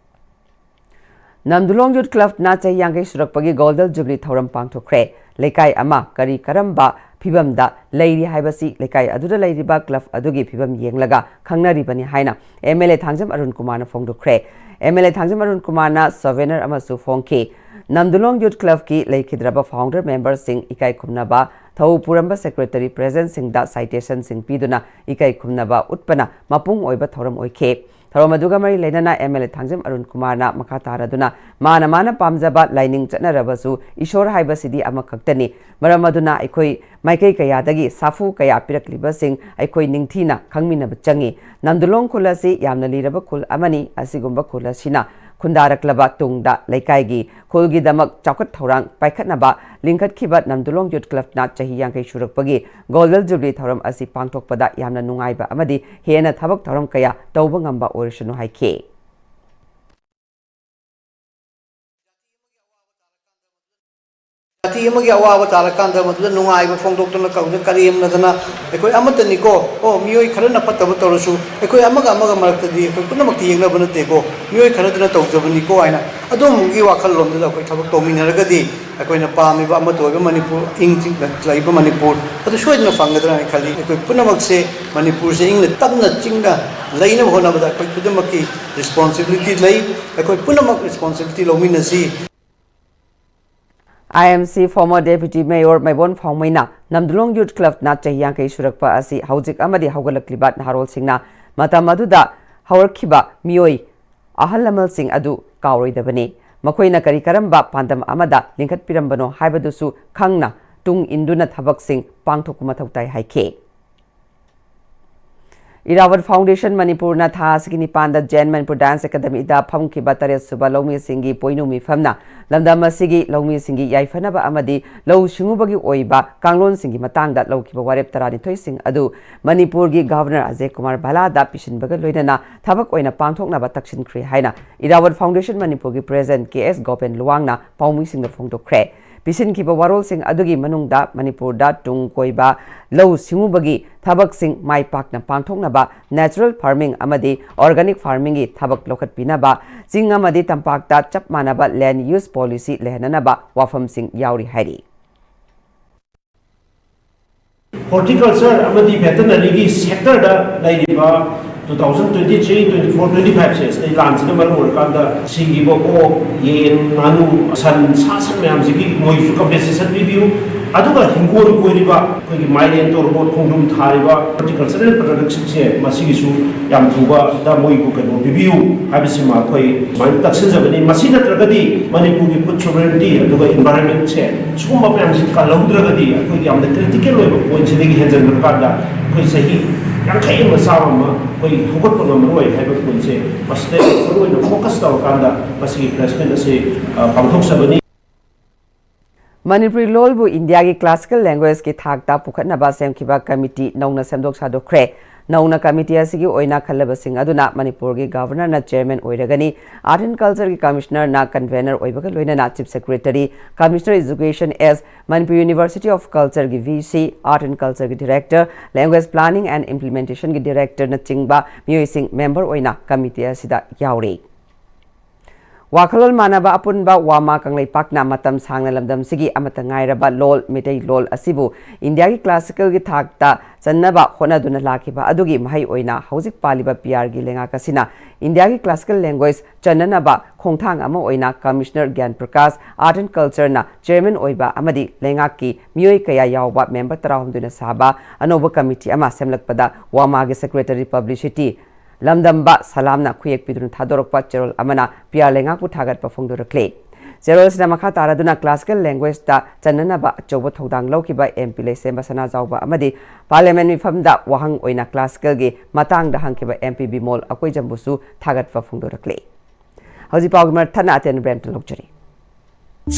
ꯅꯝꯗꯨꯂꯣꯡ ꯌꯨꯠ ꯀ꯭ꯂꯕꯅ ꯆꯍꯤ ꯌꯥꯡꯈꯩ ꯁꯨꯔꯛꯄꯒꯤ ꯒꯣꯜꯗꯟ ꯖꯨꯕꯤꯂꯤ ꯊꯧꯔꯝ ꯄꯥꯡꯊꯣꯛꯈ꯭ꯔꯦ꯫ ꯂꯩꯀꯥꯏ ꯑꯃ ꯀꯔꯤ ꯀꯔꯝꯕ ꯐꯤꯕꯝꯗ ꯂꯩꯔꯤ ꯍꯥꯏꯕꯁꯤ ꯂꯩꯀꯥꯏ ꯑꯗꯨꯗ ꯂꯩꯔꯤꯕ ꯀ꯭ꯂꯕ ꯑꯗꯨꯒꯤ ꯐꯤꯕꯝ ꯌꯦꯡꯂꯒ ꯈꯪꯅꯔꯤꯕꯅꯤ ꯍꯥꯏꯅ M L A Thangjam Arun ꯀꯨꯃꯥꯔꯅ ꯐꯣꯡꯗꯣꯛꯈ꯭ꯔꯦ꯫ M L A Thangjam Arun ꯀꯨꯃꯥꯔꯅ ꯁꯣꯚꯦꯅꯔ ꯑꯃꯁꯨ ꯐꯣꯡꯈꯤ꯫ ꯅꯝꯗꯨꯂꯣꯡ ꯌꯨꯠ ꯀ꯭ꯂꯕꯀꯤ ꯂꯩꯈꯤꯗ꯭ꯔꯕ ꯐꯥꯎꯟꯗꯔ ꯃꯦꯝꯕꯔꯁꯤꯡ ꯏꯀꯥꯏ ꯈꯨꯝꯅꯕ, ꯊꯧ ꯄꯨꯔꯝꯕ ꯁꯦꯀ꯭ꯔꯦꯇꯔꯤ ꯄ꯭ꯔꯦꯖꯤꯗꯦꯟꯠꯁꯤꯡꯗ ꯁꯥꯏꯇꯦꯁꯟꯁꯤꯡ ꯄꯤꯗꯨꯅ ꯏꯀꯥꯏ ꯈꯨꯝꯅꯕ ꯎꯠꯄꯅ ꯃꯄꯨꯡ ꯑꯣꯏꯕ ꯊꯧꯔꯝ ꯑꯣꯏꯈꯤ꯫ ꯊꯧꯔꯝ ꯑꯗꯨꯒ ꯃꯔꯤ ꯂꯩꯅꯅ M L A Thangjam Arun ꯀꯨꯃꯥꯔꯅ ꯃꯈꯥ ꯇꯥꯔꯗꯨꯅ ꯃꯥꯅ ꯃꯥꯅ ꯄꯥꯝꯖꯕ ꯂꯥꯏꯅꯤꯡ ꯆꯠꯅꯔꯕꯁꯨ ꯏꯁꯣꯔ ꯍꯥꯏꯕꯁꯤꯗꯤ ꯑꯃꯈꯛꯇꯅꯤ꯫ ꯃꯔꯝ ꯑꯗꯨꯅ ꯑꯩꯈꯣꯏ ꯃꯥꯏꯀꯩ ꯀꯌꯥꯗꯒꯤ ꯁꯥꯐꯨ ꯀꯌꯥ ꯄꯤꯔꯛꯂꯤꯕꯁꯤꯡ ꯑꯩꯈꯣꯏ ꯅꯤꯡꯊꯤꯅ ꯈꯪꯃꯤꯟꯅꯕ ꯆꯪꯏ꯫ ꯅꯝꯗꯨꯂꯣꯡ ꯈꯨꯜ ꯑꯁꯤ ꯌꯥꯝꯅ ꯂꯤꯔꯕ ꯈꯨꯜ ꯑꯃꯅꯤ꯫ ꯑꯁꯤꯒꯨꯝꯕ ꯈꯨꯜ ꯑꯁꯤꯅ ꯈꯨꯟꯗꯥꯔꯛꯂꯕ ꯇꯨꯡꯗ ꯂꯩꯀꯥꯏꯒꯤ ꯈꯨꯜꯒꯤꯗꯃꯛ ꯆꯥꯎꯈꯠ ꯊꯧꯔꯥꯡ ꯄꯥꯏꯈꯠꯅꯕ ꯂꯤꯡꯈꯠꯈꯤꯕ ꯅꯝꯗꯨꯂꯣꯡ ꯌꯨꯠ ꯀ꯭ꯂꯕꯅ ꯆꯍꯤ ꯌꯥꯡꯈꯩ ꯁꯨꯔꯛꯄꯒꯤ ꯒꯣꯜꯗꯟ ꯖꯨꯕꯤꯂꯤ ꯊꯧꯔꯝ ꯑꯁꯤ ꯄꯥꯡꯊꯣꯛꯄꯗ ꯌꯥꯝꯅ ꯅꯨꯡꯉꯥꯏꯕ ꯑꯃꯗꯤ ꯍꯦꯟꯅ ꯊꯕꯛ ꯊꯧꯔꯝ ꯀꯌꯥ ꯇꯧꯕ ꯉꯝꯕ ꯑꯣꯏꯔꯁꯅꯨ ꯍꯥꯏꯈꯤ꯫ ꯖꯥꯇꯤ ꯑꯃꯒꯤ ꯑꯋꯥꯕ ꯇꯥꯔꯀꯥꯟꯗ ꯃꯗꯨꯗ ꯅꯨꯡꯉꯥꯏꯕ ꯐꯣꯡꯗꯣꯛꯇꯅ ꯀꯧꯗꯅ ꯀꯔꯦꯝꯅꯗꯅ ꯑꯩꯈꯣꯏ ꯑꯃꯠꯇꯅꯤꯀꯣ꯫ ꯑꯣ, ꯃꯤꯑꯣꯏ ꯈꯔꯅ ꯐꯠꯇꯕ ꯇꯧꯔꯁꯨ ꯑꯩꯈꯣꯏ ꯑꯃꯒ ꯑꯃꯒ ꯃꯔꯛꯇꯗꯤ ꯑꯩꯈꯣꯏ ꯄꯨꯝꯅꯃꯛꯇꯤ ꯌꯦꯛꯅꯕ ꯅꯠꯇꯦꯀꯣ, ꯃꯤꯑꯣꯏ ꯈꯔꯗꯨꯅ ꯇꯧꯖꯕꯅꯤꯀꯣ ꯍꯥꯏꯅ ꯑꯗꯨꯝꯕꯒꯤ ꯋꯥꯈꯜꯂꯣꯝꯗꯨꯗ ꯑꯩꯈꯣꯏ ꯊꯕꯛ ꯇꯧꯃꯤꯟꯅꯔꯒꯗꯤ ꯑꯩꯈꯣꯏꯅ ꯄꯥꯝꯃꯤꯕ ꯑꯃꯠꯇ ꯑꯣꯏꯕ ꯃꯅꯤꯄꯨꯔ, ꯏꯪ ꯆꯤꯛꯅ ꯂꯩꯕ ꯃꯅꯤꯄꯨꯔ ꯑꯗꯨ ꯁꯣꯏꯗꯅ ꯐꯪꯒꯗ꯭ꯔꯥ ꯍꯥꯏꯅ ꯈꯜꯂꯤ꯫ ꯑꯩꯈꯣꯏ ꯄꯨꯝꯅꯃꯛꯁꯦ ꯃꯅꯤꯄꯨꯔꯁꯦ ꯏꯪꯅ ꯇꯞꯅ ꯆꯤꯡꯅ ꯂꯩꯅꯕ ꯍꯣꯠꯅꯕꯗ ꯑꯩꯈꯣꯏ ꯈꯨꯗꯤꯡꯃꯛꯀꯤ ꯔꯦꯁꯄꯣꯟꯁꯤꯕꯤꯂꯤꯇꯤ ꯂꯩ꯫ ꯑꯩꯈꯣꯏ ꯄꯨꯝꯅꯃꯛ ꯔꯦꯁꯄꯣꯟꯁꯤꯕꯤꯂꯤꯇꯤ ꯂꯧꯃꯤꯟꯅꯁꯤ꯫ I M C former deputy mayor ꯃꯥꯏꯕꯣꯟ ꯐꯥꯎꯃꯩꯅ ꯅꯝꯗꯨꯂꯣꯡ ꯌꯨꯠ ꯀ꯭ꯂꯕꯅ ꯆꯍꯤ ꯌꯥꯡꯈꯩ ꯁꯨꯔꯛꯄ ꯑꯁꯤ ꯍꯧꯖꯤꯛ ꯑꯃꯗꯤ ꯍꯧꯒꯠꯂꯛꯂꯤꯕ ꯅꯍꯥꯔꯣꯜꯁꯤꯡꯅ ꯃꯇꯝ ꯑꯗꯨꯗ ꯍꯧꯔꯛꯈꯤꯕ ꯃꯤꯑꯣꯏ ꯑꯍꯜ ꯂꯃꯟꯁꯤꯡ ꯑꯗꯨ ꯀꯥꯎꯔꯣꯏꯗꯕꯅꯤ꯫ ꯃꯈꯣꯏꯅ ꯀꯔꯤ ꯀꯔꯝꯕ ꯄꯥꯟꯗꯝ ꯑꯃꯗ ꯂꯤꯡꯈꯠꯄꯤꯔꯝꯕꯅꯣ ꯍꯥꯏꯕꯗꯨꯁꯨ ꯈꯪꯅ ꯇꯨꯡ ꯏꯟꯗꯨꯅ ꯊꯕꯛꯁꯤꯡ ꯄꯥꯡꯊꯣꯛꯄ ꯃꯊꯧ ꯇꯥꯏ ꯍꯥꯏꯈꯤ꯫ ꯏꯔꯥꯋꯠ ꯐꯥꯎꯟꯗꯦꯁꯟ ꯃꯅꯤꯄꯨꯔꯅ ꯊꯥ ꯑꯁꯤꯒꯤ ꯅꯤꯄꯥꯟꯗ ꯖꯦꯟ ꯃꯅꯤꯄꯨꯔ ꯗꯥꯟꯁ ꯑꯦꯀꯥꯗꯃꯤꯗ ꯐꯝꯈꯤꯕ ꯇꯔꯦꯠ ꯁꯨꯕ ꯂꯧꯃꯤꯁꯤꯡꯒꯤ ꯄꯣꯏꯅꯨ ꯃꯤꯐꯝꯅ ꯂꯝꯗꯝ ꯑꯁꯤꯒꯤ ꯂꯧꯃꯤꯁꯤꯡꯒꯤ ꯌꯥꯏꯐꯅꯕ ꯑꯃꯗꯤ ꯂꯧꯎ ꯁꯤꯡꯎꯕꯒꯤ ꯑꯣꯏꯕ ꯀꯥꯡꯂꯣꯟꯁꯤꯡꯒꯤ ꯃꯇꯥꯡꯗ ꯂꯧꯈꯤꯕ ꯋꯥꯔꯦꯞ ꯇꯔꯥꯅꯤꯊꯣꯏꯁꯤꯡ ꯑꯗꯨ ꯃꯅꯤꯄꯨꯔꯒꯤ ꯒꯚꯔꯅꯔ ꯑꯖꯌ ꯀꯨꯃꯥꯔ ꯚꯜꯂꯥꯗ ꯄꯤꯁꯤꯟꯕꯒ ꯂꯣꯏꯅꯅ ꯊꯕꯛ ꯑꯣꯏꯅ ꯄꯥꯡꯊꯣꯛꯅꯕ ꯇꯛꯁꯤꯟꯈ꯭ꯔꯦ ꯍꯥꯏꯅ ꯏꯔꯥꯋꯠ ꯐꯥꯎꯟꯗꯦꯁꯟ ꯃꯅꯤꯄꯨꯔꯒꯤ ꯄ꯭ꯔꯦꯁꯤꯗꯦꯟꯠ ꯀꯦ ꯑꯦꯁ ꯒꯣꯄꯦꯟ ꯂꯨꯋꯥꯡꯅ ꯄꯥꯎꯃꯤꯁꯤꯡꯗ ꯐꯣꯡꯗꯣꯛꯈ꯭ꯔꯦ꯫ ꯄꯤꯁꯤꯟꯈꯤꯕ ꯋꯥꯔꯣꯜꯁꯤꯡ ꯑꯗꯨꯒꯤ ꯃꯅꯨꯡꯗ ꯃꯅꯤꯄꯨꯔꯗ ꯇꯨꯡ ꯀꯣꯏꯕ ꯂꯧꯎ ꯁꯤꯡꯎꯕꯒꯤ ꯊꯕꯛꯁꯤꯡ ꯃꯥꯏ ꯄꯥꯛꯅ ꯄꯥꯡꯊꯣꯛꯅꯕ natural farming ꯑꯃꯗꯤ organic farmingꯒꯤ ꯊꯕꯛ ꯂꯧꯈꯠꯄꯤꯅꯕ, ꯆꯤꯡ ꯑꯃꯗꯤ ꯇꯝꯄꯥꯛꯇ ꯆꯞ ꯃꯥꯟꯅꯕ land use policy ꯂꯩꯍꯟꯅꯅꯕ ꯋꯥꯐꯝꯁꯤꯡ ꯌꯥꯎꯔꯤ ꯍꯥꯏꯔꯤ꯫ Horticulture ꯑꯃꯗꯤ veterinaryꯒꯤ sectorꯗ ꯂꯩꯔꯤꯕ two thousand twenty three, twenty four, twenty five ꯁꯦ ꯁꯤꯗꯩ ꯂꯥꯟꯁꯤꯅ ꯃꯔꯝ ꯑꯣꯏꯔꯀꯥꯟꯗ ꯁꯤꯈꯤꯕ ꯑꯣꯛ, ꯌꯦꯟ, ꯉꯥꯅꯨ, ꯁꯟ, ꯁꯥ ꯁꯟ ꯃꯌꯥꯝꯁꯤꯒꯤ ꯃꯣꯏꯁꯨ compensation ꯄꯤꯕꯤꯌꯨ꯫ ꯑꯗꯨꯒ ꯍꯤꯡꯒꯣꯜ ꯀꯣꯏꯔꯤꯕ ꯑꯩꯈꯣꯏꯒꯤ ꯃꯥꯏꯔꯦꯟ, ꯇꯣꯔꯕꯣꯠ, ꯈꯣꯡꯗ꯭ꯔꯨꯝ ꯊꯥꯔꯤꯕ horticultural productꯁꯤꯡꯁꯦ ꯃꯁꯤꯒꯤꯁꯨ ꯌꯥꯝ ꯊꯨꯕꯗ ꯃꯣꯏꯕꯨ ꯀꯩꯅꯣ ꯄꯤꯕꯤꯌꯨ ꯍꯥꯏꯕꯁꯤꯃ ꯑꯩꯈꯣꯏ ꯁꯨꯃꯥꯏꯅ ꯇꯛꯁꯤꯟꯖꯕꯅꯤ꯫ ꯃꯁꯤ ꯅꯠꯇ꯭ꯔꯒꯗꯤ ꯃꯅꯤꯄꯨꯔꯒꯤ food sovereignty ꯑꯗꯨꯒ environmentꯁꯦ ꯁꯤꯒꯨꯝꯕ ꯃꯌꯥꯝꯁꯤ ꯀꯜꯍꯧꯗ꯭ꯔꯒꯗꯤ ꯑꯩꯈꯣꯏꯒꯤ ꯌꯥꯝꯅ critical ꯑꯣꯏꯕ pointꯁꯤꯗꯒꯤ ꯍꯦꯟꯖꯟꯈ꯭ꯔꯀꯥꯟꯗ ꯑꯩꯈꯣꯏ ꯆꯍꯤ ꯌꯥꯡꯈꯩ ꯑꯃ ꯆꯥꯝꯃ ꯑꯃ ꯑꯩꯈꯣꯏ ꯍꯧꯒꯠꯄ ꯉꯝꯃꯔꯣꯏ ꯍꯥꯏꯕ pointꯁꯦ ꯃꯁꯤꯗ ꯃꯔꯨꯑꯣꯏꯅ focus ꯇꯧꯔꯀꯥꯟꯗ ꯃꯁꯤꯒꯤ press meet ꯑꯁꯤ ꯄꯥꯡꯊꯣꯛꯆꯕꯅꯤ꯫ ꯃꯅꯤꯄꯨꯔꯤ ꯂꯣꯜꯕꯨ ꯏꯟꯗꯤꯌꯥꯒꯤ classical languageetꯀꯤ ꯊꯥꯛꯇ ꯄꯨꯈꯠꯅꯕ ꯁꯦꯝꯈꯤꯕ committee ꯅꯧꯅ ꯁꯦꯝꯗꯣꯛ ꯁꯥꯗꯣꯛꯈ꯭ꯔꯦ꯫ ꯅꯧꯅ ꯀꯃꯤꯇꯤ ꯑꯁꯤꯒꯤ ꯑꯣꯏꯅ ꯈꯜꯂꯕꯁꯤꯡ ꯑꯗꯨꯅ ꯃꯅꯤꯄꯨꯔꯒꯤ ꯒꯚꯔꯅꯔꯅ ꯆꯦꯌꯔꯃꯦꯟ ꯑꯣꯏꯔꯒꯅꯤ, ꯑꯥꯔꯠ ꯑꯦꯟ ꯀꯜꯆꯔꯒꯤ ꯀꯃꯤꯁꯅꯔꯅ ꯀꯟꯚꯦꯅꯔ ꯑꯣꯏꯕꯒ ꯂꯣꯏꯅꯅ chief secretary, commissioner education S, Manipur university of ꯀꯜꯆꯔꯒꯤ ꯚꯤ ꯁꯤ, ꯑꯥꯔꯠ ꯑꯦꯟ ꯀꯜꯆꯔꯒꯤ ꯗꯤꯔꯦꯛꯇꯔ, ꯂꯦꯡꯒ꯭ꯋꯦꯖ ꯄ꯭ꯂꯥꯅꯤꯡ ꯑꯦꯟ ꯏꯝꯄ꯭ꯂꯤꯃꯦꯟꯇꯦꯁꯟꯒꯤ ꯗꯤꯔꯦꯛꯇꯔꯅꯆꯤꯡꯕ ꯃꯤꯑꯣꯏꯁꯤꯡ ꯃꯦꯝꯕꯔ ꯑꯣꯏꯅ ꯀꯃꯤꯇꯤ ꯑꯁꯤꯗ ꯌꯥꯎꯔꯤ꯫ ꯋꯥꯈꯜꯂꯣꯟ ꯃꯥꯟꯅꯕ ꯑꯄꯨꯟꯕ ꯋꯥꯃꯥ ꯀꯪꯂꯩꯄꯥꯛꯅ ꯃꯇꯝ ꯁꯥꯡꯅ ꯂꯝꯗꯝꯁꯤꯒꯤ ꯑꯃꯠꯇ ꯉꯥꯏꯔꯕ ꯂꯣꯜ, ꯃꯤꯇꯩ ꯂꯣꯜ ꯑꯁꯤꯕꯨ ꯏꯟꯗꯤꯌꯥꯒꯤ ꯀ꯭ꯂꯥꯁꯤꯀꯦꯜꯒꯤ ꯊꯥꯛꯇ ꯆꯟꯅꯕ ꯍꯣꯠꯅꯗꯨꯅ ꯂꯥꯛꯈꯤꯕ ꯑꯗꯨꯒꯤ ꯃꯍꯩ ꯑꯣꯏꯅ ꯍꯧꯖꯤꯛ ꯄꯥꯜꯂꯤꯕ ꯄꯤꯌꯥꯔꯒꯤ ꯂꯩꯉꯥꯛ ꯑꯁꯤꯅ ꯏꯟꯗꯤꯌꯥꯒꯤ ꯀ꯭ꯂꯥꯁꯤꯀꯦꯜ ꯂꯦꯡꯒ꯭ꯋꯦꯖ ꯆꯟꯅꯅꯕ ꯈꯣꯡꯊꯥꯡ ꯑꯃ ꯑꯣꯏꯅ ꯀꯃꯤꯁꯅꯔ ꯒ꯭ꯌꯥꯟ ꯄ꯭ꯔꯀꯥꯁ, ꯑꯥꯔꯠ ꯑꯦꯟ ꯀꯜꯆꯔꯅ ꯆꯦꯌꯔꯃꯦꯟ ꯑꯣꯏꯕ ꯑꯃꯗꯤ ꯂꯩꯉꯥꯛꯀꯤ ꯃꯤꯑꯣꯏ ꯀꯌꯥ ꯌꯥꯎꯕ ꯃꯦꯝꯕꯔ ꯇꯔꯥꯍꯨꯝꯗꯣꯏꯅ ꯁꯥꯕ ꯑꯅꯧꯕ ꯀꯃꯤꯇꯤ ꯑꯃ ꯁꯦꯝꯂꯛꯄꯗ ꯋꯥꯃꯥꯒꯤ ꯁꯦꯀ꯭ꯔꯦꯇꯔꯤ ꯄꯕ꯭ꯂꯤꯁꯤꯇꯤ ꯂꯝꯗꯝꯕ ꯁꯂꯥꯝꯅ ꯈꯨꯌꯦꯛ ꯄꯤꯗꯨꯅ ꯊꯥꯗꯣꯔꯛꯄ ꯆꯦꯔꯣꯜ ꯑꯃꯅ ꯄꯤꯌꯥꯔ ꯂꯩꯉꯥꯛꯄꯨ ꯊꯥꯒꯠꯄ ꯐꯣꯡꯗꯣꯔꯛꯂꯤ꯫ ꯆꯦꯔꯣꯜꯁꯤꯗ ꯃꯈꯥ ꯇꯥꯔꯗꯨꯅ ꯀ꯭ꯂꯥꯁꯤꯀꯦꯜ ꯂꯦꯡꯒ꯭ꯋꯦꯖꯇ ꯆꯟꯅꯅꯕ ꯑꯆꯧꯕ ꯊꯧꯗꯥꯡ ꯂꯧꯈꯤꯕ ꯑꯦꯝ ꯄꯤ ꯂꯩꯁꯦꯝꯕ ꯁꯅꯥꯖꯥꯎꯕ ꯑꯃꯗꯤ ꯄꯥꯔꯂꯤꯌꯥꯃꯦꯟ ꯃꯤꯐꯝꯗ ꯋꯥꯍꯪ ꯑꯣꯏꯅ ꯀ꯭ꯂꯥꯁꯤꯀꯦꯜꯒꯤ ꯃꯇꯥꯡꯗ ꯍꯪꯈꯤꯕ ꯑꯦꯝ ꯄꯤ ꯕꯤꯃꯣꯜ ꯑꯀꯣꯏꯖꯝꯕꯨꯁꯨ ꯊꯥꯒꯠꯄ ꯐꯣꯡꯗꯣꯔꯛꯂꯤ꯫ ꯍꯧꯖꯤꯛ ꯄꯥꯎꯒꯤ ꯃꯔꯛ ꯊꯠꯅ ꯑꯇꯦꯟ ꯕ꯭ꯔꯦꯝꯇ ꯂꯧꯖꯔꯤ꯫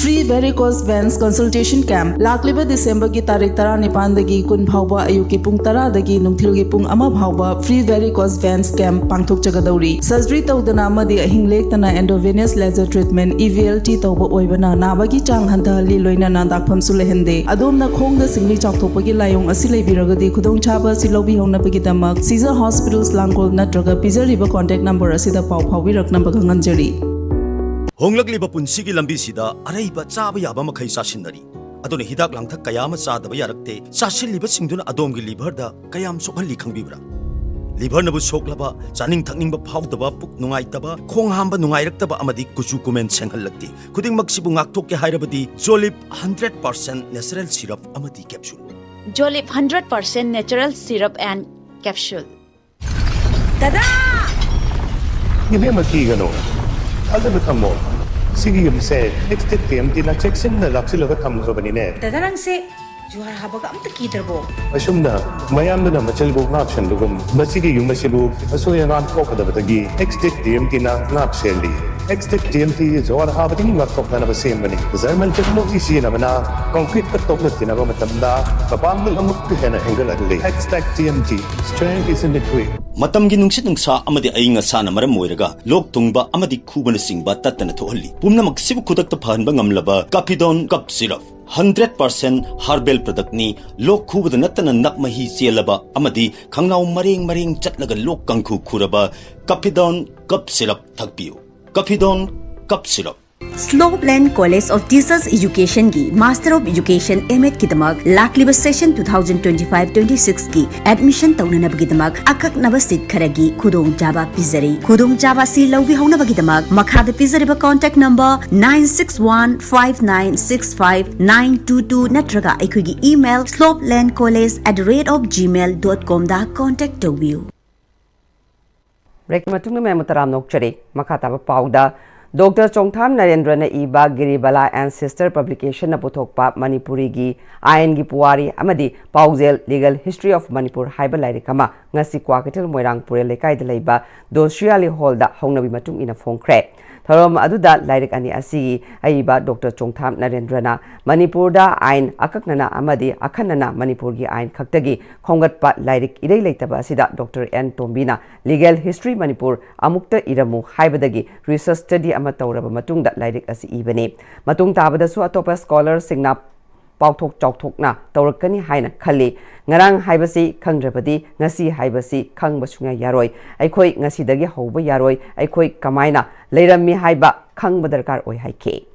Free Varicose Veins Consultation Camp ꯂꯥꯛꯂꯤꯕ ꯗꯤꯁꯦꯝꯕꯔꯒꯤ ꯇꯥꯔꯤꯛ ꯇꯔꯥꯅꯤꯄꯥꯟꯗꯒꯤ ꯀꯨꯟ ꯐꯥꯎꯕ ꯑꯌꯨꯛꯀꯤ ꯄꯨꯡ ꯇꯔꯥꯗꯒꯤ ꯅꯨꯡꯊꯤꯜꯒꯤ ꯄꯨꯡ ꯑꯃ ꯐꯥꯎꯕ Free Varicose Veins Camp ꯄꯥꯡꯊꯣꯛꯆꯒꯗꯧꯔꯤ꯫ ꯁꯔꯖꯔꯤ ꯇꯧꯗꯅ ꯑꯃꯗꯤ ꯑꯍꯤꯡ ꯂꯦꯛꯇꯅ Intravenous Laser Treatment, E V L T, ꯇꯧꯕ ꯑꯣꯏꯕꯅ ꯅꯥꯕꯒꯤ ꯆꯥꯡ ꯍꯟꯊꯍꯜꯂꯤ, ꯂꯣꯏꯅꯅ ꯗꯥꯛꯐꯝꯁꯨ ꯂꯩꯍꯟꯗꯦ꯫ ꯑꯗꯣꯝꯅ ꯈꯣꯡꯗ ꯁꯤꯡꯂꯤ ꯆꯥꯎꯊꯣꯛꯄꯒꯤ ꯂꯥꯏꯑꯣꯡ ꯑꯁꯤ ꯂꯩꯕꯤꯔꯒꯗꯤ ꯈꯨꯗꯣꯡꯆꯥꯕ ꯑꯁꯤ ꯂꯧꯕꯤꯍꯧꯅꯕꯒꯤꯗꯃꯛ ꯁꯤꯖ ꯍꯣꯁꯄꯤꯇꯥꯜꯁ ꯂꯥꯡꯒꯣꯜ ꯅꯠꯇ꯭ꯔꯒ ꯄꯤꯖꯔꯤꯕ ꯀꯣꯟꯇꯦꯛ ꯅꯝꯕꯔ ꯑꯁꯤꯗ ꯄꯥꯎ ꯐꯥꯎꯕꯤꯔꯛꯅꯕꯒ ꯉꯝꯖꯔꯤ꯫ ꯍꯣꯡꯂꯛꯂꯤꯕ ꯄꯨꯟꯁꯤꯒꯤ ꯂꯝꯕꯤꯁꯤꯗ ꯑꯔꯩꯕ ꯆꯥꯕ ꯌꯥꯕ ꯃꯈꯩ ꯆꯥꯁꯤꯟꯅꯔꯤ꯫ ꯑꯗꯨꯅ ꯍꯤꯗꯥꯛ ꯂꯥꯡꯊꯛ ꯀꯌꯥ ꯑꯃ ꯆꯥꯗꯕ ꯌꯥꯔꯛꯇꯦ꯫ ꯆꯥꯁꯤꯜꯂꯤꯕꯁꯤꯡꯗꯨꯅ ꯑꯗꯣꯝꯒꯤ ꯂꯤꯚꯔꯗ ꯀꯌꯥꯝ ꯁꯣꯛꯍꯜꯂꯤ ꯈꯪꯕꯤꯕ꯭ꯔꯥ? ꯂꯤꯚꯔꯅꯕꯨ ꯁꯣꯛꯂꯕ, ꯆꯥꯅꯤꯡ ꯊꯛꯅꯤꯡꯕ ꯐꯥꯎꯗꯕ, ꯄꯨꯛ ꯅꯨꯡꯉꯥꯏꯇꯕ, ꯈꯣꯡ ꯍꯥꯝꯕ ꯅꯨꯡꯉꯥꯏꯔꯛꯇꯕ ꯑꯃꯗꯤ ꯀꯨꯆꯨ ꯀꯨꯃꯦꯟ ꯁꯦꯡꯍꯜꯂꯛꯇꯦ꯫ ꯈꯨꯗꯤꯡꯃꯛꯁꯤꯕꯨ ꯉꯥꯛꯊꯣꯛꯀꯦ ꯍꯥꯏꯔꯕꯗꯤ ꯖꯣꯂꯤꯞ ꯍꯟꯗ꯭ꯔꯦꯠ ꯄꯥꯔꯁꯦꯟ ꯅꯦꯆꯔꯦꯜ ꯁꯤꯔꯞ ꯑꯃꯗꯤ capsule. Jolip hundred percent natural syrup and capsule. ꯗꯗꯥ! ꯏꯕꯦꯝꯃ, ꯀꯤꯒꯅꯨ꯫ ꯊꯥꯖꯕ ꯊꯝꯃꯣ꯫ ꯁꯤꯒꯤ ꯌꯨꯝꯁꯦ ꯑꯦꯛꯁ ꯇꯤꯛ ꯇꯤ ꯑꯦꯝ ꯇꯤꯅ ꯆꯦꯛꯁꯤꯟꯅ ꯂꯥꯛꯁꯤꯜꯂꯒ ꯊꯝꯈ꯭ꯔꯕꯅꯤꯅꯦ꯫ ꯗꯗꯥ, ꯅꯪꯁꯦ ꯖꯨꯍꯥꯔ ꯍꯥꯕꯒ ꯑꯝꯇ ꯀꯤꯗ꯭ꯔꯕꯣ? ꯑꯁꯨꯝꯅ ꯃꯌꯥꯝꯗꯨꯅ ꯃꯆꯤꯜꯕꯨ ꯉꯥꯛ ꯁꯦꯟꯕꯒꯨꯝ ꯃꯁꯤꯒꯤ ꯌꯨꯝ ꯑꯁꯤꯕꯨ ꯑꯁꯣꯏ ꯑꯉꯥꯝ ꯊꯣꯛꯀꯗꯕꯗꯒꯤ ꯑꯦꯛꯁ ꯇꯤꯛ ꯇꯤ ꯑꯦꯝ ꯇꯤꯅ ꯉꯥꯛ ꯁꯦꯜꯂꯤ꯫ X-Tech T M T ꯖꯣꯔ ꯍꯥꯕꯗꯒꯤ ꯉꯥꯛꯊꯣꯛꯅꯅꯕ ꯁꯦꯝꯕꯅꯤ꯫ German technology ꯁꯤꯖꯤꯟꯅꯕꯅ concrete ꯀ ꯇꯣꯛꯅ ꯇꯤꯟꯅꯕ ꯃꯇꯝꯗ ꯃꯄꯥꯡꯒꯜ ꯑꯃꯨꯛꯀ ꯍꯦꯟꯅ ꯍꯦꯟꯒꯠꯍꯜꯂꯤ꯫ X-Tech T M T, strength is in the grit. ꯃꯇꯝꯒꯤ ꯅꯨꯡꯁꯤꯠ ꯅꯨꯡꯁꯥ ꯑꯃꯗꯤ ꯑꯏꯪ ꯑꯁꯥꯅ ꯃꯔꯝ ꯑꯣꯏꯔꯒ ꯂꯣꯛ ꯊꯨꯡꯕ ꯑꯃꯗꯤ ꯈꯨꯕꯅꯆꯤꯡꯕ ꯇꯠꯇꯅ ꯊꯣꯛꯍꯜꯂꯤ꯫ ꯄꯨꯝꯅꯃꯛꯁꯤꯕꯨ ꯈꯨꯗꯛꯇ ꯐꯍꯟꯕ ꯉꯝꯂꯕ Capidon Cough Syrup, hundred percent herbal product ꯅꯤ꯫ ꯂꯣꯛ ꯈꯨꯕꯗ ꯅꯠꯇꯅ ꯅꯞ ꯃꯍꯤ ꯆꯦꯜꯂꯕ ꯑꯃꯗꯤ ꯈꯪꯅꯥꯎ ꯃꯔꯦꯡ ꯃꯔꯦꯡ ꯆꯠꯂꯒ ꯂꯣꯛ ꯀꯥꯡꯈꯨ ꯈꯨꯔꯕ Capidon Cough Syrup ꯊꯛꯄꯤꯌꯨ꯫ Capidon Cough Syrup꯫ Slopeland College of Teachers Education ꯒꯤ Master of Education M.Ed ꯀꯤꯗꯃꯛ ꯂꯥꯛꯂꯤꯕ session two thousand twenty-five twenty-six ꯀꯤ admission ꯇꯧꯅꯅꯕꯒꯤꯗꯃꯛ ꯑꯀꯛꯅꯕ seat ꯈꯔꯒꯤ ꯈꯨꯗꯣꯡꯆꯥꯕ ꯄꯤꯖꯔꯤ꯫ ꯈꯨꯗꯣꯡꯆꯥꯕ ꯑꯁꯤ ꯂꯧꯕꯤꯍꯧꯅꯕꯒꯤꯗꯃꯛ ꯃꯈꯥꯗ ꯄꯤꯖꯔꯤꯕ contact number nine six one five nine six five nine two two ꯅꯠꯇ꯭ꯔꯒ ꯑꯩꯈꯣꯏꯒꯤ email slopelandcollege at the rate of gmail dot com the contact ꯇꯧꯕꯤꯌꯨ꯫ Break ꯀꯤ ꯃꯇꯨꯡꯗ ꯃꯌꯥꯝꯕꯨ ꯇꯔꯥꯝꯅ ꯑꯣꯛꯆꯔꯤ꯫ ꯃꯈꯥ ꯇꯥꯕ ꯄꯥꯎꯗ, Doctor ꯆꯣꯡꯊꯥꯝ ꯅꯔꯦꯟꯗ꯭ꯔꯅ ꯏꯕ ꯒꯤꯔꯤꯕꯥꯂꯥ and Sister Publication ꯅ ꯄꯨꯊꯣꯛꯄ ꯃꯅꯤꯄꯨꯔꯤꯒꯤ ꯑꯥꯏꯟꯒꯤ ꯄꯨꯋꯥꯔꯤ ꯑꯃꯗꯤ ꯄꯥꯎꯖꯦꯜ Legal History of Manipur ꯍꯥꯏꯕ ꯂꯥꯏꯔꯤꯛ ꯑꯃ ꯉꯁꯤ ꯀ꯭ꯋꯥꯀꯩꯊꯦꯜ ꯃꯣꯏꯔꯥꯡ ꯄꯨꯔꯦꯜ ꯂꯩꯀꯥꯏꯗ ꯂꯩꯕ ꯗꯣꯁ꯭ꯔꯤ ꯑꯂꯤ ꯍꯣꯜꯗ ꯍꯧꯅꯕꯤ ꯃꯇꯨꯡ ꯏꯟꯅ ꯐꯣꯡꯈ꯭ꯔꯦ꯫ ꯊꯧꯔꯝ ꯑꯗꯨꯗ ꯂꯥꯏꯔꯤꯛ ꯑꯅꯤ ꯑꯁꯤꯒꯤ ꯑꯏꯕ Doctor ꯆꯣꯡꯊꯥꯝ ꯅꯔꯦꯟꯗ꯭ꯔꯅ ꯃꯅꯤꯄꯨꯔꯗ ꯑꯥꯏꯟ ꯑꯀꯛꯅꯅ ꯑꯃꯗꯤ ꯑꯈꯟꯅꯅ ꯃꯅꯤꯄꯨꯔꯒꯤ ꯑꯥꯏꯟ ꯈꯛꯇꯒꯤ ꯈꯣꯝꯒꯠꯄ ꯂꯥꯏꯔꯤꯛ ꯏꯔꯩ ꯂꯩꯇꯕ ꯑꯁꯤꯗ Doctor ꯑꯦꯟ ꯇꯣꯝꯕꯤꯅ Legal History Manipur ꯑꯃꯨꯛꯇ ꯏꯔꯝꯃꯨ ꯍꯥꯏꯕꯗꯒꯤ research study ꯑꯃ ꯇꯧꯔꯕ ꯃꯇꯨꯡꯗ ꯂꯥꯏꯔꯤꯛ ꯑꯁꯤ ꯏꯕꯅꯤ꯫ ꯃꯇꯨꯡ ꯇꯥꯕꯗꯁꯨ ꯑꯇꯣꯞꯄ scholar ꯁꯤꯡꯅ ꯄꯥꯎꯊꯣꯛ ꯆꯥꯎꯊꯣꯛꯅ ꯇꯧꯔꯛꯀꯅꯤ ꯍꯥꯏꯅ ꯈꯜꯂꯤ꯫ ꯉꯔꯥꯡ ꯍꯥꯏꯕꯁꯤ ꯈꯪꯗ꯭ꯔꯕꯗꯤ ꯉꯁꯤ ꯍꯥꯏꯕꯁꯤ ꯈꯪꯕ ꯁꯨꯡꯌꯥ ꯌꯥꯔꯣꯏ꯫ ꯑꯩꯈꯣꯏ ꯉꯁꯤꯗꯒꯤ ꯍꯧꯕ ꯌꯥꯔꯣꯏ꯫ ꯑꯩꯈꯣꯏ ꯀꯃꯥꯏꯅ ꯂꯩꯔꯝꯃꯤ ꯍꯥꯏꯕ ꯈꯪꯕ ꯗꯔꯀꯥꯔ ꯑꯣꯏ ꯍꯥꯏꯈꯤ꯫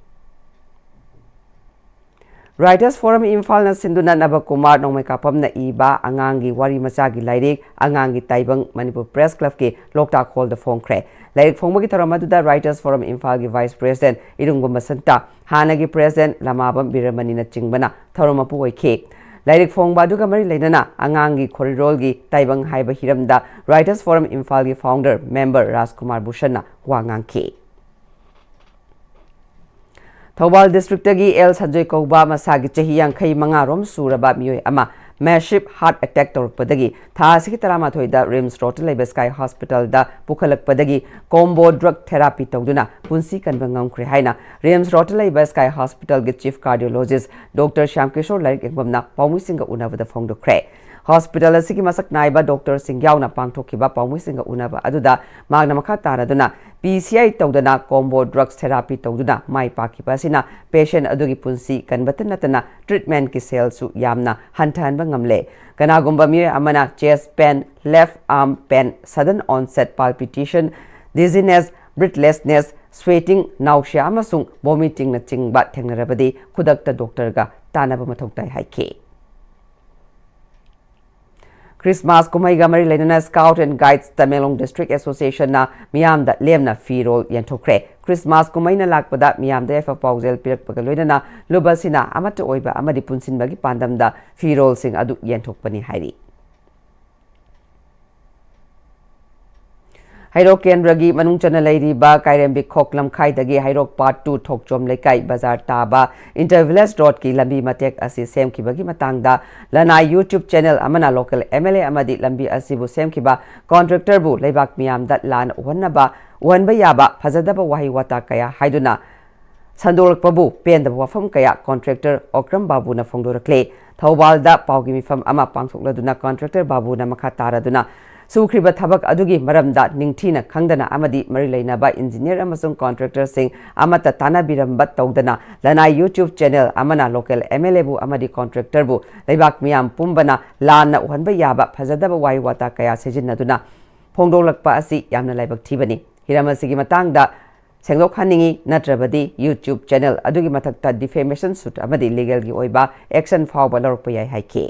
Writers Forum ꯏꯝꯐꯥꯜꯅ ꯁꯤꯟꯗꯨꯅ ꯅꯕꯀꯨꯃꯥꯔ ꯅꯣꯡꯃꯩꯀꯥꯄꯝꯅ ꯏꯕ ꯑꯉꯥꯡꯒꯤ ꯋꯥꯔꯤ ꯃꯆꯥꯒꯤ ꯂꯥꯏꯔꯤꯛ ꯑꯉꯥꯡꯒꯤ ꯇꯥꯏꯕꯪ ꯃꯅꯤꯄꯨꯔ Press Club ꯀꯤ ꯂꯣꯛꯇꯥꯛ ꯍꯣꯜꯗ ꯐꯣꯡꯈ꯭ꯔꯦ꯫ ꯂꯥꯏꯔꯤꯛ ꯐꯣꯡꯕꯒꯤ ꯊꯧꯔꯝ ꯑꯗꯨꯗ Writers Forum ꯏꯝꯐꯥꯜꯒꯤ Vice President ꯏꯔꯨꯡꯕꯝ ꯕꯁꯟꯇ, ꯍꯥꯟꯅꯒꯤ President ꯂꯃꯥꯕꯝ ꯕꯤꯔꯃꯅꯤꯅꯆꯤꯡꯕꯅ ꯊꯧꯔꯝ ꯃꯄꯨ ꯑꯣꯏꯈꯤ꯫ ꯂꯥꯏꯔꯤꯛ ꯐꯣꯡꯕ ꯑꯗꯨꯒ ꯃꯔꯤ ꯂꯩꯅꯅ ꯑꯉꯥꯡꯒꯤ ꯈꯣꯔꯤꯔꯣꯜꯒꯤ ꯇꯥꯏꯕꯪ ꯍꯥꯏꯕ ꯍꯤꯔꯝꯗ Writers Forum ꯏꯝꯐꯥꯜꯒꯤ founder member ꯔꯥꯖꯀꯨꯃꯥꯔ ꯚꯨꯁꯟꯅ ꯋꯥ ꯉꯥꯡꯈꯤ꯫ ꯊꯧꯕꯥꯜ district ꯇꯒꯤ ꯑꯦꯜ ꯁꯟꯖꯣꯏ ꯀꯧꯕ ꯃꯁꯥꯒꯤ ꯆꯍꯤ ꯌꯥꯡꯈꯩ ꯃꯉꯥ ꯔꯣꯝ ꯁꯨꯔꯕ ꯃꯤꯑꯣꯏ ꯑꯃ massive heart attack ꯇꯧꯔꯛꯄꯗꯒꯤ ꯊꯥ ꯑꯁꯤꯒꯤ ꯇꯔꯥꯃꯥꯊꯣꯏꯗ ꯔꯤꯝꯁ ꯔꯣꯗꯇ ꯂꯩꯕ ꯁ꯭ꯀꯥꯏ ꯍꯣꯁꯄꯤꯇꯥꯜꯗ ꯄꯨꯈꯠꯂꯛꯄꯗꯒꯤ combo drug therapy ꯇꯧꯗꯨꯅ ꯄꯨꯟꯁꯤ ꯀꯟꯕ ꯉꯝꯈ꯭ꯔꯦ ꯍꯥꯏꯅ ꯔꯤꯝꯁ ꯔꯣꯗꯇ ꯂꯩꯕ ꯁ꯭ꯀꯥꯏ ꯍꯣꯁꯄꯤꯇꯥꯜꯒꯤ ꯆꯤꯐ ꯀꯥꯔꯗꯤꯑꯣꯂꯣꯖꯤꯁ ꯗꯣꯛꯇꯔ ꯁ꯭ꯌꯥꯝꯀꯤꯁꯣꯔ ꯂꯥꯏꯔꯤꯛ ꯌꯦꯡꯐꯝꯅ ꯄꯥꯎꯃꯤꯁꯤꯡꯒ ꯎꯅꯕꯗ ꯐꯣꯡꯗꯣꯛꯈ꯭ꯔꯦ꯫ ꯍꯣꯁꯄꯤꯇꯥꯜ ꯑꯁꯤꯒꯤ ꯃꯁꯛ ꯅꯥꯏꯕ ꯗꯣꯛꯇꯔꯁꯤꯡ ꯌꯥꯎꯅ ꯄꯥꯡꯊꯣꯛꯈꯤꯕ ꯄꯥꯎꯃꯤꯁꯤꯡꯒ ꯎꯅꯕ ꯑꯗꯨꯗ ꯃꯍꯥꯛꯅ ꯃꯈꯥ ꯇꯥꯔꯗꯨꯅ P C I ꯇꯧꯗꯅ combo drugs therapy ꯇꯧꯗꯨꯅ ꯃꯥꯏ ꯄꯥꯛꯈꯤꯕ ꯑꯁꯤꯅ patient ꯑꯗꯨꯒꯤ ꯄꯨꯟꯁꯤ ꯀꯟꯕꯇ ꯅꯠꯇꯅ treatmentꯀꯤ ꯁꯦꯜꯁꯨ ꯌꯥꯝꯅ ꯍꯟꯊꯍꯟꯕ ꯉꯝꯂꯦ꯫ ꯀꯅꯥꯒꯨꯝꯕ ꯃꯤꯑꯣꯏ ꯑꯃꯅ chest pain, left arm pain, sudden onset palpitation, dizziness, breathlessness, sweating, nausea ꯑꯃꯁꯨꯡ vomitingꯅꯆꯤꯡꯕ ꯊꯦꯡꯅꯔꯕꯗꯤ ꯈꯨꯗꯛꯇ ꯗꯣꯛꯇꯔꯒ ꯇꯥꯟꯅꯕ ꯃꯊꯧ ꯇꯥꯏ ꯍꯥꯏꯈꯤ꯫ ꯈ꯭ꯔꯤꯁꯃꯥꯁ ꯀꯨꯝꯍꯩꯒ ꯃꯔꯤ ꯂꯩꯅꯅ Scout and Guides Tamenglong District Associationꯅ ꯃꯤꯌꯥꯝꯗ ꯂꯦꯝꯅ ꯐꯤꯔꯣꯜ ꯌꯦꯟꯊꯣꯛꯈ꯭ꯔꯦ꯫ ꯈ꯭ꯔꯤꯁꯃꯥꯁ ꯀꯨꯝꯍꯩꯅ ꯂꯥꯛꯄꯗ ꯃꯤꯌꯥꯝꯗ ꯌꯥꯏꯐ ꯄꯥꯎꯖꯦꯜ ꯄꯤꯔꯛꯄꯒ ꯂꯣꯏꯅꯅ ꯂꯨꯞ ꯑꯁꯤꯅ ꯑꯃꯠꯇ ꯑꯣꯏꯕ ꯑꯃꯗꯤ ꯄꯨꯟꯁꯤꯟꯕꯒꯤ ꯄꯥꯟꯗꯝꯗ ꯐꯤꯔꯣꯜꯁꯤꯡ ꯑꯗꯨ ꯌꯦꯟꯊꯣꯛꯄꯅꯤ ꯍꯥꯏꯔꯤ꯫ ꯍꯩꯔꯣꯛ ꯀꯦꯟꯗ꯭ꯔꯒꯤ ꯃꯅꯨꯡ ꯆꯟꯅ ꯂꯩꯔꯤꯕ ꯀꯥꯏꯔꯦꯝꯕꯤꯈꯣꯛ ꯂꯝꯈꯥꯏꯗꯒꯤ ꯍꯩꯔꯣꯛ Part two ꯊꯣꯛꯆꯣꯝ ꯂꯩꯀꯥꯏ ꯕꯖꯥꯔ ꯇꯥꯕ Inter Village Roadꯀꯤ ꯂꯝꯕꯤ ꯃꯇꯦꯛ ꯑꯁꯤ ꯁꯦꯝꯈꯤꯕꯒꯤ ꯃꯇꯥꯡꯗ ꯂꯅꯥꯏ YouTube channel ꯑꯃꯅ local M L A ꯑꯃꯗꯤ ꯂꯝꯕꯤ ꯑꯁꯤꯕꯨ ꯁꯦꯝꯈꯤꯕ contractorꯕꯨ ꯂꯩꯕꯥꯛ ꯃꯤꯌꯥꯝꯗ ꯂꯥꯟꯅ ꯎꯍꯟꯅꯕ, ꯎꯍꯟꯕ ꯌꯥꯕ ꯐꯖꯗꯕ ꯋꯥꯍꯩ ꯋꯥꯇꯥ ꯀꯌꯥ ꯍꯥꯏꯗꯨꯅ ꯁꯟꯗꯣꯛꯂꯛꯄꯕꯨ ꯄꯦꯟꯗꯕ ꯋꯥꯐꯝ ꯀꯌꯥ contractor ꯑꯣꯀ꯭ꯔꯝ ꯕꯥꯕꯨꯅ ꯐꯣꯡꯗꯣꯔꯛꯂꯦ꯫ ꯊꯧꯕꯥꯜꯗ ꯄꯥꯎꯒꯤ ꯃꯤꯐꯝ ꯑꯃ ꯄꯥꯡꯊꯣꯛꯂꯗꯨꯅ contractor ꯕꯥꯕꯨꯅ ꯃꯈꯥ ꯇꯥꯔꯗꯨꯅ ꯁꯨꯈ꯭ꯔꯤꯕ ꯊꯕꯛ ꯑꯗꯨꯒꯤ ꯃꯔꯝꯗ ꯅꯤꯡꯊꯤꯅ ꯈꯪꯗꯅ ꯑꯃꯗꯤ ꯃꯔꯤ ꯂꯩꯅꯕ engineer ꯑꯃꯁꯨꯡ contractorꯁꯤꯡ ꯑꯃꯠꯇ ꯇꯥꯟꯅꯕꯤꯔꯝꯕ ꯇꯧꯗꯅ ꯂꯅꯥꯏ YouTube channel ꯑꯃꯅ local M L Aꯕꯨ ꯑꯃꯗꯤ contractorꯕꯨ ꯂꯩꯕꯥꯛ ꯃꯤꯌꯥꯝ ꯄꯨꯝꯕꯅ ꯂꯥꯟꯅ ꯎꯍꯟꯕ ꯌꯥꯕ ꯐꯖꯗꯕ ꯋꯥꯍꯩ ꯋꯥꯇꯥ ꯀꯌꯥ ꯁꯤꯖꯤꯟꯅꯗꯨꯅ ꯐꯣꯡꯗꯣꯛꯂꯛꯄ ꯑꯁꯤ ꯌꯥꯝꯅ ꯂꯥꯏꯕꯛ ꯊꯤꯕꯅꯤ꯫ ꯍꯤꯔꯝ ꯑꯁꯤꯒꯤ ꯃꯇꯥꯡꯗ ꯁꯦꯡꯗꯣꯛꯍꯟꯅꯤꯡꯏ, ꯅꯠꯇ꯭ꯔꯕꯗꯤ YouTube channel ꯑꯗꯨꯒꯤ ꯃꯊꯛꯇ defamation suit ꯑꯃꯗꯤ legalꯒꯤ ꯑꯣꯏꯕ action ꯐꯥꯎꯕ ꯂꯧꯔꯛꯄ ꯌꯥꯏ ꯍꯥꯏꯈꯤ꯫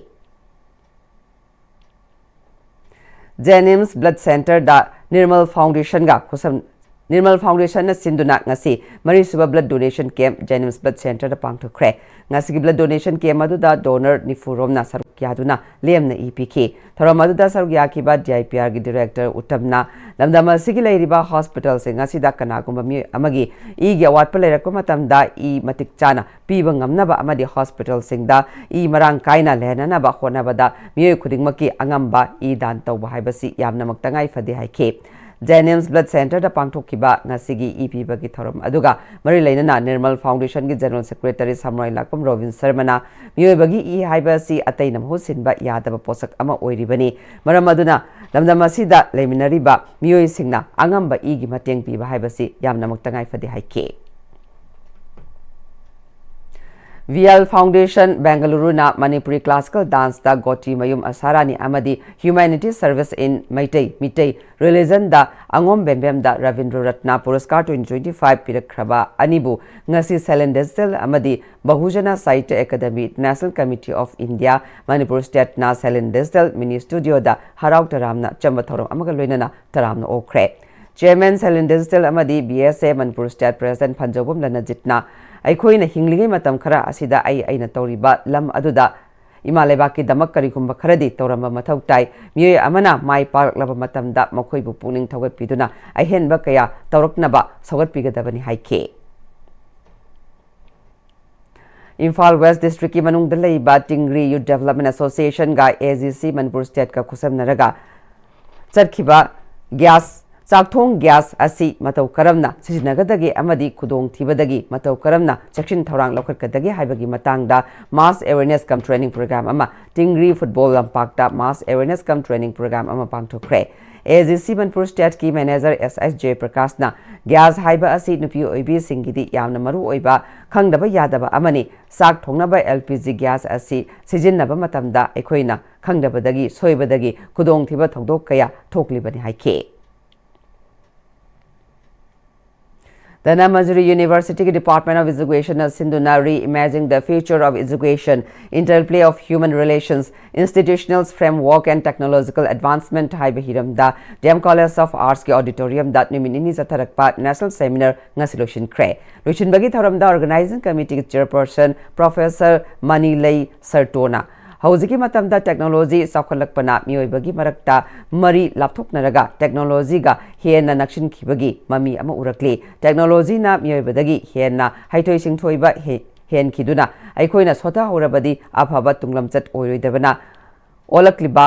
JNIMS Blood Centreꯗ Nirmal Foundationꯒ ꯈꯨꯠꯁꯝ-, Nirmal Foundation ꯅ ꯁꯤꯟꯗꯨꯅ ꯉꯁꯤ ꯃꯔꯤꯁꯨꯕ blood donation camp Jennings Blood Center ꯗ ꯄꯥꯡꯊꯣꯛꯈ꯭ꯔꯦ꯫ ꯉꯁꯤꯒꯤ blood donation camp ꯑꯗꯨꯗ donor ꯅꯤꯐꯨ ꯔꯣꯝꯅ ꯁꯔꯨꯛ ꯌꯥꯗꯨꯅ ꯂꯦꯝꯅ ꯏ ꯄꯤꯈꯤ꯫ ꯊꯧꯔꯝ ꯑꯗꯨꯗ ꯁꯔꯨꯛ ꯌꯥꯈꯤꯕ D I P R ꯒꯤ director ꯎꯠꯇꯝꯅ ꯂꯝꯗꯝ ꯑꯁꯤꯒꯤ ꯂꯩꯔꯤꯕ hospital ꯁꯤꯡ ꯑꯁꯤꯗ ꯀꯅꯥꯒꯨꯝꯕ ꯃꯤꯑꯣꯏ ꯑꯃꯒꯤ ꯏꯒꯤ ꯑꯋꯥꯠꯄ ꯂꯩꯔꯛꯄ ꯃꯇꯝꯗ ꯏ ꯃꯇꯤꯛ ꯆꯥꯅ ꯄꯤꯕ ꯉꯝꯅꯕ ꯑꯃꯗꯤ hospital ꯁꯤꯡꯗ ꯏ ꯃꯔꯥꯡ ꯀꯥꯏꯅ ꯂꯩꯍꯟꯅꯅꯕ ꯍꯣꯠꯅꯕꯗ ꯃꯤꯑꯣꯏ ꯈꯨꯗꯤꯡꯃꯛꯀꯤ ꯑꯉꯝꯕ ꯏ ꯗꯥꯟ ꯇꯧꯕ ꯍꯥꯏꯕꯁꯤ ꯌꯥꯝꯅꯃꯛ ꯇꯉꯥꯏ ꯐꯗꯦ ꯍꯥꯏꯈꯤ꯫ Jennings Blood Center ꯗ ꯄꯥꯡꯊꯣꯛꯈꯤꯕ ꯉꯁꯤꯒꯤ ꯏ ꯄꯤꯕꯒꯤ ꯊꯧꯔꯝ ꯑꯗꯨꯒ ꯃꯔꯤ ꯂꯩꯅꯅ Nirmal Foundation ꯒꯤ General Secretary ꯁꯝꯔꯣꯏ ꯂꯥꯛꯄꯝ ꯔꯣꯕꯤꯟ ꯁꯔꯃꯅ ꯃꯤꯑꯣꯏꯕꯒꯤ ꯏ ꯍꯥꯏꯕ ꯑꯁꯤ ꯑꯇꯩꯅ ꯃꯍꯨꯠ ꯁꯤꯟꯕ ꯌꯥꯗꯕ ꯄꯣꯠꯁꯛ ꯑꯃ ꯑꯣꯏꯔꯤꯕꯅꯤ꯫ ꯃꯔꯝ ꯑꯗꯨꯅ ꯂꯝꯗꯝ ꯑꯁꯤꯗ ꯂꯩꯃꯤꯟꯅꯔꯤꯕ ꯃꯤꯑꯣꯏꯁꯤꯡꯅ ꯑꯉꯝꯕ ꯏꯒꯤ ꯃꯇꯦꯡ ꯄꯤꯕ ꯍꯥꯏꯕꯁꯤ ꯌꯥꯝꯅꯃꯛ ꯇꯉꯥꯏ ꯐꯗꯦ ꯍꯥꯏꯈꯤ꯫ V L Foundation ꯕꯦꯡꯒꯂꯨꯔꯨꯅ Manipuri classical dance ꯇ ꯒꯣꯇꯤ ꯃꯌꯨꯝ ꯑꯁꯥꯔꯥꯅꯤ ꯑꯃꯗꯤ Humanity Service in Meitei, Meitei Religion the ꯑꯉꯣꯝ ꯕꯦꯝꯕꯦꯝꯗ Rabindra Ratna ꯄꯨꯔꯁꯀꯥꯔ twenty twenty-five ꯄꯤꯔꯛꯈ꯭ꯔꯕ ꯑꯅꯤꯕꯨ ꯉꯁꯤ Silent Digital ꯑꯃꯗꯤ Bahujana Sahitya Academy International Committee of India Manipur State ꯅ Silent Digital Mini Studio ꯗ ꯍꯔꯥꯎ ꯇꯔꯥꯝꯅ ꯆꯝꯕ ꯊꯧꯔꯝ ꯑꯃꯒ ꯂꯣꯏꯅꯅ ꯇꯔꯥꯝꯅ ꯑꯣꯛꯈ꯭ꯔꯦ꯫ Chairman Silent Digital ꯑꯃꯗꯤ B S A Manipur State President ꯐꯟꯖꯧꯕꯝ ꯂꯅꯖꯤꯠꯅ ꯑꯩꯈꯣꯏꯅ ꯍꯤꯡꯂꯤꯉꯩ ꯃꯇꯝ ꯈꯔ ꯑꯁꯤꯗ ꯑꯩ ꯑꯩꯅ ꯇꯧꯔꯤꯕ ꯂꯝ ꯑꯗꯨꯗ ꯏꯃꯥ ꯂꯩꯕꯥꯛꯀꯤꯗꯃꯛ ꯀꯔꯤꯒꯨꯝꯕ ꯈꯔꯗꯤ ꯇꯧꯔꯝꯕ ꯃꯊꯧ ꯇꯥꯏ꯫ ꯃꯤꯑꯣꯏ ꯑꯃꯅ ꯃꯥꯏ ꯄꯥꯛꯂꯛꯂꯕ ꯃꯇꯝꯗ ꯃꯈꯣꯏꯕꯨ ꯄꯨꯛꯅꯤꯡ ꯊꯧꯒꯠꯄꯤꯗꯨꯅ ꯑꯍꯦꯟꯕ ꯀꯌꯥ ꯇꯧꯔꯛꯅꯕ ꯁꯧꯒꯠꯄꯤꯒꯗꯕꯅꯤ ꯍꯥꯏꯈꯤ꯫ ꯏꯝꯐꯥꯜ West District ꯀꯤ ꯃꯅꯨꯡꯗ ꯂꯩꯕ ꯇꯤꯡꯔꯤ Youth Development Association ꯒ A G C Manipur State ꯀ ꯈꯨꯠꯁꯝꯅꯔꯒ ꯆꯠꯈꯤꯕ gas, ꯆꯥꯛꯊꯣꯡ gas ꯑꯁꯤ ꯃꯇꯧ ꯀꯔꯝꯅ ꯁꯤꯖꯤꯟꯅꯒꯗꯒꯦ ꯑꯃꯗꯤ ꯈꯨꯗꯣꯡꯊꯤꯕꯗꯒꯤ ꯃꯇꯧ ꯀꯔꯝꯅ ꯆꯦꯛꯁꯤꯟ ꯊꯧꯔꯥꯡ ꯂꯧꯈꯠꯀꯗꯒꯦ ꯍꯥꯏꯕꯒꯤ ꯃꯇꯥꯡꯗ mass awareness cum training program ꯑꯃ ꯇꯤꯡꯔꯤ football ꯂꯝꯄꯥꯛꯇ mass awareness cum training program ꯑꯃ ꯄꯥꯡꯊꯣꯛꯈ꯭ꯔꯦ꯫ A G C Manipur State ꯀꯤ manager S S ꯖꯌꯄ꯭ꯔꯀꯥꯁꯅ gas ꯍꯥꯏꯕ ꯑꯁꯤ ꯅꯨꯄꯤ ꯑꯣꯏꯕꯤꯁꯤꯡꯒꯤꯗꯤ ꯌꯥꯝꯅ ꯃꯔꯨ ꯑꯣꯏꯕ ꯈꯪꯗꯕ ꯌꯥꯗꯕ ꯑꯃꯅꯤ꯫ ꯆꯥꯛ ꯊꯣꯡꯅꯕ L P G gas ꯑꯁꯤ ꯁꯤꯖꯤꯟꯅꯕ ꯃꯇꯝꯗ ꯑꯩꯈꯣꯏꯅ ꯈꯪꯗꯕꯗꯒꯤ, ꯁꯣꯏꯕꯗꯒꯤ ꯈꯨꯗꯣꯡꯊꯤꯕ ꯊꯧꯗꯣꯛ ꯀꯌꯥ ꯊꯣꯛꯂꯤꯕꯅꯤ ꯍꯥꯏꯈꯤ꯫ ꯙꯅꯃꯟꯖꯨꯔꯤ ꯌꯨꯅꯤꯚꯔꯁꯤꯇꯤꯒꯤ Department of Educationꯅ ꯁꯤꯟꯗꯨꯅ Reimagining the Future of Education, Interplay of Human Relations, Institutional Framework and Technological Advancement ꯍꯥꯏꯕ ꯍꯤꯔꯝꯗ D M College of Artsꯀꯤ auditoriumꯗ ꯅꯨꯃꯤꯠ ꯅꯤꯅꯤ ꯆꯠꯊꯔꯛꯄ National Seminar ꯉꯁꯤ ꯂꯣꯏꯁꯤꯟꯈ꯭ꯔꯦ꯫ ꯂꯣꯏꯁꯤꯟꯕꯒꯤ ꯊꯧꯔꯝꯗ Organizing Committeeꯒꯤ Chairperson Professor ꯃꯅꯤꯂꯩ ꯁꯔꯇꯣꯅ ꯍꯧꯖꯤꯛꯀꯤ ꯃꯇꯝꯗ technology ꯆꯥꯎꯈꯠꯂꯛꯄꯅ ꯃꯤꯑꯣꯏꯕꯒꯤ ꯃꯔꯛꯇ ꯃꯔꯤ ꯂꯥꯞꯊꯣꯛꯅꯔꯒ technologyꯒ ꯍꯦꯟꯅ ꯅꯛꯁꯤꯟꯈꯤꯕꯒꯤ ꯃꯃꯤ ꯑꯃ ꯎꯔꯛꯂꯤ꯫ Technologyꯅ ꯃꯤꯑꯣꯏꯕꯗꯒꯤ ꯍꯦꯟꯅ ꯍꯩꯊꯣꯏ ꯁꯤꯡꯊꯣꯏꯕ ꯍꯦ-, ꯍꯦꯟꯈꯤꯗꯨꯅ ꯑꯩꯈꯣꯏꯅ ꯁꯣꯊꯍꯧꯔꯕꯗꯤ ꯑꯐꯕ ꯇꯨꯡꯂꯝꯆꯠ ꯑꯣꯏꯔꯣꯏꯗꯕꯅ ꯑꯣꯜꯂꯛꯂꯤꯕ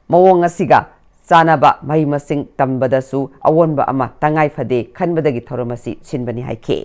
ꯃꯑꯣꯡ ꯑꯁꯤꯒ ꯆꯥꯟꯅꯕ ꯃꯍꯩ ꯃꯁꯤꯡ ꯇꯝꯕꯗꯁꯨ ꯑꯑꯣꯟꯕ ꯑꯃ ꯇꯉꯥꯏ ꯐꯗꯦ ꯈꯟꯕꯗꯒꯤ ꯊꯧꯔꯝ ꯑꯁꯤ ꯁꯤꯟꯕꯅꯤ ꯍꯥꯏꯈꯤ꯫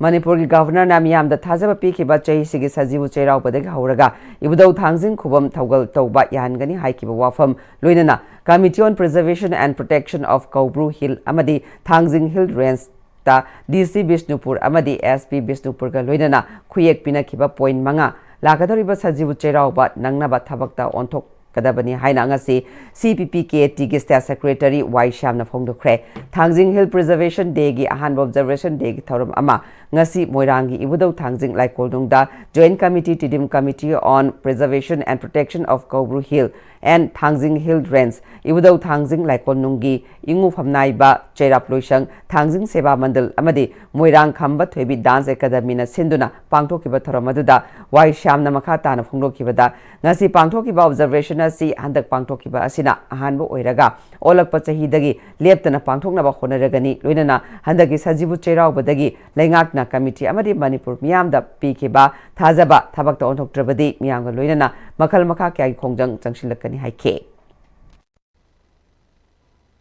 ꯃꯅꯤꯄꯨꯔꯒꯤ Governorꯅ ꯃꯤꯌꯥꯝꯗ ꯊꯥꯖꯕ ꯄꯤꯈꯤꯕ ꯆꯍꯤꯁꯤꯒꯤ ꯁꯖꯤꯕꯨ ꯆꯩꯔꯥꯎꯕꯗꯒꯤ ꯍꯧꯔꯒ ꯏꯕꯨꯙꯧ ꯊꯥꯡꯖꯤꯡ ꯈꯨꯕꯝ ꯊꯧꯒꯜ ꯇꯧꯕ ꯌꯥꯍꯟꯒꯅꯤ ꯍꯥꯏꯈꯤꯕ ꯋꯥꯐꯝ, ꯂꯣꯏꯅꯅ Committee on Preservation and Protection of Koubru Hill ꯑꯃꯗꯤ ꯊꯥꯡꯖꯤꯡ Hill Rangeꯇ D C ꯕꯤꯁꯅꯨꯄꯨꯔ ꯑꯃꯗꯤ S P ꯕꯤꯁꯅꯨꯄꯨꯔꯒ ꯂꯣꯏꯅꯅ ꯈꯨꯌꯦꯛ ꯄꯤꯅꯈꯤꯕ point ꯃꯉꯥ, ꯂꯥꯛꯀꯗꯧꯔꯤꯕ ꯁꯖꯤꯕꯨ ꯆꯩꯔꯥꯎꯕ ꯅꯪꯅꯕ ꯊꯕꯛꯇ ꯑꯣꯟꯊꯣꯛ ꯀꯗꯕꯅꯤ ꯍꯥꯏꯅ ꯉꯁꯤ C P P K Tꯒꯤ State Secretary ꯋꯥꯏ ꯁ꯭ꯌꯥꯝꯅ ꯐꯣꯡꯗꯣꯛꯈ꯭ꯔꯦ꯫ ꯊꯥꯡꯖꯤꯡ Hill Preservation Dayꯒꯤ ꯑꯍꯥꯟꯕ Observation Dayꯒꯤ ꯊꯧꯔꯝ ꯑꯃ ꯉꯁꯤ ꯃꯣꯏꯔꯥꯡꯒꯤ ꯏꯕꯨꯙꯧ ꯊꯥꯡꯖꯤꯡ ꯂꯥꯏꯀꯣꯜꯅꯨꯡꯗ Joint Committee, Tedim Committee on Preservation and Protection of Koubru Hill and Thangjing Hill Range, ꯏꯕꯨꯙꯧ ꯊꯥꯡꯖꯤꯡ ꯂꯥꯏꯀꯣꯜꯅꯨꯡꯒꯤ ꯏꯉꯨ ꯐꯝꯅꯥꯏꯕ ꯆꯩꯔꯥꯞ ꯂꯣꯏꯁꯪ, ꯊꯥꯡꯖꯤꯡ ꯁꯦꯕꯥ ꯃꯟꯗꯜ ꯑꯃꯗꯤ ꯃꯣꯏꯔꯥꯡ ꯈꯝꯕ ꯊꯣꯏꯕꯤ Dance Academyꯅ ꯁꯤꯟꯗꯨꯅ ꯄꯥꯡꯊꯣꯛꯈꯤꯕ ꯊꯧꯔꯝ ꯑꯗꯨꯗ ꯋꯥꯏ ꯁ꯭ꯌꯥꯝꯅ ꯃꯈꯥ ꯇꯥꯅ ꯐꯣꯡꯗꯣꯛꯈꯤꯕꯗ, ꯉꯁꯤ ꯄꯥꯡꯊꯣꯛꯈꯤꯕ Observation ꯑꯁꯤ ꯍꯟꯗꯛ ꯄꯥꯡꯊꯣꯛꯈꯤꯕ ꯑꯁꯤꯅ ꯑꯍꯥꯟꯕ ꯑꯣꯏꯔꯒ, ꯑꯣꯜꯂꯛꯄ ꯆꯍꯤꯗꯒꯤ ꯂꯦꯞꯇꯅ ꯄꯥꯡꯊꯣꯛꯅꯕ ꯍꯣꯠꯅꯔꯒꯅꯤ꯫ ꯂꯣꯏꯅꯅ ꯍꯟꯗꯛꯀꯤ ꯁꯖꯤꯕꯨ ꯆꯩꯔꯥꯎꯕꯗꯒꯤ ꯂꯩꯉꯥꯛꯅ committee ꯑꯃꯗꯤ ꯃꯅꯤꯄꯨꯔ ꯃꯤꯌꯥꯝꯗ ꯄꯤꯈꯤꯕ ꯊꯥꯖꯕ ꯊꯕꯛꯇ ꯑꯣꯟꯊꯣꯛꯇ꯭ꯔꯕꯗꯤ, ꯃꯤꯌꯥꯝꯒ ꯂꯣꯏꯅꯅ ꯃꯈꯜ ꯃꯈꯥ ꯀꯌꯥꯒꯤ ꯈꯣꯡꯖꯪ ꯆꯪꯁꯤꯜꯂꯛꯀꯅꯤ ꯍꯥꯏꯈꯤ꯫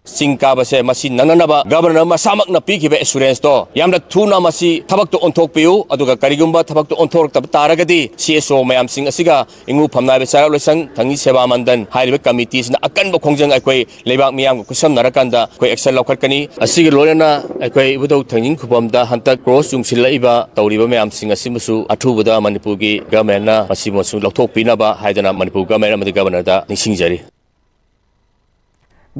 ꯆꯤꯡ ꯀꯥꯕꯁꯦ ꯃꯁꯤ ꯅꯪꯅꯅꯕ Governor ꯃꯁꯥꯃꯛꯅ ꯄꯤꯈꯤꯕ assuranceꯇꯣ ꯌꯥꯝꯅ ꯊꯨꯅ ꯃꯁꯤ ꯊꯕꯛꯇ ꯑꯣꯟꯊꯣꯛꯄꯤꯌꯨ, ꯑꯗꯨꯒ ꯀꯔꯤꯒꯨꯝꯕ ꯊꯕꯛꯇ ꯑꯣꯟꯊꯣꯔꯛꯇꯕ ꯇꯥꯔꯒꯗꯤ C S O ꯃꯌꯥꯝꯁꯤꯡ ꯑꯁꯤꯒ ꯏꯉꯨ ꯐꯝꯅꯥꯏꯕ ꯆꯩꯔꯥꯛ ꯂꯣꯏꯁꯪ, ꯊꯥꯡꯖꯤꯡ ꯁꯦꯕꯥ ꯃꯟꯗꯜ ꯍꯥꯏꯔꯤꯕ committeeꯁꯤꯅ ꯑꯀꯟꯕ ꯈꯣꯡꯖꯪ ꯑꯩꯈꯣꯏ ꯂꯩꯕꯥꯛ ꯃꯤꯌꯥꯝꯒ ꯈꯨꯠꯁꯝꯅꯔꯀꯥꯟꯗ ꯑꯩꯈꯣꯏ action ꯂꯧꯈꯠꯀꯅꯤ꯫ ꯑꯁꯤꯒ ꯂꯣꯏꯅꯅ ꯑꯩꯈꯣꯏ ꯏꯕꯨꯙꯧ ꯊꯥꯡꯖꯤꯡ ꯈꯨꯕꯝꯗ ꯍꯟꯗꯛ cross ꯌꯨꯡꯁꯤꯜꯂꯛꯏꯕ ꯇꯧꯔꯤꯕ ꯃꯌꯥꯝꯁꯤꯡ ꯑꯁꯤꯃꯁꯨ ꯑꯊꯨꯕꯗ ꯃꯅꯤꯄꯨꯔꯒꯤ Governmentꯅ ꯃꯁꯤꯃꯁꯨ ꯂꯧꯊꯣꯛꯄꯤꯅꯕ ꯍꯥꯏꯗꯅ ꯃꯅꯤꯄꯨꯔ Government ꯑꯃꯗꯤ Governorꯗ ꯅꯤꯡꯁꯤꯡꯖꯔꯤ꯫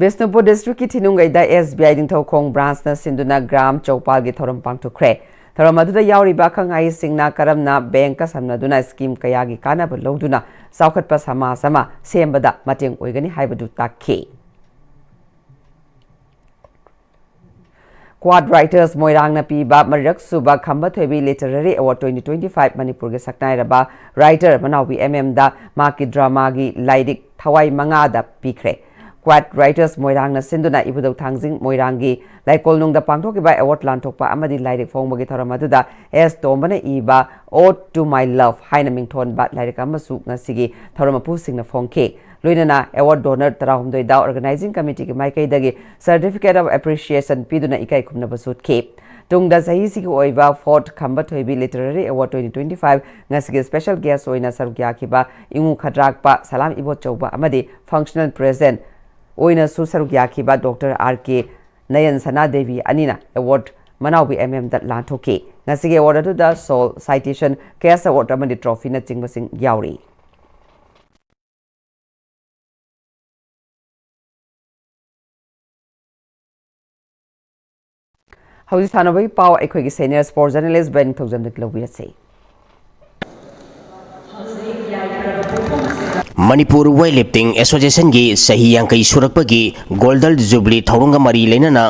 ꯕꯤꯁꯅꯨꯄꯨꯔ ꯗꯤꯁꯇ꯭ꯔꯤꯛꯀꯤ ꯊꯤꯅꯨꯡꯒꯩꯗ ꯑꯦꯁ ꯕꯤ ꯑꯥꯏ ꯅꯤꯡꯊꯧꯈꯣꯡ ꯕ꯭ꯔꯥꯟꯁꯅ ꯁꯤꯟꯗꯨꯅ ꯒ꯭ꯔꯥꯝ ꯆꯧꯄꯥꯜꯒꯤ ꯊꯧꯔꯝ ꯄꯥꯡꯊꯣꯛꯈ꯭ꯔꯦ꯫ ꯊꯧꯔꯝ ꯑꯗꯨꯗ ꯌꯥꯎꯔꯤꯕ ꯑꯈꯪ ꯑꯍꯩꯁꯤꯡꯅ ꯀꯔꯝꯅ ꯕꯦꯡꯀ ꯁꯝꯅꯗꯨꯅ ꯁ꯭ꯀꯤꯝ ꯀꯌꯥꯒꯤ ꯀꯥꯟꯅꯕ ꯂꯧꯗꯨꯅ ꯆꯥꯎꯈꯠꯄ ꯁꯃꯥꯖ ꯑꯃ ꯁꯦꯝꯕꯗ ꯃꯇꯦꯡ ꯑꯣꯏꯒꯅꯤ ꯍꯥꯏꯕꯗꯨ ꯇꯥꯛꯈꯤ꯫ ꯀ꯭ꯋꯥꯠ ꯔꯥꯏꯇꯔꯁ ꯃꯣꯏꯔꯥꯡꯅ ꯄꯤꯕ ꯃꯔꯤꯔꯛ ꯁꯨꯕ ꯈꯝꯕ ꯊꯣꯏꯕꯤ literary award twenty twenty five ꯃꯅꯤꯄꯨꯔꯒꯤ ꯁꯛꯅꯥꯏꯔꯕ ꯔꯥꯏꯇꯔ ꯃꯅꯥꯎꯕꯤ ꯑꯦꯝ ꯑꯦꯝꯗ ꯃꯍꯥꯛꯀꯤ ꯗ꯭ꯔꯃꯥꯒꯤ ꯂꯥꯏꯔꯤꯛ ꯊꯋꯥꯏ ꯃꯉꯥꯗ ꯄꯤꯈ꯭ꯔꯦ꯫ ꯀ꯭ꯋꯥꯠ ꯔꯥꯏꯇꯔꯁ ꯃꯣꯏꯔꯥꯡꯅ ꯁꯤꯟꯗꯨꯅ ꯏꯕꯨꯙꯧ ꯊꯥꯡꯖꯤꯡ ꯃꯣꯏꯔꯥꯡꯒꯤ ꯂꯥꯏꯀꯣꯜꯅꯨꯡꯗ ꯄꯥꯡꯊꯣꯛꯈꯤꯕ ꯑꯦꯋꯥꯔꯗ ꯂꯥꯟꯊꯣꯛꯄ ꯑꯃꯗꯤ ꯂꯥꯏꯔꯤꯛ ꯐꯣꯡꯕꯒꯤ ꯊꯧꯔꯝ ꯑꯗꯨꯗ ꯑꯦꯁ ꯇꯣꯝꯕꯅ ꯏꯕ Ode to My Love ꯍꯥꯏꯅ ꯃꯤꯡꯊꯣꯟꯕ ꯂꯥꯏꯔꯤꯛ ꯑꯃꯁꯨ ꯉꯁꯤꯒꯤ ꯊꯧꯔꯝ ꯃꯄꯨꯁꯤꯡꯅ ꯐꯣꯡꯈꯤ꯫ ꯂꯣꯏꯅꯅ ꯑꯦꯋꯥꯔꯗ ꯗꯣꯅꯔ ꯇꯔꯥꯍꯨꯝꯗꯣꯏꯗ ꯑꯣꯔꯒꯅꯥꯏꯖꯤꯡ ꯀꯃꯤꯇꯤꯒꯤ ꯃꯥꯏꯀꯩꯗꯒꯤ ꯁꯔꯇꯤꯐꯤꯀꯦꯠ ꯑꯣꯐ ꯑꯦꯄ꯭ꯔꯤꯁꯤꯌꯦꯁꯟ ꯄꯤꯗꯨꯅ ꯏꯀꯥꯏ ꯈꯨꯝꯅꯕꯁꯨ ꯎꯠꯈꯤ꯫ ꯇꯨꯡꯗ ꯆꯍꯤꯁꯤꯒꯤ ꯑꯣꯏꯕ ꯐꯣꯔꯠ ꯈꯝꯕ ꯊꯣꯏꯕꯤ literary award twenty twenty five ꯉꯁꯤꯒꯤ ꯁ꯭ꯄꯦꯁꯦꯜ ꯒꯦꯁ ꯑꯣꯏꯅ ꯁꯔꯨꯛ ꯌꯥꯈꯤꯕ ꯏꯉꯨ ꯈꯗ꯭ꯔꯥꯛꯄ, ꯁꯂꯥꯝ ꯏꯕꯣꯆꯧꯕ ꯑꯃꯗꯤ ꯐꯪꯁꯅꯦꯜ ꯄ꯭ꯔꯦꯖꯦꯟ ꯑꯣꯏꯅꯁꯨ ꯁꯔꯨꯛ ꯌꯥꯈꯤꯕ ꯗꯣꯛꯇꯔ ꯑꯥꯔ ꯀꯦ ꯅꯌꯟ ꯁꯅꯥꯗꯦꯕꯤ ꯑꯅꯤꯅ ꯑꯦꯋꯥꯔꯗ ꯃꯅꯥꯎꯕꯤ ꯑꯦꯝ ꯑꯦꯝꯗ ꯂꯥꯟꯊꯣꯛꯈꯤ꯫ ꯉꯁꯤꯒꯤ ꯑꯦꯋꯥꯔꯗ ꯑꯗꯨꯗ ꯁꯣꯜ ꯁꯥꯏꯇꯦꯁꯟ, ꯀꯦꯁ ꯑꯦꯋꯥꯔꯗ ꯑꯃꯗꯤ ꯇ꯭ꯔꯣꯐꯤꯅꯆꯤꯡꯕꯁꯤꯡ ꯌꯥꯎꯔꯤ꯫ ꯍꯧꯖꯤꯛ ꯁꯥꯟꯅꯕꯒꯤ ꯄꯥꯎ ꯑꯩꯈꯣꯏꯒꯤ ꯁꯦꯅꯤꯌꯔ ꯁ꯭ꯄꯣꯔꯠ ꯖꯔꯅꯦꯂꯤꯁ ꯕꯦꯟ ꯊꯧꯖꯝꯗꯒꯤ ꯂꯧꯕꯤꯔꯁꯤ꯫ ꯃꯅꯤꯄꯨꯔ ꯋꯦꯠ ꯂꯤꯐꯇꯤꯡ ꯑꯦꯁꯣꯁꯤꯌꯦꯁꯟꯒꯤ ꯆꯍꯤ ꯌꯥꯡꯈꯩ ꯁꯨꯔꯛꯄꯒꯤ ꯒꯣꯜꯗꯟ ꯖꯨꯕꯤꯂꯤ ꯊꯧꯔꯝꯒ ꯃꯔꯤ ꯂꯩꯅꯅ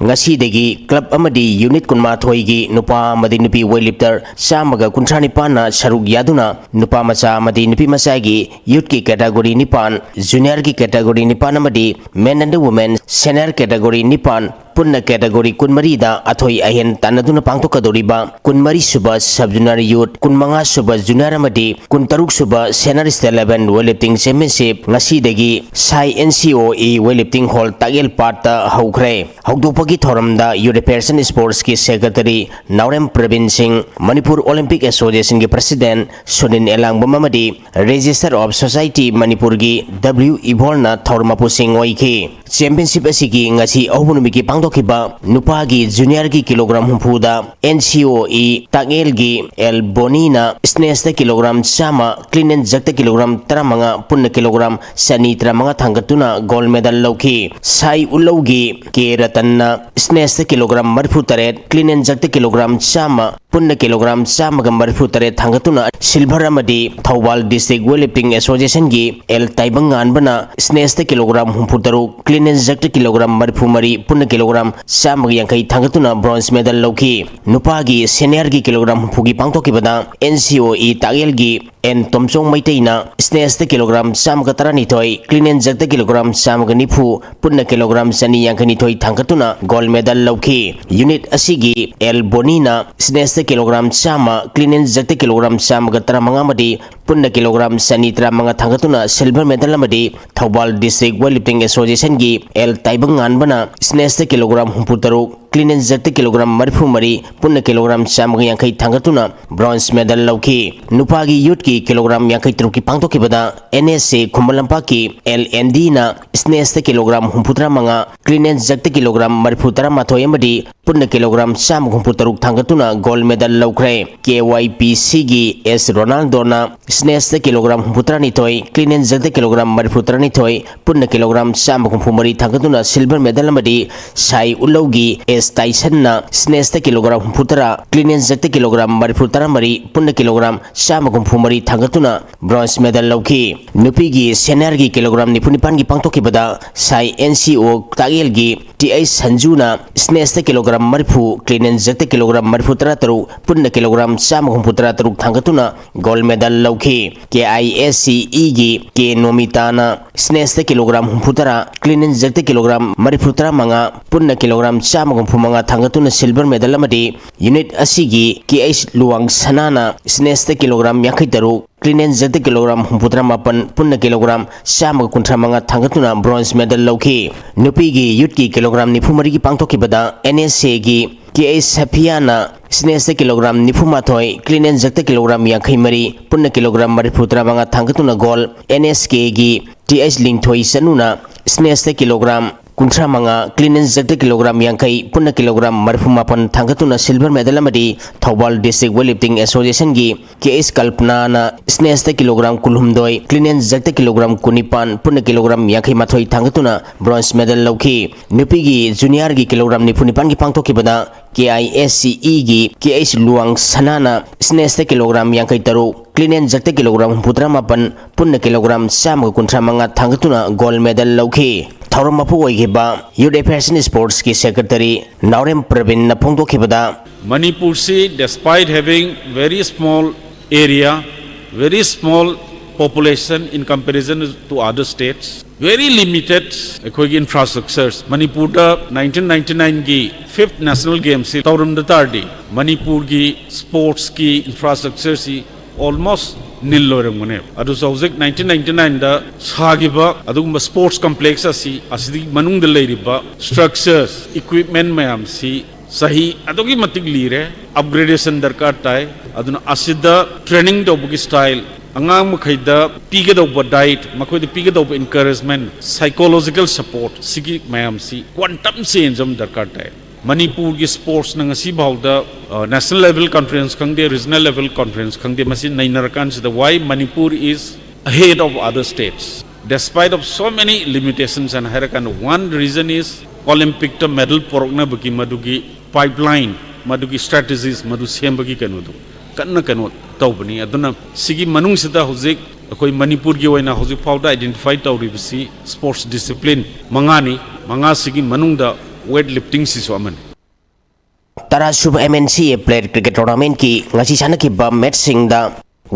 ꯉꯁꯤꯗꯒꯤ ꯀ꯭ꯂꯕ ꯑꯃꯗꯤ ꯌꯨꯅꯤꯠ ꯀꯨꯟꯃꯥꯊꯣꯏꯒꯤ ꯅꯨꯄꯥ ꯑꯃꯗꯤ ꯅꯨꯄꯤ ꯋꯦꯠ ꯂꯤꯐꯇꯔ ꯆꯥꯝꯃꯒ ꯀꯨꯟꯊ꯭ꯔꯥ ꯅꯤꯄꯥꯟꯅ ꯁꯔꯨꯛ ꯌꯥꯗꯨꯅ ꯅꯨꯄꯥ ꯃꯆꯥ ꯑꯃꯗꯤ ꯅꯨꯄꯤ ꯃꯆꯥꯒꯤ ꯌꯨꯠꯀꯤ ꯀꯦꯇꯥꯒꯣꯔꯤ ꯅꯤꯄꯥꯟ, ꯖꯨꯅꯤꯌꯔꯒꯤ ꯀꯦꯇꯥꯒꯣꯔꯤ ꯅꯤꯄꯥꯟ ꯑꯃꯗꯤ men and the women senior category ꯅꯤꯄꯥꯟ, ꯄꯨꯟꯅ ꯀꯦꯇꯥꯒꯣꯔꯤ ꯀꯨꯟꯃꯔꯤꯗ ꯑꯊꯣꯏ ꯑꯍꯦꯟ ꯇꯥꯟꯅꯗꯨꯅ ꯄꯥꯡꯊꯣꯛꯀꯗꯧꯔꯤꯕ ꯀꯨꯟꯃꯔꯤ ꯁꯨꯕ ꯁꯕ ꯖꯨꯅꯤꯌꯔ ꯌꯨꯠ, ꯀꯨꯟꯃꯉꯥ ꯁꯨꯕ ꯖꯨꯅꯤꯌꯔ ꯑꯃꯗꯤ ꯀꯨꯟꯇꯔꯨꯛ ꯁꯨꯕ senior state level weight lifting championship ꯉꯁꯤꯗꯒꯤ SAI N C O E weight lifting hall ꯇꯥꯛꯌꯦꯜ ꯄꯥꯠꯇ ꯍꯧꯈ꯭ꯔꯦ꯫ ꯍꯧꯗꯣꯛꯄꯒꯤ ꯊꯧꯔꯝꯗ ꯌꯨꯠ ꯑꯦꯐꯤꯌꯔꯁ ꯑꯦꯟ ꯁ꯭ꯄꯣꯔꯠꯁꯀꯤ ꯁꯦꯀ꯭ꯔꯦꯇꯔꯤ ꯅꯥꯎꯔꯦꯝ ꯄ꯭ꯔꯕꯤꯟ ꯁꯤꯡ, ꯃꯅꯤꯄꯨꯔ ꯑꯣꯂꯤꯝꯄꯤꯛ ꯑꯦꯁꯣꯁꯤꯌꯦꯁꯟꯒꯤ ꯄ꯭ꯔꯁꯤꯗꯦꯟꯠ ꯁꯨꯅꯤꯟ ꯑꯦꯂꯥꯡꯕꯝ ꯑꯃꯗꯤ ꯔꯦꯖꯤꯁꯇꯔ ꯑꯣꯐ ꯁꯣꯁꯥꯏꯇꯤ ꯃꯅꯤꯄꯨꯔꯒꯤ ꯗꯕ꯭ꯂꯤꯎ ꯏꯕꯣꯜꯅ ꯊꯧꯔꯝ ꯃꯄꯨꯁꯤꯡ ꯑꯣꯏꯈꯤ꯫ ꯆꯦꯝꯄꯤꯌꯟꯁꯤꯞ ꯑꯁꯤꯒꯤ ꯉꯁꯤ ꯑꯍꯧꯕ ꯅꯨꯃꯤꯠꯀꯤ ꯄꯥꯡ ꯊꯣꯛꯈꯤꯕ ꯅꯨꯄꯥꯒꯤ juniorꯒꯤ kilogram ꯍꯨꯝꯐꯨꯗ N C O E ꯇꯥꯛꯌꯦꯜꯒꯤ L Bonnyꯅ snatchꯇ kilogram ꯆꯥꯝꯃ, clean and jerkꯇ kilogram ꯇꯔꯥꯃꯉꯥ, ꯄꯨꯟꯅ kilogram ꯆꯅꯤ ꯇꯔꯥꯃꯉꯥ ꯊꯥꯡꯒꯠꯇꯨꯅ gold medal ꯂꯧꯈꯤ꯫ ꯁꯥꯏ ꯎꯂꯧꯒꯤ K ꯔꯇꯟꯅ snatchꯇ kilogram ꯃꯔꯤꯐꯨ ꯇꯔꯦꯠ, clean and jerkꯇ kilogram ꯆꯥꯝꯃ, ꯄꯨꯟꯅ kilogram ꯆꯥꯝꯃꯒ ꯃꯔꯤꯐꯨ ꯇꯔꯦꯠ ꯊꯥꯡꯒꯠꯇꯨꯅ silver ꯑꯃꯗꯤ Thoubal District Weightlifting Associationꯒꯤ L ꯇꯥꯏꯕꯪꯉꯥꯟꯕꯅ snatchꯇ kilogram ꯍꯨꯝꯐꯨ ꯇꯔꯨꯛ, clean and jerkꯇ kilogram ꯃꯔꯤꯐꯨ ꯃꯔꯤ, ꯄꯨꯟꯅ kilogram ꯆꯥꯝꯃꯒ ꯌꯥꯡꯈꯩ ꯊꯥꯡꯒꯠꯇꯨꯅ bronze medal ꯂꯧꯈꯤ꯫ ꯅꯨꯄꯥꯒꯤ seniorꯒꯤ kilogram ꯍꯨꯝꯐꯨꯒꯤ ꯄꯥꯡꯊꯣꯛꯈꯤꯕꯗ N C O E ꯇꯥꯛꯌꯦꯜꯒꯤ N ꯇꯣꯝꯆꯧ ꯃꯩꯇꯩꯅ snatchꯇ kilogram ꯆꯥꯝꯃꯒ ꯇꯔꯥꯅꯤꯊꯣꯏ, clean and jerkꯇ kilogram ꯆꯥꯝꯃꯒ ꯅꯤꯐꯨ, ꯄꯨꯟꯅ kilogram ꯆꯅꯤ ꯌꯥꯡꯈꯩꯅꯤꯊꯣꯏ ꯊꯥꯡꯒꯠꯇꯨꯅ gold medal ꯂꯧꯈꯤ꯫ Unit ꯑꯁꯤꯒꯤ L Bonnyꯅ snatchꯇ kilogram ꯆꯥꯝꯃ, clean and jerkꯇ kilogram ꯆꯥꯝꯃꯒ ꯇꯔꯥꯃꯉꯥ ꯑꯃꯗꯤ ꯄꯨꯟꯅ kilogram ꯆꯅꯤ ꯇꯔꯥꯃꯉꯥ ꯊꯥꯡꯒꯠꯇꯨꯅ silver medal ꯑꯃꯗꯤ Thoubal District Weightlifting Associationꯒꯤ L ꯇꯥꯏꯕꯪꯉꯥꯟꯕꯅ snatchꯇ kilogram ꯍꯨꯝꯐꯨ ꯇꯔꯨꯛ, clean and jerkꯇ kilogram ꯃꯔꯤꯐꯨ ꯃꯔꯤ, ꯄꯨꯟꯅ kilogram ꯆꯥꯝꯃꯒ ꯌꯥꯡꯈꯩ ꯊꯥꯡꯒꯠꯇꯨꯅ bronze medal ꯂꯧꯈꯤ꯫ ꯅꯨꯄꯥꯒꯤ youthꯀꯤ kilogramꯒꯤ ꯌꯥꯡꯈꯩ ꯇꯔꯨꯛꯀꯤ ꯄꯥꯡꯊꯣꯛꯈꯤꯕꯗ N S A Khuman ꯂꯝꯄꯥꯛꯀꯤ L N Dꯅ snatchꯇ kilogram ꯍꯨꯝꯐꯨꯇꯔꯥ ꯃꯉꯥ, clean and jerkꯇ kilogram ꯃꯔꯤꯐꯨꯇꯔꯥ ꯃꯥꯊꯣꯏ ꯑꯃꯗꯤ ꯄꯨꯟꯅ kilogram ꯆꯥꯝꯃ ꯍꯨꯝꯐꯨ ꯇꯔꯨꯛ ꯊꯥꯡꯒꯠꯇꯨꯅ gold medal ꯂꯧꯈ꯭ꯔꯦ꯫ K Y P Cꯒꯤ S ꯔꯣꯅꯥꯜꯗꯣꯅ snatchꯇ kilogram ꯍꯨꯝꯐꯨꯇꯔꯥꯅꯤꯊꯣꯏ, clean and jerkꯇ kilogram ꯃꯔꯤꯐꯨꯇꯔꯥꯅꯤꯊꯣꯏ, ꯄꯨꯟꯅ kilogram ꯆꯥꯝꯃ ꯍꯨꯝꯐꯨ ꯃꯔꯤ ꯊꯥꯡꯒꯠꯇꯨꯅ silver medal ꯑꯃꯗꯤ ꯁꯥꯏ ꯎꯂꯧꯒꯤ S ꯇꯥꯏꯁꯟꯅ snatchꯇ kilogram ꯍꯨꯝꯐꯨꯇꯔꯥ, clean and jerkꯇ kilogram ꯃꯔꯤꯐꯨꯇꯔꯥ ꯃꯔꯤ, ꯄꯨꯟꯅ kilogram ꯆꯥꯝꯃ ꯍꯨꯝꯐꯨ ꯃꯔꯤ ꯊꯥꯡꯒꯠꯇꯨꯅ bronze medal ꯂꯧꯈꯤ꯫ ꯅꯨꯄꯤꯒꯤ seniorꯒꯤ kilogram ꯅꯤꯐꯨ ꯅꯤꯄꯥꯟꯒꯤ ꯄꯥꯡꯊꯣꯛꯈꯤꯕꯗ ꯁꯥꯏ N C O ꯇꯥꯛꯌꯦꯜꯒꯤ T H ꯁꯟꯖꯨꯅ snatchꯇ kilogram ꯃꯔꯤꯐꯨ, clean and jerkꯇ kilogram ꯃꯔꯤꯐꯨꯇꯔꯥ ꯇꯔꯨꯛ, ꯄꯨꯟꯅ kilogram ꯆꯥꯝꯃ ꯍꯨꯝꯐꯨꯇꯔꯥ ꯇꯔꯨꯛ ꯊꯥꯡꯒꯠꯇꯨꯅ gold medal ꯂꯧꯈꯤ꯫ K I S C Eꯒꯤ K ꯅꯣꯃꯤꯇꯥꯅ snatchꯇ kilogram ꯍꯨꯝꯐꯨꯇꯔꯥ, clean and jerkꯇ kilogram ꯃꯔꯤꯐꯨꯇꯔꯥ ꯃꯉꯥ, ꯄꯨꯟꯅ kilogram ꯆꯥꯝꯃ ꯍꯨꯝꯐꯨ ꯃꯉꯥ ꯊꯥꯡꯒꯠꯇꯨꯅ silver medal ꯑꯃꯗꯤ unit ꯑꯁꯤꯒꯤ K H ꯂꯨꯋꯥꯡ ꯁꯅꯥꯅ snatchꯇ kilogram ꯌꯥꯡꯈꯩ ꯇꯔꯨꯛ, clean and jerkꯇ kilogram ꯍꯨꯝꯐꯨꯇꯔꯥ ꯃꯥꯄꯟ, ꯄꯨꯟꯅ kilogram ꯆꯥꯝꯃꯒ ꯀꯨꯟꯊ꯭ꯔꯥ ꯃꯉꯥ ꯊꯥꯡꯒꯠꯇꯨꯅ bronze medal ꯂꯧꯈꯤ꯫ ꯅꯨꯄꯤꯒꯤ youthꯀꯤ kilogram ꯅꯤꯐꯨ ꯃꯔꯤꯒꯤ ꯄꯥꯡꯊꯣꯛꯈꯤꯕꯗ N S Aꯒꯤ K H ꯁꯐꯤꯌꯥꯅ snatchꯇ kilogram ꯅꯤꯐꯨ ꯃꯥꯊꯣꯏ, clean and jerkꯇ kilogram ꯌꯥꯡꯈꯩ ꯃꯔꯤ, ꯄꯨꯟꯅ kilogram ꯃꯔꯤꯐꯨꯇꯔꯥ ꯃꯉꯥ ꯊꯥꯡꯒꯠꯇꯨꯅ gold, N S Kꯒꯤ T H ꯂꯤꯡꯊꯣꯏ ꯆꯅꯨꯅ snatchꯇ kilogram ꯀꯨꯟꯊ꯭ꯔꯥ ꯃꯉꯥ, clean and jerkꯇ ꯀꯤꯂꯣꯒ꯭ꯔꯥꯝ ꯌꯥꯡꯈꯩ, ꯄꯨꯟꯅ ꯀꯤꯂꯣꯒ꯭ꯔꯥꯝ ꯃꯔꯤꯐꯨ ꯃꯥꯄꯟ ꯊꯥꯡꯒꯠꯇꯨꯅ silver medal ꯑꯃꯗꯤ ꯊꯧꯕꯥꯜ District Weightlifting Associationꯒꯤ ꯀꯦ ꯑꯩꯆ ꯀꯜꯄꯅꯥꯅ snatchꯇ ꯀꯤꯂꯣꯒ꯭ꯔꯥꯝ ꯀꯨꯟꯍꯨꯝꯗꯣꯏ, clean and jerkꯇ ꯀꯤꯂꯣꯒ꯭ꯔꯥꯝ ꯀꯨꯟꯅꯤꯄꯥꯟ, ꯄꯨꯟꯅ ꯀꯤꯂꯣꯒ꯭ꯔꯥꯝ ꯌꯥꯡꯈꯩ ꯃꯥꯊꯣꯏ ꯊꯥꯡꯒꯠꯇꯨꯅ bronze medal ꯂꯧꯈꯤ꯫ ꯅꯨꯄꯤꯒꯤ juniorꯒꯤ ꯀꯤꯂꯣꯒ꯭ꯔꯥꯝ ꯅꯤꯐꯨ ꯅꯤꯄꯥꯟꯒꯤ ꯄꯥꯡꯊꯣꯛꯈꯤꯕꯗ ꯀꯦ ꯑꯥꯏ ꯑꯦꯁ ꯁꯤ ꯏꯒꯤ ꯀꯦ ꯑꯩꯆ ꯂꯨꯋꯥꯡ ꯁꯅꯥꯅ snatchꯇ ꯀꯤꯂꯣꯒ꯭ꯔꯥꯝ ꯌꯥꯡꯈꯩ ꯇꯔꯨꯛ, clean and jerkꯇ ꯀꯤꯂꯣꯒ꯭ꯔꯥꯝ ꯍꯨꯝꯐꯨꯇꯔꯥ ꯃꯥꯄꯟ, ꯄꯨꯟꯅ ꯀꯤꯂꯣꯒ꯭ꯔꯥꯝ ꯆꯥꯝꯃꯒ ꯀꯨꯟꯊ꯭ꯔꯥ ꯃꯉꯥ ꯊꯥꯡꯒꯠꯇꯨꯅ gold medal ꯂꯧꯈꯤ꯫ ꯊꯧꯔꯝ ꯃꯄꯨ ꯑꯣꯏꯈꯤꯕ Youth Affairs and Sportsꯀꯤ secretary ꯅꯥꯎꯔꯦꯝ ꯄ꯭ꯔꯕꯤꯟꯅ ꯐꯣꯡꯗꯣꯛꯈꯤꯕꯗ, ꯃꯅꯤꯄꯨꯔꯁꯤ, despite having very small area, very small population in comparison to other states, very limited ꯑꯩꯈꯣꯏꯒꯤ infrastructures, ꯃꯅꯤꯄꯨꯔꯗ nineteen ninety nineꯒꯤ fifth national gamesꯁꯤ ꯇꯧꯔꯝꯗ ꯇꯥꯔꯗꯤ ꯃꯅꯤꯄꯨꯔꯒꯤ sportsꯀꯤ infrastructureꯁꯤ almost nil ꯑꯣꯏꯔꯝꯒꯅꯦꯕ꯫ ꯑꯗꯨꯁꯨ ꯍꯧꯖꯤꯛ nineteen ninety nineꯗ ꯁꯥꯈꯤꯕ ꯑꯗꯨꯒꯨꯝꯕ sports complex ꯑꯁꯤ, ꯑꯁꯤꯒꯤ ꯃꯅꯨꯡꯗ ꯂꯩꯔꯤꯕ structures, equipment ꯃꯌꯥꯝꯁꯤ ꯆꯍꯤ ꯑꯗꯨꯛꯀꯤ ꯃꯇꯤꯛ ꯂꯤꯔꯦ, upgradation ꯗꯔꯀꯥꯔ ꯇꯥꯏ꯫ ꯑꯗꯨꯅ ꯑꯁꯤꯗ training ꯇꯧꯕꯒꯤ style, ꯑꯉꯥꯡ ꯃꯈꯩꯗ ꯄꯤꯒꯗꯧꯕ diet, ꯃꯈꯣꯏꯗ ꯄꯤꯒꯗꯧꯕ encouragement, psychological support, ꯁꯤꯒꯤ ꯃꯌꯥꯝꯁꯤ quantum change ꯑꯃ ꯗꯔꯀꯥꯔ ꯇꯥꯏ꯫ ꯃꯅꯤꯄꯨꯔꯒꯤ sportsꯅ ꯉꯁꯤ ꯐꯥꯎꯗ, ꯑ, national level conference ꯈꯪꯗꯦ, regional level conference ꯈꯪꯗꯦ, ꯃꯁꯤ ꯅꯩꯅꯔꯀꯥꯟꯁꯤꯗ why Manipur is ahead of other states despite of so many limitations ꯍꯥꯏꯅ ꯍꯥꯏꯔꯀꯥꯟꯗ, one reason is Olympicꯇ medal ꯄꯨꯔꯛꯅꯕꯒꯤ ꯃꯗꯨꯒꯤ pipeline, ꯃꯗꯨꯒꯤ strategies, ꯃꯗꯨ ꯁꯦꯝꯕꯒꯤ ꯀꯩꯅꯣꯗꯣ ꯀꯟꯅ ꯀꯩꯅꯣ ꯇꯧꯕꯅꯤ꯫ ꯑꯗꯨꯅ ꯁꯤꯒꯤ ꯃꯅꯨꯡꯁꯤꯗ ꯍꯧꯖꯤꯛ ꯑꯩꯈꯣꯏ ꯃꯅꯤꯄꯨꯔꯒꯤ ꯑꯣꯏꯅ ꯍꯧꯖꯤꯛ ꯐꯥꯎꯗ identify ꯇꯧꯔꯤꯕꯁꯤ sports discipline ꯃꯉꯥꯅꯤ꯫ ꯃꯉꯥꯁꯤꯒꯤ ꯃꯅꯨꯡꯗ weightliftingꯁꯤꯁꯨ ꯑꯃꯅꯤ꯫ ꯇꯔꯥꯁꯨꯕ ꯑꯦꯝ ꯑꯦꯟ ꯁꯤ ꯑꯦ plate cricket tournamentꯀꯤ ꯉꯁꯤ ꯁꯥꯟꯅꯈꯤꯕ matchꯁꯤꯡꯗ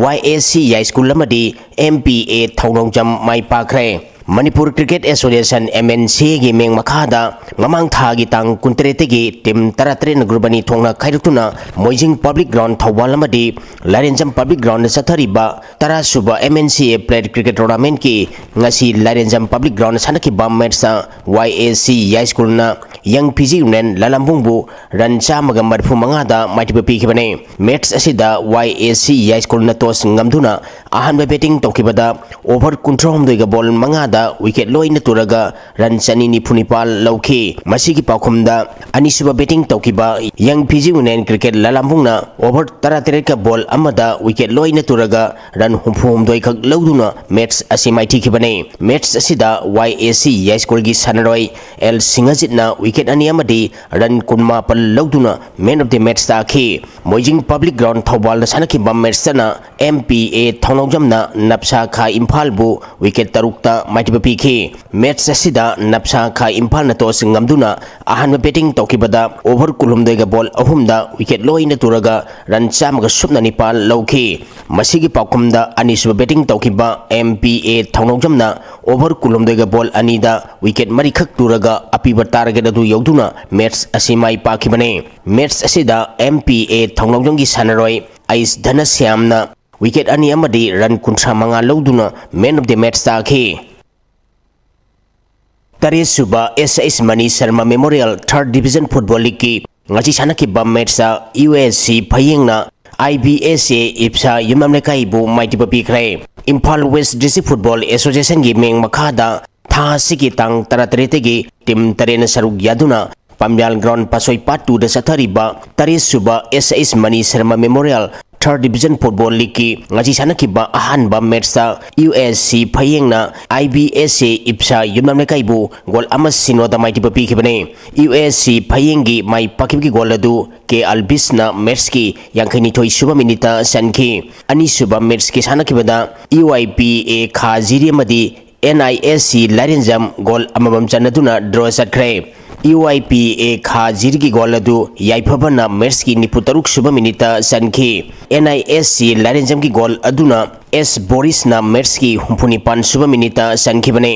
ꯋꯥꯏ ꯑꯦ ꯁꯤ ꯌꯥꯏꯁ꯭ꯀꯨꯜ ꯑꯃꯗꯤ ꯑꯦꯝ ꯄꯤ ꯑꯦ ꯊꯧꯅꯧꯖꯝ ꯃꯥꯏ ꯄꯥꯛꯈ꯭ꯔꯦ꯫ Manipur Cricket Association, M N C ꯑꯦꯒꯤ ꯃꯤꯡ ꯃꯈꯥꯗ ꯃꯃꯥꯡ ꯊꯥꯒꯤ ꯇꯥꯡ ꯀꯨꯟꯇꯔꯦꯠꯇꯒꯤ team ꯇꯔꯥꯇꯔꯦꯠꯅ group ꯑꯅꯤ ꯊꯣꯛꯅ ꯈꯥꯏꯗꯣꯛꯇꯨꯅ ꯃꯣꯏꯖꯤꯡ Public Ground ꯊꯧꯕꯥꯜ ꯑꯃꯗꯤ ꯂꯥꯏꯔꯦꯟꯖꯝ Public Groundꯗ ꯆꯠꯊꯔꯤꯕ ꯇꯔꯥꯁꯨꯕ ꯑꯦꯝ ꯑꯦꯟ ꯁꯤ ꯑꯦ plate cricket tournamentꯀꯤ ꯉꯁꯤ ꯂꯥꯏꯔꯦꯟꯖꯝ Public Groundꯗ ꯁꯥꯟꯅꯈꯤꯕ matchꯇ ꯋꯥꯏ ꯑꯦ ꯁꯤ ꯌꯥꯏꯁ꯭ꯀꯨꯜꯅ ꯌꯪ ꯐꯤꯖꯤ ꯌꯨꯅꯤꯌꯟ ꯂꯂꯝꯕꯨꯡꯕꯨ run ꯆꯥꯝꯃꯒ ꯃꯔꯤꯐꯨ ꯃꯉꯥꯗ ꯃꯥꯏꯊꯤꯕ ꯄꯤꯈꯤꯕꯅꯤ꯫ Match ꯑꯁꯤꯗ ꯋꯥꯏ ꯑꯦ ꯁꯤ ꯌꯥꯏꯁ꯭ꯀꯨꯜꯅ toss ꯉꯝꯗꯨꯅ ꯑꯍꯥꯟꯕ batting ꯇꯧꯈꯤꯕꯗ over ꯀꯨꯟꯊ꯭ꯔꯥꯍꯨꯝꯗꯣꯏꯒ ball ꯃꯉꯥꯗ ꯇ wicket ꯂꯣꯏꯅ ꯇꯨꯔꯒ run ꯆꯅꯤ ꯅꯤꯐꯨ ꯅꯤꯄꯥꯜ ꯂꯧꯈꯤ꯫ ꯃꯁꯤꯒꯤ ꯄꯥꯎꯈꯨꯝꯗ ꯑꯅꯤꯁꯨꯕ batting ꯇꯧꯈꯤꯕ Young Fiji Union Cricket ꯂꯂꯥꯝꯕꯨꯡꯅ over ꯇꯔꯥꯇꯔꯦꯠꯀ ball ꯑꯃꯗ wicket ꯂꯣꯏꯅ ꯇꯨꯔꯒ run ꯍꯨꯝꯐꯨ ꯍꯨꯝꯗꯣꯏ ꯈꯛ ꯂꯧꯗꯨꯅ match ꯑꯁꯤ ꯃꯥꯏꯊꯤꯈꯤꯕꯅꯤ꯫ Match ꯑꯁꯤꯗ Y A C ꯌꯥꯏꯁ꯭ꯀꯨꯜꯒꯤ ꯁꯥꯟꯅꯔꯣꯏ ꯑꯦꯜ ꯁꯤꯡꯍꯖꯤꯠꯅ wicket ꯑꯅꯤ ꯑꯃꯗꯤ run ꯀꯨꯟꯃꯥꯄꯜ ꯂꯧꯗꯨꯅ man of the match ꯇꯥꯈꯤ꯫ ꯃꯣꯏꯖꯤꯡ Public Ground ꯊꯧꯕꯥꯜꯗ ꯁꯥꯟꯅꯈꯤꯕ match ꯇꯅ M P A ꯊꯧꯅꯥꯎꯖꯝꯅ ꯅꯞꯁꯥ ꯈꯥ ꯏꯝꯐꯥꯜꯕꯨ wicket ꯇꯔꯨꯛꯇ ꯃꯥꯏꯊꯤꯕ ꯄꯤꯈꯤ꯫ Match ꯑꯁꯤꯗ ꯅꯞꯁꯥ ꯈꯥ ꯏꯝꯐꯥꯜꯅ toss ꯉꯝꯗꯨꯅ ꯑꯍꯥꯟꯕ batting ꯇꯧꯈꯤꯕꯗ over ꯀꯨꯟꯍꯨꯝꯗꯣꯏꯒ ball ꯑꯍꯨꯝꯗ wicket ꯂꯣꯏꯅ ꯇꯨꯔꯒ run ꯆꯥꯝꯃꯒ ꯁꯨꯞꯅ ꯅꯤꯄꯥꯜ ꯂꯧꯈꯤ꯫ ꯃꯁꯤꯒꯤ ꯄꯥꯎꯈꯨꯝꯗ ꯑꯅꯤꯁꯨꯕ batting ꯇꯧꯈꯤꯕ M P A ꯊꯧꯅꯥꯎꯖꯝꯅ over ꯀꯨꯟꯍꯨꯝꯗꯣꯏꯒ ball ꯑꯅꯤꯗ wicket ꯃꯔꯤꯈꯛ ꯇꯨꯔꯒ ꯑꯄꯤꯕ target ꯑꯗꯨ ꯌꯧꯗꯨꯅ match ꯑꯁꯤ ꯃꯥꯏ ꯄꯥꯛꯈꯤꯕꯅꯤ꯫ Match ꯑꯁꯤꯗ M P A ꯊꯧꯅꯥꯎꯖꯝꯒꯤ ꯁꯥꯟꯅꯔꯣꯏ ꯑꯩꯁ ꯙꯅꯁ꯭ꯌꯥꯝꯅ wicket ꯑꯅꯤ ꯑꯃꯗꯤ run ꯀꯨꯟꯊ꯭ꯔꯥ ꯃꯉꯥ ꯂꯧꯗꯨꯅ man of the match ꯇꯥꯈꯤ꯫ ꯇꯔꯦꯠꯁꯨꯕ S S Mani Sharma Memorial Third Division Football Leagueꯀꯤ ꯉꯁꯤ ꯁꯥꯟꯅꯈꯤꯕ matchꯇ U S C ꯐꯌꯦꯡꯅ I B S A ꯏꯞꯁꯥ ꯌꯨꯝꯅꯥꯝ ꯂꯩꯀꯥꯏꯕꯨ ꯃꯥꯏꯊꯤꯕ ꯄꯤꯈ꯭ꯔꯦ꯫ ꯏꯝꯐꯥꯜ West District Football Associationꯒꯤ ꯃꯤꯡ ꯃꯈꯥꯗ ꯊꯥ ꯑꯁꯤꯒꯤ ꯇꯥꯡ ꯇꯔꯥꯇꯔꯦꯠꯇꯒꯤ team ꯇꯔꯦꯠꯅ ꯁꯔꯨꯛ ꯌꯥꯗꯨꯅ ꯄꯥꯝꯌꯥꯜ ground ꯄꯥꯁꯣꯏ part twoꯗ ꯆꯠꯊꯔꯤꯕ ꯇꯔꯦꯠꯁꯨꯕ S S Mani Sharma Memorial Third Division Football Leagueꯀꯤ ꯉꯁꯤ ꯁꯥꯟꯅꯈꯤꯕ ꯑꯍꯥꯟꯕ matchꯇ U S C ꯐꯌꯦꯡꯅ I B S A ꯏꯞꯁꯥ Yumnam ꯂꯩꯀꯥꯏꯕꯨ goal ꯑꯃ ꯁꯤꯅꯣꯗ ꯃꯥꯏꯊꯤꯕ ꯄꯤꯈꯤꯕꯅꯤ꯫ U S C ꯐꯌꯦꯡꯒꯤ ꯃꯥꯏ ꯄꯥꯛꯈꯤꯕꯒꯤ goal ꯑꯗꯨ ꯀꯦ ꯑꯜꯕꯤꯁꯅ matchꯀꯤ ꯌꯥꯡꯈꯩꯅꯤꯊꯣꯏ ꯁꯨꯕ minuteꯇ ꯆꯟꯈꯤ꯫ ꯑꯅꯤꯁꯨꯕ matchꯀꯤ ꯁꯥꯟꯅꯈꯤꯕꯗ U I P A ꯈꯥ ꯖꯤꯔꯤ ꯑꯃꯗꯤ N I S C ꯂꯥꯏꯔꯦꯟꯖꯝ goal ꯑꯃꯃꯝ ꯆꯟꯅꯗꯨꯅ draw ꯆꯠꯈ꯭ꯔꯦ꯫ U I P A ꯈꯥ ꯖꯤꯔꯤꯒꯤ goal ꯑꯗꯨ ꯌꯥꯏꯐꯕꯅ matchꯀꯤ ꯅꯤꯐꯨ ꯇꯔꯨꯛ ꯁꯨꯕ minuteꯇ ꯆꯟꯈꯤ꯫ N I S C ꯂꯥꯏꯔꯦꯟꯖꯝꯒꯤ goal ꯑꯗꯨꯅ S ꯕꯣꯔꯤꯁꯅ matchꯀꯤ ꯍꯨꯝꯐꯨ ꯅꯤꯄꯥꯟ ꯁꯨꯕ minuteꯇ ꯆꯟꯈꯤꯕꯅꯤ꯫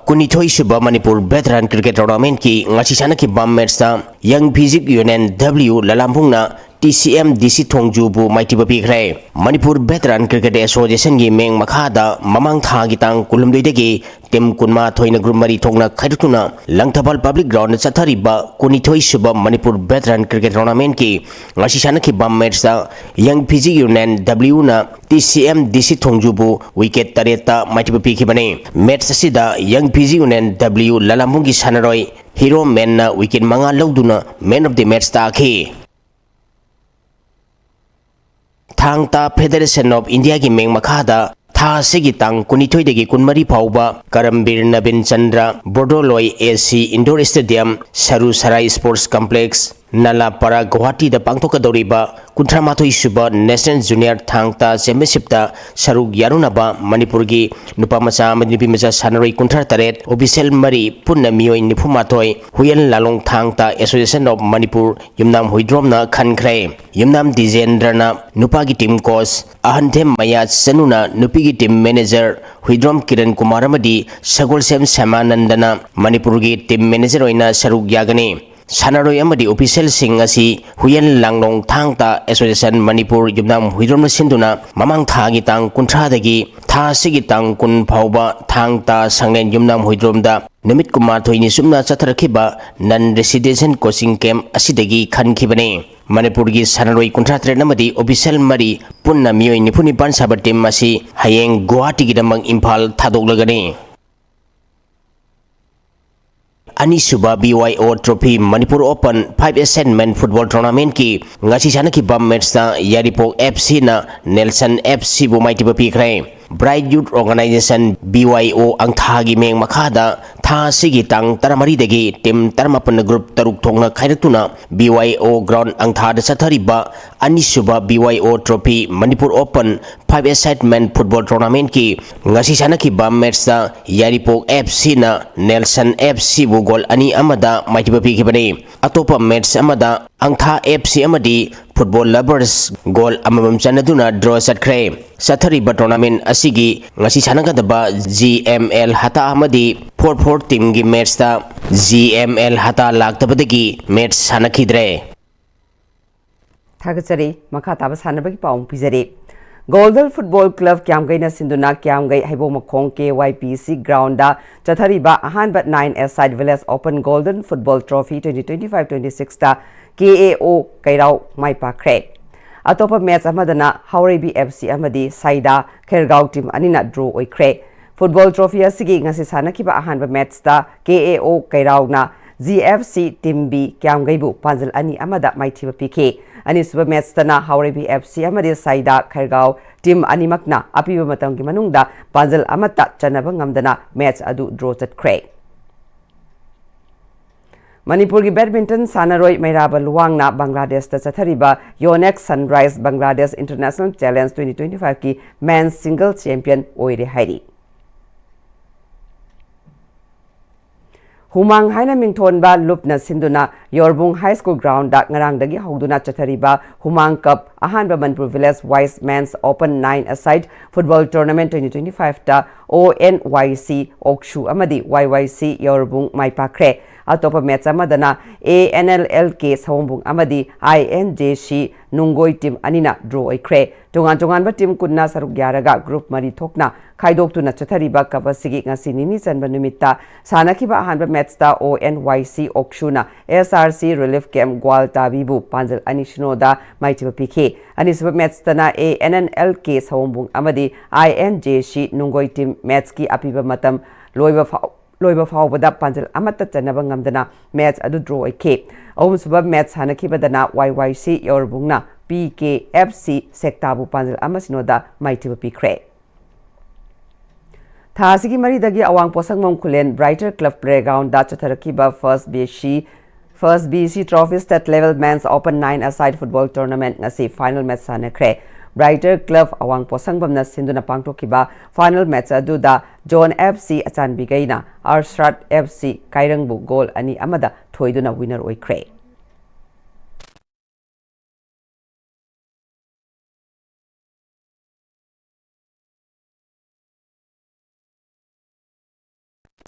ꯀꯨꯟꯅꯤꯊꯣꯏ ꯁꯨꯕ ꯃꯅꯤꯄꯨꯔ Veteran Cricket Tournamentꯀꯤ ꯉꯁꯤ ꯁꯥꯟꯅꯈꯤꯕ matchꯇ Young Fiji Union W ꯂꯂꯥꯝꯕꯨꯡꯅ T C M D C ꯊꯣꯡꯖꯨꯕꯨ ꯃꯥꯏꯊꯤꯕ ꯄꯤꯈ꯭ꯔꯦ꯫ ꯃꯅꯤꯄꯨꯔ ꯚꯦꯇꯔꯥꯟ ꯀ꯭ꯔꯤꯀꯦꯠ ꯑꯦꯁꯣꯁꯤꯌꯦꯁꯟꯒꯤ ꯃꯤꯡ ꯃꯈꯥꯗ ꯃꯃꯥꯡ ꯊꯥꯒꯤ ꯇꯥꯡ ꯀꯨꯟꯍꯨꯝꯗꯣꯏꯗꯒꯤ ꯇꯤꯝ ꯀꯨꯟꯃꯥꯊꯣꯏꯅ ꯒ꯭ꯔꯨꯞ ꯃꯔꯤ ꯊꯣꯛꯅ ꯈꯥꯏꯗꯣꯛꯇꯨꯅ ꯂꯪꯊꯕꯥꯜ ꯄꯕ꯭ꯂꯤꯛ ꯒ꯭ꯔꯥꯎꯟꯗ ꯆꯠꯊꯔꯤꯕ ꯀꯨꯟꯅꯤꯊꯣꯏ ꯁꯨꯕ ꯃꯅꯤꯄꯨꯔ ꯚꯦꯇꯔꯥꯟ ꯀ꯭ꯔꯤꯀꯦꯠ ꯇꯣꯔꯅꯥꯃꯦꯟꯠꯀꯤ ꯉꯁꯤ ꯁꯥꯟꯅꯈꯤꯕ ꯃꯦꯠꯁꯇ ꯌꯪ ꯐꯤꯖꯤ ꯌꯨꯅꯤꯌꯟ ꯗꯕ꯭ꯂꯤꯌꯨꯅ T C M D C ꯊꯣꯡꯖꯨꯕꯨ ꯋꯤꯀꯦꯠ ꯇꯔꯦꯠꯇ ꯃꯥꯏꯊꯤꯕ ꯄꯤꯈꯤꯕꯅꯤ꯫ ꯃꯦꯠꯁ ꯑꯁꯤꯗ ꯌꯪ ꯐꯤꯖꯤ ꯌꯨꯅꯤꯌꯟ ꯗꯕ꯭ꯂꯤꯌꯨ ꯂꯂꯥꯝꯕꯨꯡꯒꯤ ꯁꯥꯟꯅꯔꯣꯏ ꯍꯤꯔꯣ ꯃꯦꯟꯅ ꯋꯤꯀꯦꯠ ꯃꯉꯥ ꯂꯧꯗꯨꯅ ꯃꯦꯟ ꯑꯣꯐ ꯗꯤ ꯃꯦꯠꯁ ꯇꯥꯈꯤ꯫ ꯊꯥꯡ ꯇꯥ ꯐꯦꯗꯔꯦꯁꯟ ꯑꯣꯐ ꯏꯟꯗꯤꯌꯥꯒꯤ ꯃꯤꯡ ꯃꯈꯥꯗ ꯊꯥ ꯑꯁꯤꯒꯤ ꯇꯥꯡ ꯀꯨꯟꯅꯤꯊꯣꯏꯗꯒꯤ ꯀꯨꯟꯃꯔꯤ ꯐꯥꯎꯕ ꯀꯔꯝꯕꯤꯔ ꯅꯕꯤꯟ ꯆꯟꯗ꯭ꯔ ꯕꯣꯔꯗꯣꯂꯣꯏ ꯑꯦ ꯁꯤ ꯏꯟꯗꯣꯔ ꯁ꯭ꯇꯦꯗꯤꯌꯝ, ꯁꯔꯨ ꯁꯔꯥꯏ ꯁ꯭ꯄꯣꯔꯠꯁ ꯀꯝꯄ꯭ꯂꯦꯛꯁ, ꯅꯂꯥꯄꯥꯔꯥ, ꯒꯨꯋꯥꯍꯥꯇꯤꯗ ꯄꯥꯡꯊꯣꯛꯀꯗꯧꯔꯤꯕ ꯀꯨꯟꯊ꯭ꯔꯥ ꯃꯥꯊꯣꯏ ꯁꯨꯕ ꯅꯦꯁꯅꯦꯜ ꯖꯨꯅꯤꯌꯔ ꯊꯥꯡ ꯇꯥ ꯆꯦꯝꯄꯤꯌꯟꯁꯤꯞꯇ ꯁꯔꯨꯛ ꯌꯥꯔꯨꯅꯕ ꯃꯅꯤꯄꯨꯔꯒꯤ ꯅꯨꯄꯥ ꯃꯆꯥ ꯑꯃꯗꯤ ꯅꯨꯄꯤ ꯃꯆꯥ ꯁꯥꯟꯅꯔꯣꯏ ꯀꯨꯟꯊ꯭ꯔꯥ ꯇꯔꯦꯠ, ꯑꯣꯐꯤꯁꯤꯌꯦꯜ ꯃꯔꯤ, ꯄꯨꯟꯅ ꯃꯤꯑꯣꯏ ꯅꯤꯐꯨ ꯃꯥꯊꯣꯏ ꯍꯨꯏꯌꯦꯟ ꯂꯥꯂꯣꯡ ꯊꯥꯡ ꯇꯥ ꯑꯦꯁꯣꯁꯤꯌꯦꯁꯟ ꯑꯣꯐ ꯃꯅꯤꯄꯨꯔ ꯌꯨꯝꯅꯥꯝ ꯍꯨꯏꯗ꯭ꯔꯣꯝꯅ ꯈꯟꯈ꯭ꯔꯦ꯫ ꯌꯨꯝꯅꯥꯝ ꯗꯤꯖꯦꯟꯗ꯭ꯔꯅ ꯅꯨꯄꯥꯒꯤ ꯇꯤꯝ ꯀꯣꯆ, ꯑꯍꯟꯊꯦꯝ ꯃꯌꯥ ꯆꯅꯨꯅ ꯅꯨꯄꯤꯒꯤ ꯇꯤꯝ ꯃꯦꯅꯦꯖꯔ, ꯍꯨꯏꯗ꯭ꯔꯣꯝ ꯀꯤꯔꯟ ꯀꯨꯃꯥꯔ ꯑꯃꯗꯤ ꯁꯒꯣꯜꯁꯦꯝ ꯁ꯭ꯌꯥꯃꯥꯅꯟꯗꯅ ꯃꯅꯤꯄꯨꯔꯒꯤ ꯇꯤꯝ ꯃꯦꯅꯦꯖꯔ ꯑꯣꯏꯅ ꯁꯔꯨꯛ ꯌꯥꯒꯅꯤ꯫ ꯁꯥꯟꯅꯔꯣꯏ ꯑꯃꯗꯤ ꯑꯣꯐꯤꯁꯤꯌꯦꯜꯁꯤꯡ ꯑꯁꯤ ꯍꯨꯏꯌꯦꯟ ꯂꯥꯡꯂꯣꯡ ꯊꯥꯡ ꯇꯥ ꯑꯦꯁꯣꯁꯤꯌꯦꯁꯟ ꯃꯅꯤꯄꯨꯔ ꯌꯨꯝꯅꯥꯝ ꯍꯨꯏꯗ꯭ꯔꯣꯝꯅ ꯁꯤꯟꯗꯨꯅ ꯃꯃꯥꯡ ꯊꯥꯒꯤ ꯇꯥꯡ ꯀꯨꯟꯊ꯭ꯔꯥꯗꯒꯤ ꯊꯥ ꯑꯁꯤꯒꯤ ꯇꯥꯡ ꯀꯨꯟ ꯐꯥꯎꯕ ꯊꯥꯡ ꯇꯥ ꯁꯪꯂꯦꯟ ꯌꯨꯝꯅꯥꯝ ꯍꯨꯏꯗ꯭ꯔꯣꯝꯗ ꯅꯨꯃꯤꯠ ꯀꯨꯟꯃꯥꯊꯣꯏꯅꯤ ꯆꯨꯞꯅ ꯆꯠꯊꯔꯛꯈꯤꯕ ꯅꯟ ꯔꯦꯁꯤꯗꯦꯟꯁꯤꯌꯦꯜ ꯀꯣꯆꯤꯡ ꯀꯦꯝꯞ ꯑꯁꯤꯗꯒꯤ ꯈꯟꯈꯤꯕꯅꯤ꯫ ꯃꯅꯤꯄꯨꯔꯒꯤ ꯁꯥꯟꯅꯔꯣꯏ ꯀꯨꯟꯊ꯭ꯔꯥ ꯇꯔꯦꯠ ꯑꯃꯗꯤ ꯑꯣꯐꯤꯁꯤꯌꯦꯜ ꯃꯔꯤ, ꯄꯨꯟꯅ ꯃꯤꯑꯣꯏ ꯅꯤꯐꯨ ꯅꯤꯄꯥꯟ ꯁꯥꯕ ꯇꯤꯝ ꯑꯁꯤ ꯍꯌꯦꯡ ꯒꯨꯋꯥꯍꯥꯇꯤꯒꯤꯗꯃꯛ ꯏꯝꯐꯥꯜ ꯊꯥꯗꯣꯛꯂꯒꯅꯤ꯫ ꯑꯅꯤꯁꯨꯕ ꯕꯤ ꯋꯥꯏ ꯑꯣ ꯇ꯭ꯔꯣꯐꯤ ꯃꯅꯤꯄꯨꯔ ꯑꯣꯄꯟ ꯐꯥꯏꯚ ꯑꯦ ꯁꯥꯏꯠ ꯃꯦꯟ ꯐꯨꯠꯕꯣꯜ ꯇꯣꯔꯅꯥꯃꯦꯟꯠꯀꯤ ꯉꯁꯤ ꯁꯥꯟꯅꯈꯤꯕ ꯃꯦꯠꯁꯇ ꯌꯥꯏꯔꯤꯄꯣꯛ ꯑꯦꯐ ꯁꯤꯅ ꯅꯦꯜꯁꯟ ꯑꯦꯐ ꯁꯤꯕꯨ ꯃꯥꯏꯊꯤꯕ ꯄꯤꯈ꯭ꯔꯦ꯫ ꯕ꯭ꯔꯥꯏꯠ ꯌꯨꯠ ꯑꯣꯔꯒꯅꯥꯏꯖꯦꯁꯟ, ꯕꯤ ꯋꯥꯏ ꯑꯣ, ꯑꯪꯊꯥꯒꯤ ꯃꯤꯡ ꯃꯈꯥꯗ ꯊꯥ ꯑꯁꯤꯒꯤ ꯇꯥꯡ ꯇꯔꯥꯃꯔꯤꯗꯒꯤ ꯇꯤꯝ ꯇꯔꯥꯃꯥꯄꯟꯅ ꯒ꯭ꯔꯨꯞ ꯇꯔꯨꯛ ꯊꯣꯛꯅ ꯈꯥꯏꯗꯣꯛꯇꯨꯅ ꯕꯤ ꯋꯥꯏ ꯑꯣ ꯒ꯭ꯔꯥꯎꯟ ꯑꯪꯊꯥꯗ ꯆꯠꯊꯔꯤꯕ ꯑꯅꯤꯁꯨꯕ ꯕꯤ ꯋꯥꯏ ꯑꯣ ꯇ꯭ꯔꯣꯐꯤ ꯃꯅꯤꯄꯨꯔ ꯑꯣꯄꯟ ꯐꯥꯏꯚ ꯑꯦ ꯁꯥꯏꯠ ꯃꯦꯟ ꯐꯨꯠꯕꯣꯜ ꯇꯣꯔꯅꯥꯃꯦꯟꯠꯀꯤ ꯉꯁꯤ ꯁꯥꯟꯅꯈꯤꯕ ꯃꯦꯠꯁꯇ ꯌꯥꯏꯔꯤꯄꯣꯛ ꯑꯦꯐ ꯁꯤꯅ ꯅꯦꯜꯁꯟ ꯑꯦꯐ ꯁꯤꯕꯨ ꯒꯣꯜ ꯑꯅꯤ ꯑꯃꯗ ꯃꯥꯏꯊꯤꯕ ꯄꯤꯈꯤꯕꯅꯤ꯫ ꯑꯇꯣꯞꯄ ꯃꯦꯠꯁ ꯑꯃꯗ ꯑꯪꯊꯥ ꯑꯦꯐ ꯁꯤ ꯑꯃꯗꯤ ꯐꯨꯠꯕꯣꯜ ꯂꯚꯔꯁ ꯒꯣꯜ ꯑꯃꯃꯝ ꯆꯟꯅꯗꯨꯅ ꯗ꯭ꯔꯣ ꯆꯠꯈ꯭ꯔꯦ꯫ ꯆꯠꯊꯔꯤꯕ ꯇꯣꯔꯅꯥꯃꯦꯟꯠ ꯑꯁꯤꯒꯤ ꯉꯁꯤ ꯁꯥꯟꯅꯒꯗꯕ ꯖꯤ ꯑꯦꯝ ꯑꯦꯜ ꯍꯇꯥ ꯑꯃꯗꯤ ꯐꯣꯔ ꯐꯣꯔ ꯇꯤꯝꯒꯤ ꯃꯦꯠꯁꯇ ꯖꯤ ꯑꯦꯝ ꯑꯦꯜ ꯍꯇꯥ ꯂꯥꯛꯇꯕꯗꯒꯤ ꯃꯦꯠꯁ ꯁꯥꯟꯅꯈꯤꯗ꯭ꯔꯦ꯫ ꯊꯥꯒꯠꯆꯔꯤ꯫ ꯃꯈꯥ ꯇꯥꯕ ꯁꯥꯟꯅꯕꯒꯤ ꯄꯥꯎ ꯑꯃ ꯄꯤꯖꯔꯤ꯫ ꯒꯣꯜꯗꯟ ꯐꯨꯠꯕꯣꯜ ꯀ꯭ꯂꯕ ꯀ꯭ꯌꯥꯝꯒꯩꯅ ꯁꯤꯟꯗꯨꯅ ꯀ꯭ꯌꯥꯝꯒꯩ ꯍꯩꯕꯣꯡ ꯃꯈꯣꯡ ꯀꯦ ꯋꯥꯏ ꯄꯤ ꯁꯤ ꯒ꯭ꯔꯥꯎꯟꯗ ꯆꯠꯊꯔꯤꯕ ꯑꯍꯥꯟꯕ nine aside village open golden football trophy twenty twenty five twenty sixꯇ K A ꯑꯣ ꯀꯩꯔꯥꯎ ꯃꯥꯏ ꯄꯥꯛꯈ꯭ꯔꯦ꯫ ꯑꯇꯣꯞꯄ ꯃꯦꯆ ꯑꯃꯗꯅ ꯍꯥꯎꯔꯩꯕꯤ ꯑꯦꯐ ꯁꯤ ꯑꯃꯗꯤ ꯁꯥꯏꯗꯥ ꯈꯦꯔꯒꯥꯎ ꯇꯤꯝ ꯑꯅꯤꯅ ꯗ꯭ꯔꯣ ꯑꯣꯏꯈ꯭ꯔꯦ꯫ ꯐꯨꯠꯕꯣꯜ ꯇ꯭ꯔꯣꯐꯤ ꯑꯁꯤꯒꯤ ꯉꯁꯤ ꯁꯥꯟꯅꯈꯤꯕ ꯑꯍꯥꯟꯕ ꯃꯦꯆꯇ ꯀꯦ ꯑꯦ ꯑꯣ ꯀꯩꯔꯥꯎꯅ G F C team B ꯀ꯭ꯌꯥꯝꯒꯩꯕꯨ ꯄꯥꯟꯖꯜ ꯑꯅꯤ ꯑꯃꯗ ꯃꯥꯏꯊꯤꯕ ꯄꯤꯈꯤ꯫ ꯑꯅꯤꯁꯨꯕ ꯃꯦꯆꯇꯅ ꯍꯥꯎꯔꯩꯕꯤ ꯑꯦꯐ ꯁꯤ ꯑꯃꯗꯤ ꯁꯥꯏꯗꯥ ꯈꯦꯔꯒꯥꯎ ꯇꯤꯝ ꯑꯅꯤꯃꯛꯅ ꯑꯄꯤꯕ ꯃꯇꯝꯒꯤ ꯃꯅꯨꯡꯗ ꯄꯥꯟꯖꯜ ꯑꯃꯠꯇ ꯆꯟꯅꯕ ꯉꯝꯗꯅ ꯃꯦꯆ ꯑꯗꯨ ꯗ꯭ꯔꯣ ꯆꯠꯈ꯭ꯔꯦ꯫ ꯃꯅꯤꯄꯨꯔꯒꯤ ꯕꯦꯗꯃꯤꯟꯇꯟ ꯁꯥꯟꯅꯔꯣꯏ ꯃꯩꯔꯥꯕ ꯂꯨꯋꯥꯡꯅ ꯕꯪꯒ꯭ꯂꯥꯗꯦꯁꯇ ꯆꯠꯊꯔꯤꯕ Yonex Sunrise Bangladesh international challenge twenty twenty fiveꯀꯤ ꯃꯦꯟꯁ ꯁꯤꯡꯒꯜ ꯆꯦꯝꯄꯤꯌꯟ ꯑꯣꯏꯔꯦ ꯍꯥꯏꯔꯤ꯫ ꯍꯨꯃꯥꯡ ꯍꯥꯏꯅ ꯃꯤꯡꯊꯣꯟꯕ ꯂꯨꯞꯅ ꯁꯤꯟꯗꯨꯅ ꯌꯣꯔꯕꯨꯡ ꯍꯥꯏ ꯁ꯭ꯀꯨꯜ ꯒ꯭ꯔꯥꯎꯟꯗ ꯉꯔꯥꯡꯗꯒꯤ ꯍꯧꯗꯨꯅ ꯆꯠꯊꯔꯤꯕ ꯍꯨꯃꯥꯡ ꯀꯞ ꯑꯍꯥꯟꯕ Manipur village wise men's open nine aside football tournament twenty twenty fiveꯇ ꯑꯣ ꯑꯦꯟ ꯋꯥꯏ ꯁꯤ ꯑꯣꯛꯁꯨ ꯑꯃꯗꯤ ꯋꯥꯏ ꯋꯥꯏ ꯁꯤ ꯌꯣꯔꯕꯨꯡ ꯃꯥꯏ ꯄꯥꯛꯈ꯭ꯔꯦ꯫ ꯑꯇꯣꯞꯄ ꯃꯦꯆ ꯑꯃꯗꯅ ꯑꯦ ꯑꯦꯟ ꯑꯦꯜ ꯑꯦꯜ ꯀꯦ ꯁꯑꯣꯝꯕꯨꯡ ꯑꯃꯗꯤ ꯑꯥꯏ ꯑꯦꯟ ꯖꯦ ꯁꯤ ꯅꯨꯡꯒꯣꯏ ꯇꯤꯝ ꯑꯅꯤꯅ ꯗ꯭ꯔꯣ ꯑꯣꯏꯈ꯭ꯔꯦ꯫ ꯇꯣꯉꯥꯟ ꯇꯣꯉꯥꯟꯕ ꯇꯤꯝ ꯀꯨꯟꯅ ꯁꯔꯨꯛ ꯌꯥꯔꯒ ꯒ꯭ꯔꯨꯞ ꯃꯔꯤ ꯊꯣꯛꯅ ꯈꯥꯏꯗꯣꯛꯇꯨꯅ ꯆꯠꯊꯔꯤꯕ ꯀꯞ ꯑꯁꯤꯒꯤ ꯉꯁꯤ ꯅꯤꯅꯤ ꯆꯟꯕ ꯅꯨꯃꯤꯠꯇ ꯁꯥꯟꯅꯈꯤꯕ ꯑꯍꯥꯟꯕ ꯃꯦꯆꯇ ꯑꯣ ꯑꯦꯟ ꯋꯥꯏ ꯁꯤ ꯑꯣꯛꯁꯨꯅ ꯑꯦꯁ ꯑꯥꯔ ꯁꯤ ꯔꯤꯂꯤꯐ ꯀꯦꯝꯞ ꯒ꯭ꯋꯥꯜꯇꯥꯕꯤꯕꯨ ꯄꯥꯟꯖꯜ ꯑꯅꯤ ꯁꯤꯅꯣꯗ ꯃꯥꯏꯊꯤꯕ ꯄꯤꯈꯤ꯫ ꯑꯅꯤꯁꯨꯕ ꯃꯦꯆꯇꯅ ꯑꯦ ꯑꯦꯟ ꯑꯦꯟ ꯑꯦꯜ ꯀꯦ ꯁꯑꯣꯝꯕꯨꯡ ꯑꯃꯗꯤ ꯑꯥꯏ ꯑꯦꯟ ꯖꯦ ꯁꯤ ꯅꯨꯡꯒꯣꯏ ꯇꯤꯝ ꯃꯦꯆꯀꯤ ꯑꯄꯤꯕ ꯃꯇꯝ ꯂꯣꯏꯕ ꯐꯥꯎ ꯂꯣꯏꯕ ꯐꯥꯎꯕꯗ ꯄꯥꯟꯖꯜ ꯑꯃꯠꯇ ꯆꯟꯅꯕ ꯉꯝꯗꯅ ꯃꯦꯆ ꯑꯗꯨ ꯗ꯭ꯔꯣ ꯑꯣꯏꯈꯤ꯫ ꯑꯍꯨꯝꯁꯨꯕ ꯃꯦꯆ ꯁꯥꯟꯅꯈꯤꯕꯗꯅ ꯋꯥꯏ ꯋꯥꯏ ꯁꯤ ꯌꯣꯔꯕꯨꯡꯅ ꯄꯤ ꯀꯦ ꯑꯦꯐ ꯁꯤ ꯁꯦꯛꯇꯥꯕꯨ ꯄꯥꯟꯖꯜ ꯑꯃ ꯁꯤꯅꯣꯗ ꯃꯥꯏꯊꯤꯕ ꯄꯤꯈ꯭ꯔꯦ꯫ ꯊꯥ ꯑꯁꯤꯒꯤ ꯃꯔꯤꯗꯒꯤ Awang Potshangbam Khulen brighter club playground ꯆꯠꯊꯔꯛꯈꯤꯕ ꯐꯥꯔꯁ ꯕꯤ ꯁꯤ ꯐꯥꯔꯁ B C trophy state level men's open nine aside football tournament ꯉꯁꯤ ꯐꯥꯏꯅꯦꯜ ꯃꯦꯠꯆ ꯁꯥꯟꯅꯈ꯭ꯔꯦ꯫ ꯕ꯭ꯔꯥꯏꯇꯔ ꯀ꯭ꯂꯕ ꯑꯋꯥꯡ ꯄꯣꯠꯁꯪꯕꯝꯅ ꯁꯤꯟꯗꯨꯅ ꯄꯥꯡꯊꯣꯛꯈꯤꯕ ꯐꯥꯏꯅꯦꯜ ꯃꯦꯠꯆ ꯑꯗꯨꯗ ꯖꯣꯟ ꯑꯦꯐ ꯁꯤ ꯑꯆꯥꯟꯕꯤꯒꯩꯅ ꯑꯔꯁ꯭ꯔꯥꯠ ꯑꯦꯐ ꯁꯤ ꯀꯥꯏꯔꯪꯕꯨ ꯒꯣꯜ ꯑꯅꯤ ꯑꯃꯗ ꯊꯣꯏꯗꯨꯅ ꯋꯤꯅꯔ ꯑꯣꯏꯈ꯭ꯔꯦ꯫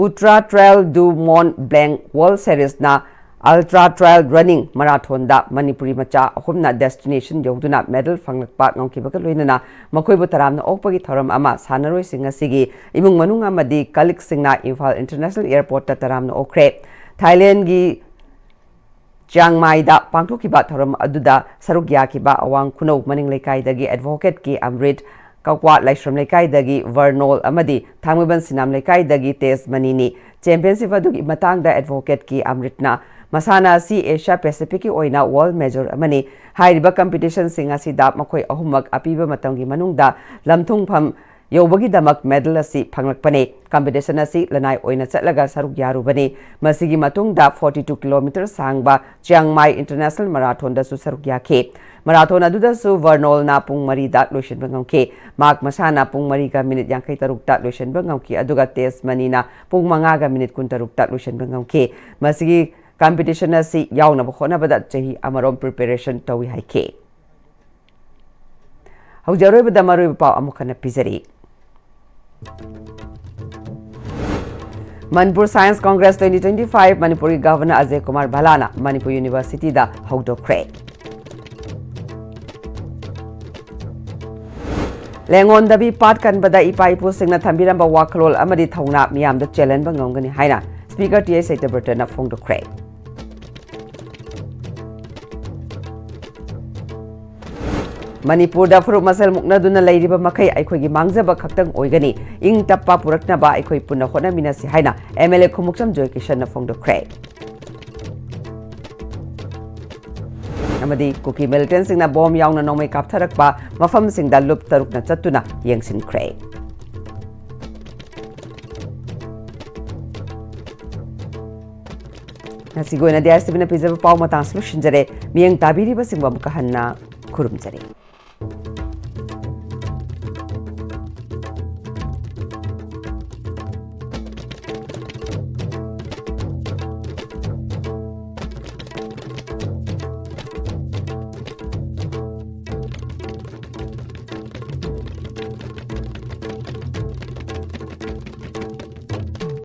ꯎꯇ꯭ꯔꯥ trail du Mont Blanc world ꯁꯦꯔꯤꯁꯅ Ultra Trail Running Marathonꯗ ꯃꯅꯤꯄꯨꯔꯤ ꯃꯆꯥ ꯑꯍꯨꯝꯅ destination ꯌꯧꯗꯨꯅ medal ꯐꯪꯂꯛꯄ ꯉꯝꯈꯤꯕꯒ ꯂꯣꯏꯅꯅ ꯃꯈꯣꯏꯕꯨ ꯇꯔꯥꯝꯅ ꯑꯣꯛꯄꯒꯤ ꯊꯧꯔꯝ ꯑꯃ ꯁꯥꯟꯅꯔꯣꯏꯁꯤꯡ ꯑꯁꯤꯒꯤ ꯏꯃꯨꯡ ꯃꯅꯨꯡ ꯑꯃꯗꯤ colleagueꯁꯤꯡꯅ ꯏꯝꯐꯥꯜ International Airportꯇ ꯇꯔꯥꯝꯅ ꯑꯣꯛꯈ꯭ꯔꯦ꯫ ꯊꯥꯏꯂꯦꯟꯒꯤ ꯆꯤꯌꯥꯡ ꯃꯥꯏꯗ ꯄꯥꯡꯊꯣꯛꯈꯤꯕ ꯊꯧꯔꯝ ꯑꯗꯨꯗ ꯁꯔꯨꯛ ꯌꯥꯈꯤꯕ ꯑꯋꯥꯡ ꯈꯨꯅꯧ ꯃꯅꯤꯡ ꯂꯩꯀꯥꯏꯗꯒꯤ advocate ꯀꯦ ꯑꯃ꯭ꯔꯤꯠ, ꯀꯛꯋꯥ ꯂꯥꯏꯁ꯭ꯔꯝ ꯂꯩꯀꯥꯏꯗꯒꯤ ꯚꯔꯅꯣꯜ ꯑꯃꯗꯤ ꯊꯥꯡꯃꯩꯕꯟ ꯁꯤꯅꯥꯝ ꯂꯩꯀꯥꯏꯗꯒꯤ ꯇꯦꯖꯃꯅꯤꯅꯤ꯫ Championship ꯑꯗꯨꯒꯤ ꯃꯇꯥꯡꯗ advocate ꯀꯦ ꯑꯃ꯭ꯔꯤꯠꯅ, "ꯃꯁꯥꯟꯅ ꯑꯁꯤ Asia Pacificꯀꯤ ꯑꯣꯏꯅ world major ꯑꯃꯅꯤ꯫ ꯍꯥꯏꯔꯤꯕ competitionꯁꯤꯡ ꯑꯁꯤꯗ ꯃꯈꯣꯏ ꯑꯍꯨꯝꯃꯛ ꯑꯄꯤꯕ ꯃꯇꯝꯒꯤ ꯃꯅꯨꯡꯗ ꯂꯝꯊꯨꯡꯐꯝ ꯌꯧꯕꯒꯤꯗꯃꯛ medal ꯑꯁꯤ ꯐꯪꯂꯛꯄꯅꯤ꯫ Competition ꯑꯁꯤ ꯂꯅꯥꯏ ꯑꯣꯏꯅ ꯆꯠꯂꯒ ꯁꯔꯨꯛ ꯌꯥꯔꯨꯕꯅꯤ꯫ ꯃꯁꯤꯒꯤ ꯃꯇꯨꯡꯗ forty two kilometre ꯁꯥꯡꯕ ꯆꯤꯌꯥꯡ ꯃꯥꯏ International Marathonꯗꯁꯨ ꯁꯔꯨꯛ ꯌꯥꯈꯤ꯫ Marathon ꯑꯗꯨꯗꯁꯨ ꯚꯔꯅꯣꯜꯅ ꯄꯨꯡ ꯃꯔꯤꯗ ꯂꯣꯏꯁꯤꯟꯕ ꯉꯝꯈꯤ꯫ ꯃꯍꯥꯛ ꯃꯁꯥꯅ ꯄꯨꯡ ꯃꯔꯤꯒ minute ꯌꯥꯡꯈꯩ ꯇꯔꯨꯛꯇ ꯂꯣꯏꯁꯤꯟꯕ ꯉꯝꯈꯤ, ꯑꯗꯨꯒ ꯇꯦꯖꯃꯅꯤꯅ ꯄꯨꯡ ꯃꯉꯥꯒ minute ꯀꯨꯟꯇꯔꯨꯛꯇ ꯂꯣꯏꯁꯤꯟꯕ ꯉꯝꯈꯤ꯫ ꯃꯁꯤꯒꯤ competition ꯑꯁꯤ ꯌꯥꯎꯅꯕ ꯍꯣꯠꯅꯕꯗ ꯆꯍꯤ ꯑꯃꯔꯣꯝ preparation ꯇꯧꯏ ꯍꯥꯏꯈꯤ꯫ ꯍꯧꯖꯤꯛ ꯑꯔꯣꯏꯕꯗ ꯃꯔꯨꯑꯣꯏꯕ ꯄꯥꯎ ꯑꯃꯨꯛ ꯍꯟꯅ ꯄꯤꯖꯔꯤ꯫ Manipur Science Congress twenty twenty-five ꯃꯅꯤꯄꯨꯔꯒꯤ Governor ꯑꯖꯌ ꯀꯨꯃꯥꯔ ꯚꯜꯂꯥꯅ ꯃꯅꯤꯄꯨꯔ Universityꯗ ꯍꯧꯗꯣꯛꯈ꯭ꯔꯦ꯫ ꯂꯦꯡꯉꯣꯟꯗꯕꯤ ꯄꯥꯠ ꯀꯟꯕꯗ ꯏꯄꯥ ꯏꯄꯨꯁꯤꯡꯅ ꯊꯝꯕꯤꯔꯝꯕ ꯋꯥꯈꯜꯂꯣꯟ ꯑꯃꯗꯤ ꯊꯧꯅꯥ ꯃꯤꯌꯥꯝꯗ ꯆꯦꯜꯍꯟꯕ ꯉꯝꯒꯅꯤ ꯍꯥꯏꯅ Speaker ꯇꯤ ꯑꯩꯆ ꯁꯇ꯭ꯌꯕ꯭ꯔꯇꯅ ꯐꯣꯡꯗꯣꯛꯈ꯭ꯔꯦ꯫ ꯃꯅꯤꯄꯨꯔꯗ ꯐꯨꯔꯨꯞ ꯃꯁꯦꯜ ꯃꯨꯛꯅꯗꯨꯅ ꯂꯩꯔꯤꯕ ꯃꯈꯩ ꯑꯩꯈꯣꯏꯒꯤ ꯃꯥꯡꯖꯕ ꯈꯛꯇꯪ ꯑꯣꯏꯒꯅꯤ꯫ ꯏꯪ ꯇꯞꯄ ꯄꯨꯔꯛꯅꯕ ꯑꯩꯈꯣꯏ ꯄꯨꯟꯅ ꯍꯣꯠꯅꯃꯤꯟꯅꯁꯤ ꯍꯥꯏꯅ ꯑꯦꯝ ꯑꯦꯜ ꯑꯦ ꯈꯨꯃꯨꯛꯆꯝ ꯖꯣꯏꯀꯤꯁꯟꯅ ꯐꯣꯡꯗꯣꯛꯈ꯭ꯔꯦ꯫ ꯑꯃꯗꯤ ꯀꯨꯀꯤ militantꯁꯤꯡꯅ bomb ꯌꯥꯎꯅ ꯅꯣꯡꯃꯩ ꯀꯥꯞꯊꯔꯛꯄ ꯃꯐꯝꯁꯤꯡꯗ ꯂꯨꯞ ꯇꯔꯨꯛꯅ ꯆꯠꯇꯨꯅ ꯌꯦꯡꯁꯤꯟꯈ꯭ꯔꯦ꯫ ꯉꯁꯤꯒꯤ ꯑꯣꯏꯅꯗꯤ ꯑꯥꯏ ꯑꯦꯁ ꯇꯤ ꯚꯤꯅ ꯄꯤꯖꯕ ꯄꯥꯎ ꯃꯇꯥꯡꯁꯤ ꯂꯣꯏꯁꯤꯟꯖꯔꯦ꯫ ꯃꯤꯠꯌꯦꯡ ꯇꯥꯕꯤꯔꯤꯕꯁꯤꯡꯕꯨ ꯑꯃꯨꯛꯀ ꯍꯟꯅ ꯈꯨꯔꯨꯝꯖꯔꯤ꯫